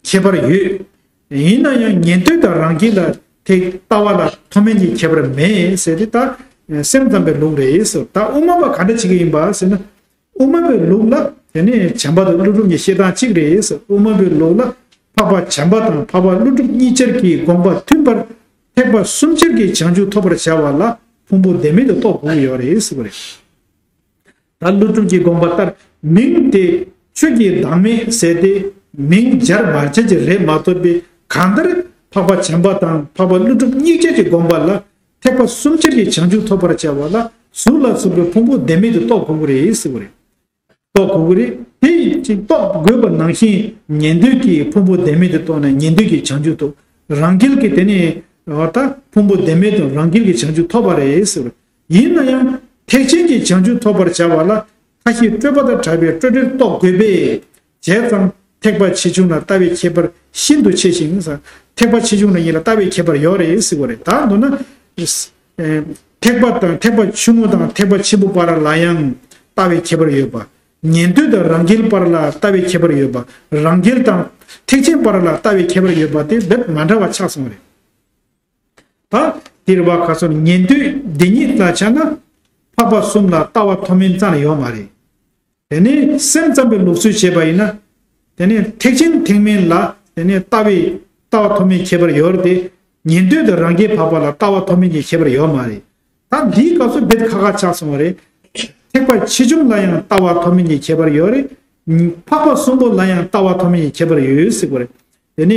ཁྱད་པར་ཡོད། ཡིན་ན་ཡང་ཉན་ཐོས་དང་རང་རྒྱལ་ལ་ཐེག་ལྟ་བ་ལ་མཐོ་དམན་གྱི་ཁྱད་པར་མེད་ཟེར་ཏེ། ད་སེམས་ཙམ་པའི་ལུགས་རེད་ཟེར། ད་དབུ་མ་པ་ག་འདྲ་བྱེད་ཀྱི་ཡིན་པ་ཟེར་ན། དབུ་མ་པའི་ལུགས་ལ་དེ་ནི་བྱམས་པ་དང་ཀླུ་སྒྲུབ་གཉིས་བཤད་སྟངས་གཅིག་རེད་ཟེར། དབུ་མ་པའི་ལུགས་ལ་འཕགས་པ་བྱམས་པ་དང་འཕགས་པ་ཀླུ་སྒྲུབ་གཉིས་ཆར་གྱི་དགོངས་པ་མཐུན་པར་ཐེག་པ་གསུམ་ཆར་གྱི་བྱང་ཆུབ་ཐོབ་པར་བྱ་བ་ལ་ཕུང་པོ་བདེན་མེད་དུ་རྟོགས་དགོས་ཀྱི་ཡོད་རེད་ཟེར་བ་རེད། ད་ཀླུ་སྒྲུབ་ཀྱི་དགོངས་པ་ལྟར་མིང་དེ་ཆོས་ཀྱི་བདག་མེད་ཟེར་ཏེ། མིང་སྦྱར་མ་བྱས་ཀྱི་རེད་མ་གཏོགས་པའི། གང་ལྟར་འཕགས་པ་བྱམས་པ་དང་འཕགས་པ་ཀླུ་སྒྲུབ་གཉིས་ཆར་གྱི་དགོངས་པ་ལ། ཐེག་པ་གསུམ་ཆར་གྱི་བྱང་ཆུབ་ཐོབ་པར་བྱ་བ་ལ་གཟུགས་ལ་སོགས་པའི་ཕུང་པོ་བདེན་མེད་དུ་རྟོགས་དགོས་ཀྱི་རེད་ཟེར་བ་རེད། རྟོགས་དགོས་ཀྱི་རེད། དེ་ཡིན་ཅིག་རྟོགས་དགོས་པ་ནང་བཞིན་ཉན་ཐོས་ཀྱིས་ཕུང་པོ་བདེན་མེད་དུ་རྟོགས་ན་ཉན་ཐོས་ཀྱི་བྱང་ཆུབ་ཐོབ། རང་རྒྱལ་གྱིས་དེ་ནི་འོ་ད་ཕུང་པོ་བདེན་མེད་དུ་རང་རྒྱལ་གྱི་བྱང་ཆུབ་ཐོབ་པ་རེད་ཟེར་བ་རེད། ཡིན་ན་ཡང་ཐེག་ཆེན་གྱི་བྱང་ཆུབ་ཐོབ་པར་བྱ་བ་ལ་མཐའ་བཞི་སྤྲོས་པ་དང་བྲལ་བའི་སྤྲོས་བྲལ་རྟོགས་དགོས་པས། བྱས་ཙང་ཐེག་པ་ཆེ་ཆུང་ལ་ལྟ་བའི་ཁྱད་པར་ཤིན་ཏུ་ཆེ་ཞིང་། ཐེག་པ་ཆེ་ཆུང་ལ་གཉིས་ལ་ལྟ་བའི་ཁྱད་པར་ཡོད་རེད་ཟེར་བ་རེད། ད་མདོར་ན། ཨེ། ཐེག་པ་དང་ཐེག་པ་ཆུང་ངུ་དང་ཐེག་པ་ཆེན་པོ་བར་ལ་ཡང་ལྟ་བའི་ཁྱད་པར་ཡོད་པ། ཉན་ཐོས་དང་རང་རྒྱལ་བར་ལ་ལྟ་བའི་ཁྱད་པར་ཡོད་པ། རང་རྒྱལ་དང་ཐེག་ཆེན་བར་ལ་ལྟ་བའི་ཁྱད་པར་ཡོད་པ་དེ་རྦད་མ་འདྲ་བ་ཆགས་སོང་བ་རེད། ད་དེ་རེད་བ། ཁ་སང་ཉན་ཐོས་འདི་ཉིད་ལ་ཆ་ན་འཕགས་པ་གསུམ་ལ་ལྟ་བ་མཐོ་དམན་ཙམ་ཡོད་མ་རེད། དེ་ནས་སེམས་ཙམ་པའི་ལུགས་སྲོལ་བྱས་པ་ཡིན་ན། དེ་ནས་ཐེག་ཆེན་ཐེག་དམན་ལ་དེ་ནས་ལྟ་བའི་ལྟ་བ་མཐོ་དམན་ཁྱད་པར་ཡོད་རེད་དེ། ཉན་ཐོས་དང་རང་རྒྱལ་བར་ལ་ལྟ་བ་མཐོ་དམན་གྱི་ཁྱད་པར་ཡོད་མ་རེད། ད་འདིའི་སྐབས་སུ་རྦད་ཁག་ཁག་ཆགས་སོང་བ་རེད། ཐེག་པ་ཆེ་ཆུང་ལ་ཡང་ལྟ་བ་མཐོ་དམན་གྱི་ཁྱད་པར་ཡོད་རེད། འཕགས་པ་གསུམ་པོ་ལ་ཡང་ལྟ་བ་མཐོ་དམན་གྱི་ཁྱད་པར་ཡོད་ཟེར་བ་རེད། དེ་ནས་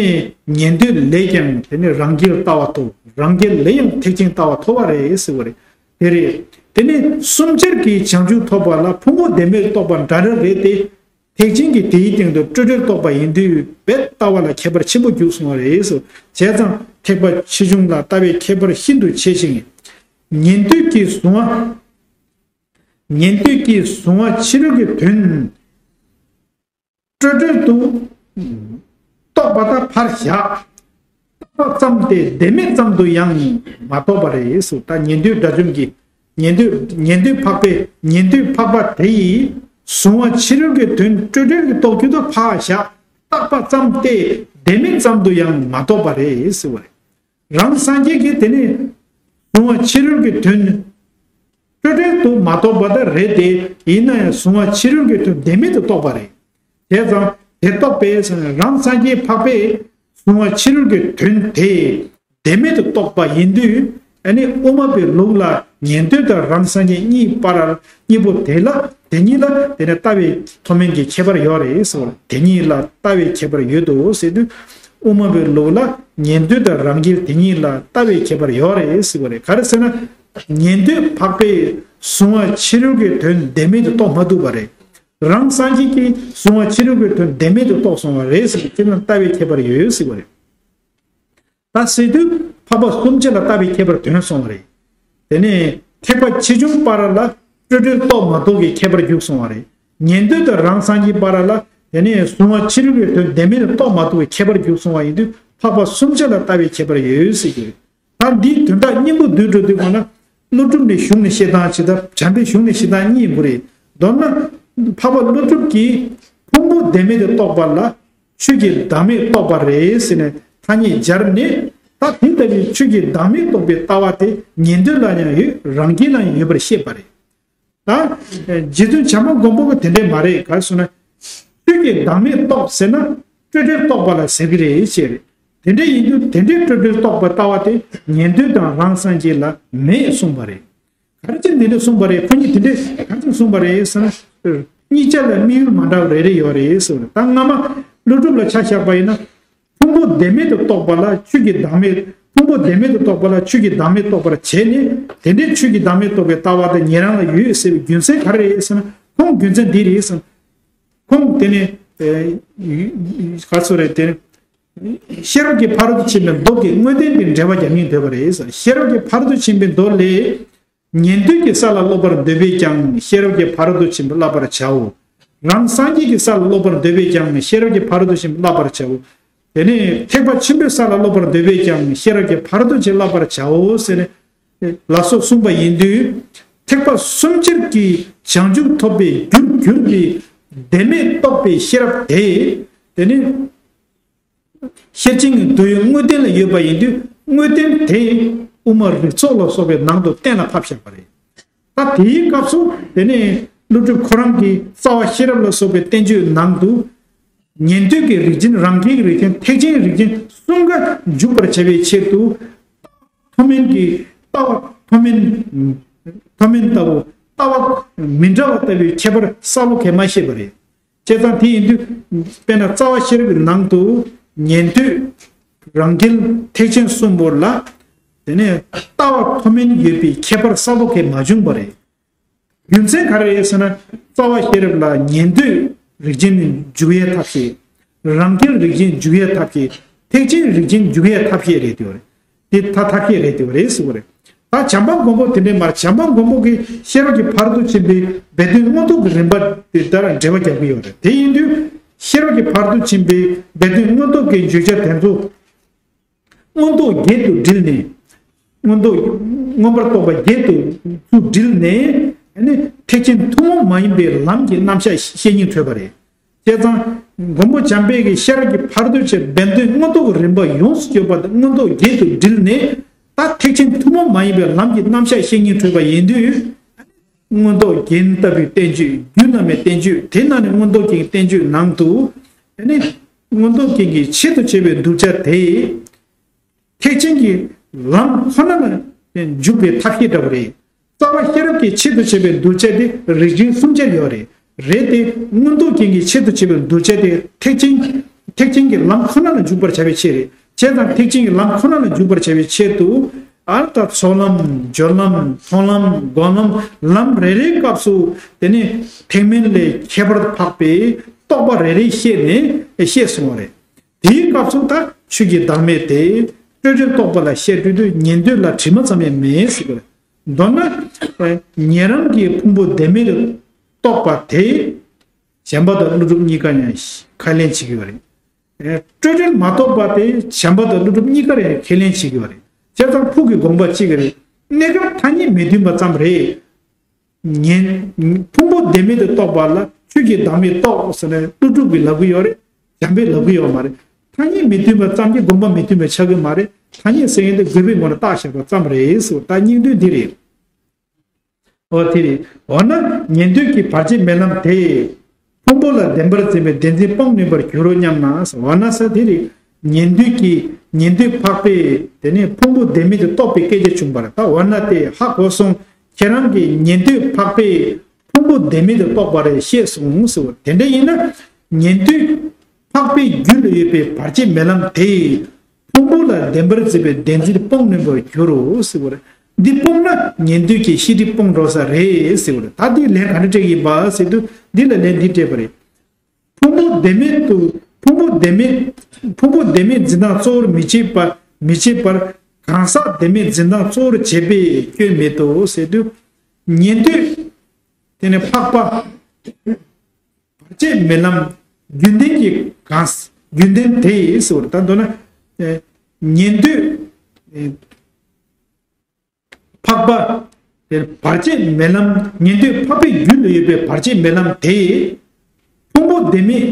ཉན་ཐོས་ལས་ཀྱང་དེ་ནས་རང་རྒྱལ་ལྟ་བ་ཐོབ། རང་རྒྱལ་ལས་ཡང་ཐེག་ཆེན་ལྟ་བ་ཐོབ་པ་རེད་ཟེར་བ་རེད། དེ་རེད། དེ་ནས་གསུམ་ཆར་གྱི་བྱང་ཆུབ་ཐོབ་པ་ལ་ཕུང་པོ་བདེན་མེད་རྟོགས་པ་འདྲ་འདྲ་རེད་དེ། ཐེག་ཆེན་གྱི་དེའི་སྟེང་དུ་སྤྲོས་བྲལ་རྟོགས་པ་ཡིན་དུས་རྦད་ལྟ་བ་ལ་ཁྱད་པར་ཆེན་པོ་རྒྱུགས་སོང་བ་རེད། བྱས་ཙང་ཐེག་པ་ཆེ་ཆུང་ལ་ལྟ་བའི་ཁྱད་པར་ཤིན་ཏུ་ཆེ་ཞིང་། ཉན་ཐོས་ཀྱིས་གཟུང་བ། ཉན་ཐོས་ཀྱིས་གཟུང་བ་ཕྱི་རོལ་གྱི་དོན་སྤྲོས་བྲལ་དུ་རྟོགས་པ་དང་ཕར་བཞག་པ་ཙམ་སྟེ་བདེན་མེད་ཙམ་དུ་ཡང་མ་རྟོགས་པ་རེད་སོ། ད་ཉན་ཐོས་དགྲ་བཅོམ་གྱིས་ཉན་ཐོས་ཉན་ཐོས་འཕགས་པས་ཉན་ཐོས་འཕགས་པ་དེ་ཡིས་གཟུང་བ་ཕྱི་རོལ་གྱི་དོན་སྤྲོས་བྲལ་གྱི་རྟོགས་རྒྱུ་དུ་ཕར་བཞག་བཏགས་པ་ཙམ་སྟེ་བདེན་མེད་ཙམ་དུ་ཡང་མ་རྟོགས་པ་རེད་ཟེར་བ་རེད། རང་སངས་རྒྱས་ཀྱིས་དེ་ནི་གཟུང་བ་ཕྱི་རོལ་གྱི་དོན་སྤྲོས་བྲལ་དུ་མ་རྟོགས་པ་དེ་རེད་དེ། ཡིན་ན་ཡང་གཟུང་བ་ཕྱི་རོལ་གྱི་དོན་བདེན་མེད་དུ་རྟོགས་པ་རེད། དེ་ཙམ་དེ་རྟོགས་པས་རང་སངས་རྒྱས་འཕགས་པས་གཟུང་བ་ཕྱི་རོལ་གྱི་དོན་དེ་བདེན་མེད་དུ་རྟོགས་པ་ཡིན་དུས། ཨ་ནི་དབུ་མ་པའི་ལུགས་ལ་ཉན་ཐོས་དང་རང་སངས་རྒྱས་གཉིས་བར་གཉིས་པོ་དེ་ལ་དེ་གཉིས་ལ་དེ་ནི་ལྟ་བའི་མཐོ་དམན་གྱི་ཁྱད་པར་ཡོད་རེད་ཟེར་བ་རེད། དེ་གཉིས་ལ་ལྟ་བའི་ཁྱད་པར་ཡོད་དོ་ཟེར་དུས། དབུ་མ་པའི་ལུགས་ལ་ཉན་ཐོས་དང་རང་རྒྱལ་དེ་གཉིས་ལ་ལྟ་བའི་ཁྱད་པར་ཡོད་རེད་ཟེར་བ་རེད། ག་རེ་ཟེར་ན། ཉན་ཐོས་འཕགས་པས་གཟུང་བ་ཕྱི་རོལ་གྱི་དོན་བདེན་མེད་དུ་རྟོགས་མ་ཐུབ་པ་རེད། རང་སངས་རྒྱས་ཀྱིས་གཟུང་བ་ཕྱི་རོལ་གྱི་དོན་བདེན་མེད་དུ་རྟོགས་སོང་བ་རེད་ཟེར་བའི་སྤྱིར་ན་ལྟ་བའི་ཁྱད་པར་ཡོད་ཟེར་བ་རེད། ད་ཟེར་དུས་འཕགས་པ་གསུམ་ཆ་ལ་ལྟ་བའི་ཁྱད་པར་ཐོན་སོང་བ་རེད། དེ་ནས་ཐེག་པ་ཆེ་ཆུང་བར་ལ་སྤྲོས་བྲལ་རྟོགས་མ་རྟོགས་ཀྱི་ཁྱད་པར་རྒྱུགས་སོང་བ་རེད། ཉན་ཐོས་དང་རང་སངས་རྒྱས་བར་ལ་དེ་ནས་གཟུང་བ་ཕྱི་རོལ་གྱི་དོན་བདེན་མེད་རྟོགས་མ་ཐུབ་པའི་ཁྱད་པར་རྒྱུགས་སོང་བ་ཡིན་དུས་འཕགས་པ་གསུམ་ཆ་ལ་ལྟ་བའི་ཁྱད་པར་ཡོད་ཟེར་གྱི་རེད། ད་འདིའི་དོན་དག་སྙིང་པོ་བསྡུས་འགྲོ་དུས་གང་ན། ཀླུ་སྒྲུབ་ནས་གཞུང་ནས་བཤད་སྟངས་ཅི་ལྟར་བྱམས་པའི་གཞུང་ནས་བཤད་སྟངས་གཉིས་པོ་རེད། མདོར་ན། འཕགས་པ་ཀླུ་སྒྲུབ་ཀྱིས་ཕུང་པོ་བདེན་མེད་དུ་རྟོགས་པ་ལ་ཆོས་ཀྱི་བདག་མེད་རྟོགས་པ་རེད་ཟེར་ནས་ཐ་སྙད་སྦྱར་ནས། ད་དེ་ལྟ་བུའི་ཆོས་ཀྱི་བདག་མེད་རྟོགས་པའི་ལྟ་བ་དེ་ཉན་ཐོས་ལ་ཡང་ཡོད། རང་རྒྱལ་ལ་ཡང་ཡོད་པར་བཤད་པ་རེད། ད་རྗེ་བཙུན་བྱམས་པ་མགོན་པོ་གིས་དེ་འདྲས་མ་རེད། ག་རེ་ཟེར་ན། ཆོས་ཀྱི་བདག་མེད་རྟོགས་ཟེར་ན་སྤྲོས་བྲལ་རྟོགས་པ་ལ་ཟེར་གྱི་རེད་ཅེས་རེད། དེ་འདྲ་ཡིན་དུས་དེ་འདྲའི་སྤྲོས་བྲལ་རྟོགས་པའི་ལྟ་བ་དེ་ཉན་ཐོས་དང་རང་སངས་རྒྱས་ལ་མེད་གསུངས་པ་རེད། ག་རེ་བྱས་འདི་འདྲ་གསུངས་པ་རེད། ཁོ་གཉིས་དེ་འདྲ་ག་རེ་བྱས་གསུངས་པ་རེད་ཟེར་ན། གཉིས་ཆ་ལ་དམིགས་ཡུལ་མ་འདྲ་བ་རེ་རེ་ཡོད་རེད་ཟེར་བ་རེད། ད་སྔ་མ་ཀླུ་སྒྲུབ་ལ་ཆ་བཞག་པ་ཡིན་ན། ཕུང་པོ་བདེན་མེད་དུ་རྟོགས་པ་ལ་ཆོས་ཀྱི་བདག་མེད། ཕུང་པོ་བདེན་མེད་དུ་རྟོགས་པ་ལ་ཆོས་ཀྱི་བདག་མེད་རྟོགས་པར་བྱས་ནས། དེ་འདྲའི་ཆོས་ཀྱི་བདག་མེད་རྟོགས་པའི་ལྟ་བ་དེ་ཉན་རང་ལ་ཡོད་ཟེར་བའི་རྒྱུ་མཚན་ག་རེ་རེད་ཟེར་ན། ཁོང་རྒྱུ་མཚན་འདི་རེད་ཟེར་ན། ཁོང་དེ་ནི། ཨེ། ཡུ་ག་ཚོད་རེད་དེ། ཤེས་རབ་ཀྱི་ཕ་རོལ་ཏུ་ཕྱིན་པའི་མདོ་གི་དངོས་བསྟན་དེ་འགྲེལ་པ་རྒྱག་སྙིང་འདོད་པ་རེད་ཟེར། ཤེས་རབ་ཀྱི་ཕ་རོལ་ཏུ་ཕྱིན་པའི་མདོ་ལས། ཉན་ཐོས་ཀྱི་ས་ལ་སློབ་པར་འདོད་པས་ཀྱང་ཤེས་རབ་ཀྱི་ཕ་རོལ་ཏུ་ཕྱིན་པ་བསླབ་པར་བྱའོ། རང་སངས་རྒྱས་ཀྱི་ས་ལ་སློབ་པར་འདོད་པས་ཀྱང་ཤེས་རབ་ཀྱི་ཕ་རོལ་ཏུ་ཕྱིན་པ་བསླབ་པར་བྱའོ། དེ་ནས་ཐེག་པ་ཆེན་པོའི་ས་ལ་སློབ་པར་འདོད་པས་ཀྱང་ཤེས་རབ་ཀྱི་ཕ་རོལ་ཏུ་ཕྱིན་བསླབ་པར་བྱའོ་ཟེར་ནས་ལ་སོགས་གསུངས་པ་ཡིན་དུས། ཐེག་པ་གསུམ་ཆར་གྱི་བྱང་ཆུབ་ཐོབ་པའི་རྒྱུར་གྱུར་པའི་བདེན་མེད་རྟོགས་པའི་ཤེས་རབ་དེ། དེ་ནི། ཤེར་ཕྱིན་གྱི་འདོད་ཡུལ་དངོས་བསྟན་ལ་ཡོད་པ་ཡིན་དུས། དངོས་བསྟན་དེ་དབུ་མ་རིགས་ཚོགས་ལ་སོགས་པའི་ནང་དུ་གཏན་ལ་ཕབ་བཞག་པ་རེད། ད་དེའི་སྐབས་སུ་དེ་ནས་ཀླུ་སྒྲུབ་ཁོ་རང་གིས་རྩ་བ་ཤེས་རབ་ལ་སོགས་པའི་བསྟན་བཅོས་ནང་དུ། ཉན་ཐོས་ཀྱི་རིགས་ཅན། རང་རྒྱལ་གྱི་རིགས་ཅན། ཐེག་ཆེན་རིགས་ཅན་གསུམ་ཀ་འཇུག་པར་བྱ་བའི་ཆེད་དུ། མཐོ་དམན་གྱི་ལྟ་བ། མཐོ་དམན། མཐོ་དམན་ལྟ་བུ། ལྟ་བ་མི་འདྲ་བ་ལྟ་བུའི་ཁྱད་པར་གསལ་པོ་གས་མ་བཤད་པ་རེད། བྱས་ཙང་དེ་ཡིན་དུས། དཔེར་ན་རྩ་བ་ཤེས་རབ་ཀྱི་ནང་དུ་ཉན་ཐོས། རང་རྒྱལ། ཐེག་ཆེན་གསུམ་པོ་ལ། དེ་ནས་ལྟ་བ་མཐོ་དམན་ཡོད་པའི་ཁྱད་པར་གསལ་པོ་གས་མ་བྱུང་བ་རེད། རྒྱུ་མཚན་ག་རེ་རེད་ཟེར་ན། རྩ་བ་ཤེས་རབ་ལ་ཉན་ཐོས་རིགས་ཅན་འཇུག་ཡས་ཐབས་ཤེས། རང་རྒྱལ་རིགས་ཅན་འཇུག་ཡས་ཐབས་ཤེས། ཐེག་ཆེན་རིགས་ཅན་འཇུག་ཡས་ཐབས་ཤེས་རེད་དེ་བ་རེད། དེ་ཐ་ཐབས་ཤེས་རེད་དེ་བ་རེད་ཟེར་བ་རེད། ད་བྱམས་པ་མགོན་པོ་དེ་འདྲའི་མར་བྱམས་པ་མགོན་པོ་གིས་ཤེས་རབ་ཀྱི་ཕ་རོལ་ཏུ་ཕྱིན་པའི་སྦས་དོན་མངོན་རྟོགས་ཀྱི་རིམ་པ་དེ་ལྟར་འགྲེལ་པ་རྒྱག་གི་ཡོད་རེད། དེ་ཡིན་དུས། ཤེས་རབ་ཀྱི་ཕ་རོལ་ཏུ་ཕྱིན་པའི་སྦས་དོན་མངོན་རྟོགས་ཀྱི་བརྗོད་བྱ་དེ་ཚོ། མངོན་རྟོགས་བརྒྱད་དུ་དྲིལ་ནས། མངོན་རྟོགས། མངོན་པར་རྟོགས་པ་བརྒྱད་དུ་དྲིལ་ནས། ཨ་ནི་ཐེག་ཆེན་ཐུན་མོང་མ་ཡིན་པའི་ལམ་གྱི་རྣམ་གཞག་བཤད་སྙིང་འདོད་པ་རེད། བྱས་ཙང་། མགོན་པོ་བྱམས་པས་ཀྱི་ཤེས་རབ་ཀྱི་ཕ་རོལ་ཏུ་ཕྱིན་སྦས་དོན་མངོན་རྟོགས་ཀྱི་རིམ་པ་ཡོངས་སུ་གཅོད་པ་དང་མངོན་རྟོགས་བརྒྱད་དུ་དྲིལ་ནས། ད་ཐེག་ཆེན་ཐུན་མོང་མ་ཡིན་པའི་ལམ་གྱི་རྣམ་གཞག་བཤད་སྙིང་འདོད་པ་ཡིན་དུས། མངོན་རྟོགས་རྒྱན་ལྟ་བུའི་བསྟན་བཅོས། རྒྱུད་བླ་མའི་བསྟན་བཅོས། དེ་ནང་ནས་མངོན་རྟོགས་རྒྱན་གྱི་བསྟན་བཅོས་ནང་དུ། དེ་ནི་མངོན་རྟོགས་རྒྱན་གྱི་ཆེད་དུ་བྱས་པའི་གདུལ་བྱ་དེ། ཐེག་ཆེན་གྱི་ལམ་ཁོ་ན་ལ་འཇུག་པའི་ཐབས་ཤེས་འདྲ་བོ་རེད། རྩ་བ་ཤེས་རབ་ཀྱི་ཆེད་དུ་བྱས་པའི་གདུལ་བྱ་དེ་རིགས་ཅན་གསུམ་ཆར་ཡོད་རེད། རེད་དེ། མངོན་རྟོགས་རྒྱན་གྱི་ཆེད་དུ་བྱས་པའི་གདུལ་བྱ་དེ་ཐེག་ཆེན། ཐེག་ཆེན་གྱི་ལམ་ཁོ་ན་ལ་འཇུག་པར་བྱ་བའི་ཆེད་རེད། བྱས་ཙང་ཐེག་ཆེན་གྱི་ལམ་ཁོ་ན་ལ་འཇུག་པར་བྱ་བའི་ཆེད་དུ། ཨ་ད་ཚོགས་ལམ། སྦྱོར་ལམ། མཐོང་ལམ། སྒོམ་ལམ། ལམ་རེ་རེའི་སྐབས་སུ་དེ་ནི་ཐེག་དམན་ལས་ཁྱད་པར་འཕགས་པའི་རྟོགས་པ་རེ་རེ་བཤད་ནས་བཤད་སོང་བ་རེད། དེའི་སྐབས་སུ་ད་ཆོས་ཀྱི་བདག་མེད་དེ་སྤྲོས་བྲལ་རྟོགས་པ་ལ་བཤད་དུས་དུས་ཉན་ཐོས་ལ་དྲི་མ་ཙམ་ཡང་མེད་ཟེར་གི་རེད། མདོར་ན། ཉན་རང་གི་ཕུང་པོ་བདེན་མེད་དུ་རྟོགས་པ་དེ། བྱམས་པ་དང་ཀླུ་སྒྲུབ་གཉིས་ཀ་ཡང་ཁས་ལེན་བྱེད་ཀྱི་ཡོད་རེད། སྤྲོས་བྲལ་མ་གཏོགས་པ་དེ་བྱམས་པ་དང་ཀླུ་སྒྲུབ་གཉིས་ཀ་རེ་ཁས་ལེན་བྱེད་ཀྱི་ཡོད་རེད། བྱས་ཙང་ཕུགས་ཀྱི་དགོངས་པ་གཅིག་རེད། གནས་སྐབས་ཐ་སྙད་མི་མཐུན་པ་ཙམ་རེད། ཉན། ཕུང་པོ་བདེན་མེད་དུ་རྟོགས་པ་ལ་ཆོས་ཀྱི་བདག་མེད་རྟོགས་ཟེར་ནས་ཀླུ་སྒྲུབ་ཀྱིས་ལབ་ཀྱི་ཡོད་རེད། བྱམས་པས་ལབ་ཀྱི་ཡོད་མ་རེད། ཐ་སྙད་མི་མཐུན་པ་ཙམ་གྱིས་དགོངས་པ་མི་མཐུན་པ་ཆགས་ཀྱི་མ་རེད། ཐ་སྙད་ཟེར་མཁན་དེ་དགོས་པའི་ངོ་ནས་བཏགས་བཞག་པ་ཙམ་རེད་ཟེར་བ་ད་སྙིང་དོན་འདི་རེད། འོ་དེ་རེད། འོ་ན་ཉན་ཐོས་ཀྱི་བར་ཆད་མེད་ལམ་དེས་ཕུང་པོ་ལ་བདེན་པར་འཛིན་པའི་བདེན་འཛིན་སྤོང་ནུས་པར་འགྱུར་རོ་སྙམ་ན། འོ་ན་ས་དེ་རེད། ཉན་ཐོས་ཀྱི་ཉན་ཐོས་འཕགས་པས་དེ་ནས་ཕུང་པོ་བདེན་མེད་དུ་རྟོགས་པའི་སྐད་ཆ་བྱུང་བར་ད་འོ་ན་དེ་ཧ་གོ་སོང་། ཁྱེད་རང་གིས་ཉན་ཐོས་འཕགས་པས་ཕུང་པོ་བདེན་མེད་དུ་རྟོགས་པ་རེད་ཤེས་སོང་ཟེར་བ་དེ་འདྲ་ཡིན་ན། ཉན་ཐོས་འཕགས་པའི་རྒྱུད་ལ་ཡོད་པའི་བར་ཆད་མེད་ལམ་དེས་ཕུང་པོ་ལ་བདེན་པར་འཛིན་པའི་བདེན་འཛིན་སྤོང་ནུས་པར་འགྱུར་རོ་ཟེར་བ་རེད། འདི་སྤོང་ན་ཉན་ཐོས་ཀྱི་ཤེས་སྒྲིབ་སྤོང་འགྲོ་ས་རེད་ཟེར་བ་རེད། ད་འདི་ལན་ག་འདྲ་སྤྲད་ཀྱི་ཡིན་པ་ཟེར་དུས་འདི་ལ་ལན་འདི་སྤྲད་པ་རེད། ཕུང་པོ་བདེན་མེད་དུ་ཕུང་པོ་བདེན་མེད་ཕུང་པོ་བདེན་མེད་འཛིན་སྟངས་གཙོ་བོར་མི་བྱེད་པ་མི་བྱེད་པར་གང་ཟག་བདེན་མེད་འཛིན་སྟངས་གཙོ་བོར་བྱེད་པའི་སྐྱོན་མེད་དོ་ཟེར་དུས། ཉན་ཐོས་དེ་ནས་འཕགས་པ་བར་ཆད་མེད་ལམ་རྒྱུན་ལྡན་གྱི་གང་རྒྱུན་ལྡན་དེ་ཡིས་ཟེར་བ་ད་མདོར་ན་ཉན་ཐོས་འཕགས་པ། དེར་བར་ཆད་མེད་ལམ་ཉན་ཐོས་འཕགས་པའི་རྒྱུད་ལ་ཡོད་པའི་བར་ཆད་མེད་ལམ་དེ། ཕུང་པོ་བདེན་མེད་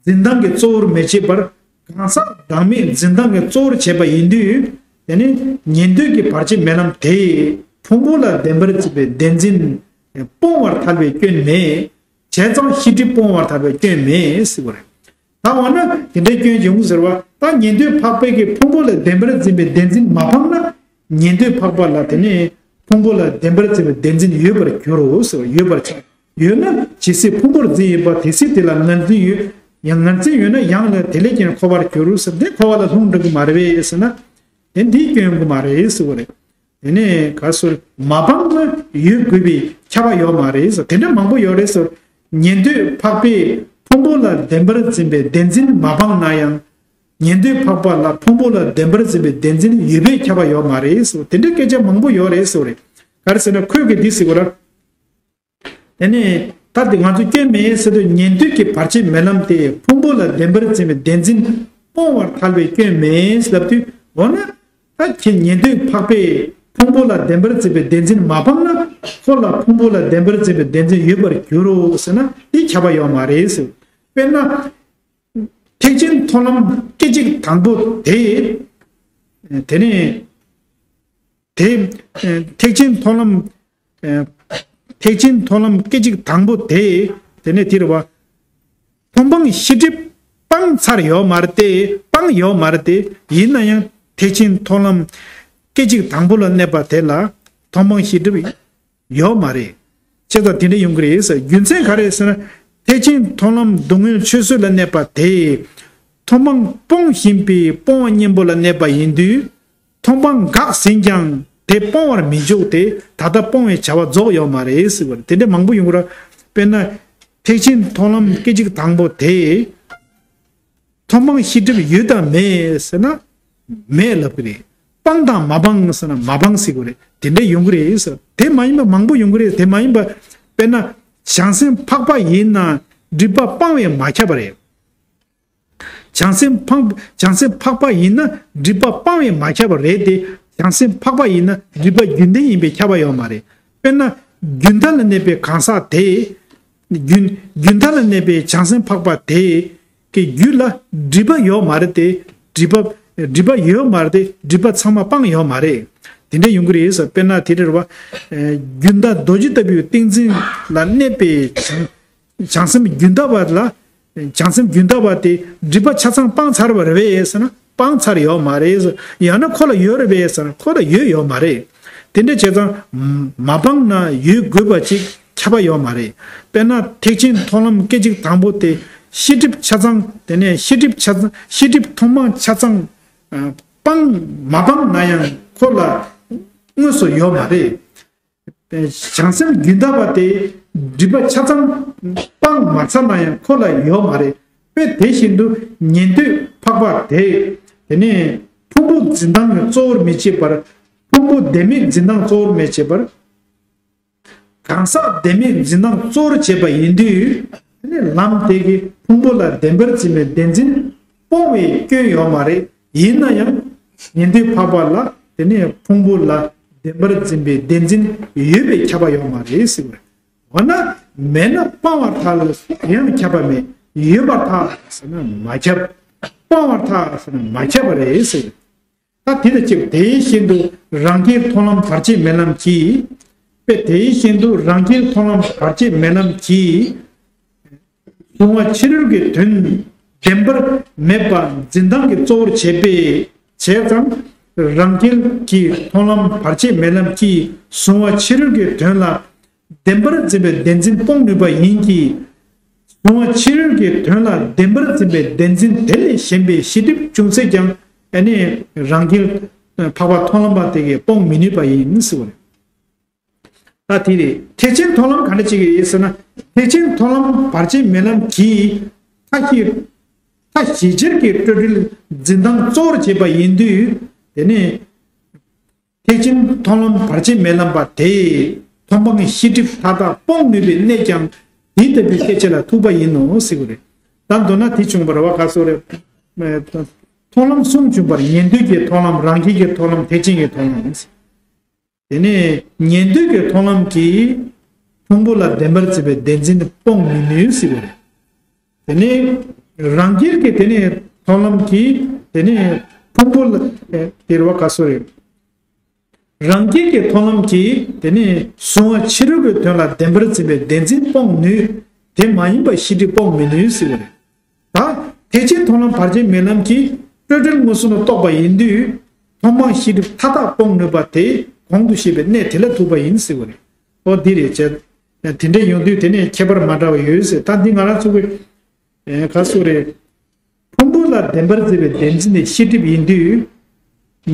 འཛིན་སྟངས་ཀྱི་གཙོ་བོར་མི་བྱེད་པར་གང་ཟག་བདག་མེད་འཛིན་སྟངས་ཀྱི་གཙོ་བོར་བྱེད་པ་ཡིན་དུས། དེ་ནི་ཉན་ཐོས་ཀྱི་བར་ཆད་མེད་ལམ་དེ། ཕུང་པོ་ལ་བདེན་པར་བརྩིས་པའི་བདེན་འཛིན་སྤོང་བར་ཐལ་བའི་སྐྱོན་མེད། བྱས་ཙང་ཤེས་སྒྲིབ་སྤོང་བར་ཐལ་བའི་སྐྱོན་མེད་ཟེར་བ་རེད། ད་འོ་ན་དེ་འདྲའི་སྐྱོན་ཡོང་ཟེར་བ་ད་ཉན་ཐོས་འཕགས་པའི་གི་ཕུང་པོ་ལ་བདེན་པར་འཛིན་པའི་བདེན་འཛིན་མ་སྤངས་ན། ཉན་ཐོས་འཕགས་པ་ལ་དེ་ནས་ཕུང་པོ་ལ་བདེན་པར་འཛིན་པའི་བདེན་འཛིན་ཡོད་པར་འགྱུར་རོ་ཟེར་བ་ཡོད་པར་ཆགས། ཡོད་ན་ཇི་སྲིད་ཕུང་པོར་འཛིན་ཡོད་པ་དེ་སྲིད་དེ་ལ་ངར་འཛིན་ཡོད། ཡང་ངར་འཛིན་ཡོད་ན་ཡང་ལ་དེ་ལས་ཀྱང་འཁོར་བར་འགྱུར་རོ་ཟེར་དེ་འཁོར་བ་ལ་ལྷུང་འགྲོ་གི་མ་རེད་པས་ཟེར་ན། དེ་འདིའི་སྐྱོན་ཡོང་གི་མ་རེད་ཟེར་བ་རེད། དེ་ནས་ག་སོར་མ་སྤངས་ན་ཡོད་དགོས་པའི་ཁྱབ་པ་ཡོད་མ་རེད་ཟེར་དེ་འདྲ་མང་པོ་ཡོད་རེད་ཟེར། ཉན་ཐོས་འཕགས་པས་ཕུང་པོ་ལ་བདེན་པར་འཛིན་པའི་བདེན་འཛིན་མ་སྤངས་ན་ཡང་། ཉན་ཐོས་འཕགས་པ་ལ་ཕུང་པོ་ལ་བདེན་པར་འཛིན་པའི་བདེན་འཛིན་ཡོད་པའི་ཁྱབ་པ་ཡོད་མ་རེད་ཟེར་དེ་འདྲའི་སྐད་ཆ་མང་པོ་ཡོད་རེད་ཟེར་བ་རེད། ག་རེ་ཟེར་ན་ཁོས་གི་འདི་ཟེར་བ་ར། དེ་ནས་ད་དེ་ང་ཚོ་སྐྱོན་མེད་ཟེར་དུས་ཉན་ཐོས་ཀྱི་བར་ཆད་མེད་ལམ་དེ་ཕུང་པོ་ལ་བདེན་པར་འཛིན་པའི་བདེན་འཛིན་སྤོང་བར་ཐལ་བའི་སྐྱོན་མེད་ལབ་དུས་འོ་ན། ད་ཁྱེད་ཉན་ཐོས་འཕགས་པས་ཕུང་པོ་ལ་བདེན་པར་འཛིན་པའི་བདེན་འཛིན་མ་སྤངས་ན་ཁོ་ལ་ཕུང་པོ་ལ་བདེན་པར་འཛིན་པའི་བདེན་འཛིན་ཡོད་པར་འགྱུར་རོ་ཟེར་ན་དེ་ཁྱབ་པ་ཡོད་མ་རེད་ཟེར། དཔེར་ན། ཐེག་ཆེན་མཐོང་ལམ་སྐད་ཅིག་དང་པོ་དེ། དེ་ནས། དེ། ཐེག་ཆེན་མཐོང་ལམ། ཐེག་ཆེན་མཐོང་ལམ་སྐད་ཅིག་དང་པོ་དེ། དེ་ནས་དེ་རེད་བ། མཐོང་སྤང་ཤེས་སྒྲིབ་སྤངས་ཚར་ཡོད་མ་རེད་དེ་སྤངས་ཡོད་མ་རེད་དེ་ཡིན་ན་ཡང་ཐེག་ཆེན་མཐོང་ལམ་སྐད་ཅིག་དང་པོ་ལ་གནས་པ་དེ་ལ་མཐོང་སྤང་ཤེས་སྒྲིབ་ཡོད་མ་རེད། ཅེས་དང་དེ་འདྲ་ཡོང་གི་རེད། རྒྱུ་མཚན་ག་རེ་ཟེར་ན། ཐེག་ཆེན་མཐོང་ལམ་སྡུག་བསྔལ་ཆོས་བཟོད་ལ་གནས་པ་དེ། མཐོང་སྤང་སྤོང་བཞིན་པའི་སྤོང་བ་གཉེན་པོ་ལ་གནས་པ་ཡིན་དུས། མཐོང་སྤང་འགགས་ཟིན་ཀྱང་དེ་སྤོང་བར་མི་འཇུག་སྟེ་ད་ལྟ་སྤོང་བའི་བྱ་བ་རྫོགས་ཡོད་མ་རེད་ཟེར་བ་རེད། དེ་འདྲ་མང་པོ་ཡོང་གི་རེད། དཔེར་ན། ཐེག་ཆེན་མཐོང་ལམ་སྐད་ཅིག་དང་པོ་དེ། མཐོང་སྤང་ཤེས་སྒྲིབ་ཡོད་དམ་མེད་ཟེར་ན། མེད་ལབ་ཀྱི་རེད། སྤངས་དང་མ་སྤངས་ཟེར་ན་མ་སྤངས་ཟེར་གྱི་རེད། དེ་འདྲ་ཡོང་གི་རེད་ཟེར། དེ་མ་ཡིན་པ་མང་པོ་ཡོང་གི་རེད། དེ་མ་ཡིན་པ། དཔེར་ན། བྱང་སེམས་འཕགས་པ་ཡིན་ན་སྒྲིབ་པ་སྤངས་པས་མ་ཁྱབ་པ་རེད། བྱང་སེམས་འཕགས་བྱང་སེམས་འཕགས་པ་ཡིན་ན་སྒྲིབ་པ་སྤངས་པས་མ་ཁྱབ་པ་རེད་དེ། བྱང་སེམས་འཕགས་པ་ཡིན་ན་སྒྲིབ་པ་རྒྱུན་ལྡན་ཡིན་པས་ཁྱབ་པ་ཡོད་མ་རེད། དཔེར་ན། རྒྱུན་མཐའ་ལ་གནས་པའི་གང་ཟག་དེ། རྒྱུན་རྒྱུན་མཐའ་ལ་གནས་པའི་བྱང་སེམས་འཕགས་པ་དེ། གི་རྒྱུད་ལ་སྒྲིབ་པ་ཡོད་མ་རེད་དེ། སྒྲིབ་པ་སྒྲིབ་པ་ཡོད་མ་རེད་དེ་སྒྲིབ་པ་ཚང་མ་སྤངས་ཡོད་མ་རེད། དེ་འདྲ་ཡོང་གི་རེད་ཟེར། དཔེར་ན་དེ་རེད་བ། རྒྱུན་མཐའ་རྡོ་རྗེ་ལྟ་བུའི་ཏིང་འཛིན་ལ་གནས་པའི་བྱང་བྱང་སེམས་རྒྱུན་མཐའ་བ་ལ། བྱང་སེམས་རྒྱུན་མཐའ་བ་དེ་སྒྲིབ་པ་ཆ་ཚང་སྤངས་ཚར་བ་རེད་པས་ཟེར་ན་སྤངས་ཚར་ཡོད་མ་རེད་ཟེར། ཡང་ན་ཁོ་ལ་ཡོད་རེད་པས་ཟེར་ན་ཁོ་ལ་ཡོད་ཡོད་མ་རེད། དེ་འདྲ་བྱས་ཙང་མ་སྤངས་ན་ཡོད་དགོས་པ་ཅིག་ཁྱབ་པ་ཡོད་མ་རེད། དཔེར་ན་ཐེག་ཆེན་མཐོང་ལམ་སྐད་ཅིག་དང་པོ་དེ་ཤེས་སྒྲིབ་ཆ་ཚང་དེ་ནས་ཤེས་སྒྲིབ་ཆ་ཚང་ཤེས་སྒྲིབ་མཐོང་སྤང་ཆ་ཚང་སྤངས་མ་སྤངས་ན་ཡང་ཁོ་ལ་དངོས་སུ་ཡོད་མ་རེད། བྱང་སེམས་རྒྱུན་མཐའ་བ་དེ་སྒྲིབ་པ་ཆ་ཚང་སྤངས་མ་ཚར་ན་ཡང་ཁོ་ལ་ཡོད་མ་རེད། དཔེ་དེ་བཞིན་དུ་ཉན་ཐོས་འཕགས་པ་དེ་དེ་ནས་ཕུང་པོ་འཛིན་སྟངས་ཀྱི་གཙོ་བོར་མི་བྱེད་པར་ཕུང་པོ་བདེན་མེད་འཛིན་སྟངས་གཙོ་བོར་མི་བྱེད་པར་གང་ཟག་བདེན་མེད་འཛིན་སྟངས་གཙོ་བོར་བྱེད་པ་ཡིན་དུས་དེ་ནས་ལམ་དེ་གིས་ཕུང་པོ་ལ་བདེན་པར་འཛིན་པའི་བདེན་འཛིན་ སྤོང་བའི་སྐྱོན་ཡོད་མ་རེད། ཡིན་ན་ཡང་ཉན་ཐོས་འཕགས་པ་ལ་དེ་ནས་ཕུང་པོ་ལ་བདེན་པར་འཛིན་པའི་བདེན་འཛིན་ཡོད་པས་ཁྱབ་པ་ཡོད་མ་རེད་ཟེར་བ་རེད། འོ་ན་མེད་ན་སྤང་བར་ཐལ་ཡང་ཁྱབ་པ་མེད། ཡོད་པར་ཐལ་ཟེར་ན་མ་ཁྱབ། སྤང་བར་ཐལ་ཟེར་ན་མ་ཁྱབ་པ་རེད་ཟེར། ད་དེ་ལ་ཅིག་དེ་བཞིན་དུ་རང་རྒྱལ་མཐོང་ལམ་བར་ཆད་མེད་ལམ་གྱིས། དཔེ་དེ་བཞིན་དུ་རང་རྒྱལ་མཐོང་ལམ་བར་ཆད་མེད་ལམ་གྱིས། གཟུང་བ་ཕྱི་རོལ་གྱི་དོན་བདེན་པར་མེད་པ་འཛིན་སྟངས་ཀྱི་གཙོ་བོར་བྱེད་པས་བྱས་ཙང་། རང་རྒྱལ་གྱི་མཐོང་ལམ་བར་ཆད་མེད་ལམ་གྱིས་གཟུང་བ་ཕྱི་རོལ་གྱི་དོན་ལ་བདེན་པར་འཛིན་པའི་བདེན་འཛིན་སྤོང་ནུས་པ་ཡིན་གྱི། གཟུང་བ་ཕྱི་རོལ་གྱི་དོན་ལ་བདེན་པར་འཛིན་པའི་བདེན་འཛིན་དེ་ལས་གཞན་པའི་ཤེས་སྒྲིབ་ཅུང་ཟད་ཀྱང་ཨ་ནི་རང་རྒྱལ་འཕགས་པ་མཐོང་ལམ་པ་དེ་གིས་སྤོང་མི་ནུས་པ་ཡིན་ཟེར་བ་རེད། ད་དེ་རེད། ཐེག་ཆེན་མཐོང་ལམ་ག་འདྲ་ཅིག་ཡིན་ཟེར་ན། ཐེག་ཆེན་མཐོང་ལམ་བར་ཆད་མེད་ལམ་གྱིས་མཐའ་བཞི་མཐའ་བཞི་ཕྱིར་གྱི་སྤྲོས་བྲལ་འཛིན་སྟངས་གཙོ་བོར་བྱེད་པ་ཡིན་དུས། དེ་ནི་ཐེག་ཆེན་མཐོང་ལམ་བར་ཆད་མེད་ལམ་པ་དེས་མཐོང་སྤང་ཤེས་སྒྲིབ་མཐའ་དག་སྤོང་ནུས་པའི་གནད་ཀྱང་དེ་ལྟ་བུའི་སྐད་ཆ་ལ་ཐུག་པ་ཡིན་ནོ་ཟེར་གྱི་རེད། ད་མདོར་ན་དེ་བྱུང་བར་བ་ག་སོ་རེད། མཐོང་ལམ་གསུམ་བྱུང་བར་ཉན་ཐོས་ཀྱི་མཐོང་ལམ། རང་རྒྱལ་གྱི་མཐོང་ལམ། ཐེག་ཆེན་གྱི་མཐོང་ལམ། དེ་ནས་ཉན་ཐོས་ཀྱི་མཐོང་ལམ་གྱིས་ཕུང་པོ་ལ་བདེན་པར་འཛིན་པའི་བདེན་འཛིན་དེ་སྤོང་མི་ནུས་ཟེར་བ་རེད། དེ་ནས་རང་རྒྱལ་གྱི་དེ་ནས་མཐོང་ལམ་གྱིས་དེ་ནས་ཕུང་པོ་ལ་ཨེ་དེ་རེད་བ་ག་སོ་རེད། རང་རྒྱལ་གྱི་མཐོང་ལམ་གྱིས་དེ་ནས་གཟུང་བ་ཕྱི་རོལ་གྱི་དོན་ལ་བདེན་པར་འཛིན་པའི་བདེན་འཛིན་སྤོང་ནུས། དེ་མ་ཡིན་པ་ཤེས་སྒྲིབ་སྤོང་མི་ནུས་ཟེར་བ་རེད། ད་ཐེག་ཆེན་མཐོང་ལམ་བར་ཆད་མེད་ལམ་གྱིས་སྤྲོས་བྲལ་མངོན་སུམ་དུ་རྟོགས་པ་ཡིན་དུས། མཐོང་སྤང་ཤེས་སྒྲིབ་མཐའ་དག་སྤོང་ནུས་པ་དེ་གོང་དུ་བཤད་པའི་གནད་དེ་ལ་ཐུག་པ་ཡིན་ཟེར་བ་རེད། ཨོ་འདི་རེད་བྱས། དེ་འདྲ་ཡོང་དུས་དེ་ནས་ཁྱད་པར་མ་འདྲ་བ་ཡོད་ཟེར། ད་འདི་ང་རང་ཚོ་གི་ཨེ་ག་སུ་རེད། ཕུང་པོ་ལ་བདེན་པར་འཛིན་པའི་བདེན་འཛིན་དེ་ཤེས་སྒྲིབ་ཡིན་དུས།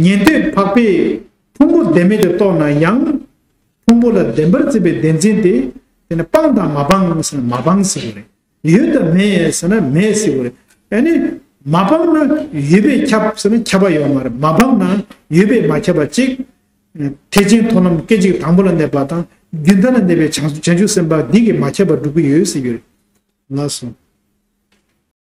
ཉན་ཐོས་འཕགས་པས་ཕུང་པོ་བདེན་མེད་དུ་རྟོགས་ན་ཡང་། ཕུང་པོ་ལ་བདེན་པར་འཛིན་པའི་བདེན་འཛིན་དེ་དེ་ནི་སྤངས་དང་མ་སྤངས་ཟེར་ན་མ་སྤངས་ཟེར་བ་རེད། ཡོད་དང་མེད་ཟེར་ན་མེད་ཟེར་བ་རེད། ཨ་ནི་མ་སྤངས་ན་ཡོད་པས་ཁྱབ་ཟེར་ན་ཁྱབ་པ་ཡོད་མ་རེད། མ་སྤངས་ན་ཡོད་པས་མ་ཁྱབ་པ་གཅིག་ཐེག་ཆེན་མཐོང་ལམ་སྐད་ཅིག་དང་པོ་ལ་གནས་པ་དང་རྒྱུན་མཐའ་ལ་གནས་པའི་བྱང་བྱང་ཆུབ་སེམས་དཔའ་འདི་གིས་མ་ཁྱབ་པར་སྒྲུབ་ཀྱི་ཡོད་ཟེར་གྱི་རེད། ལགས་སོ།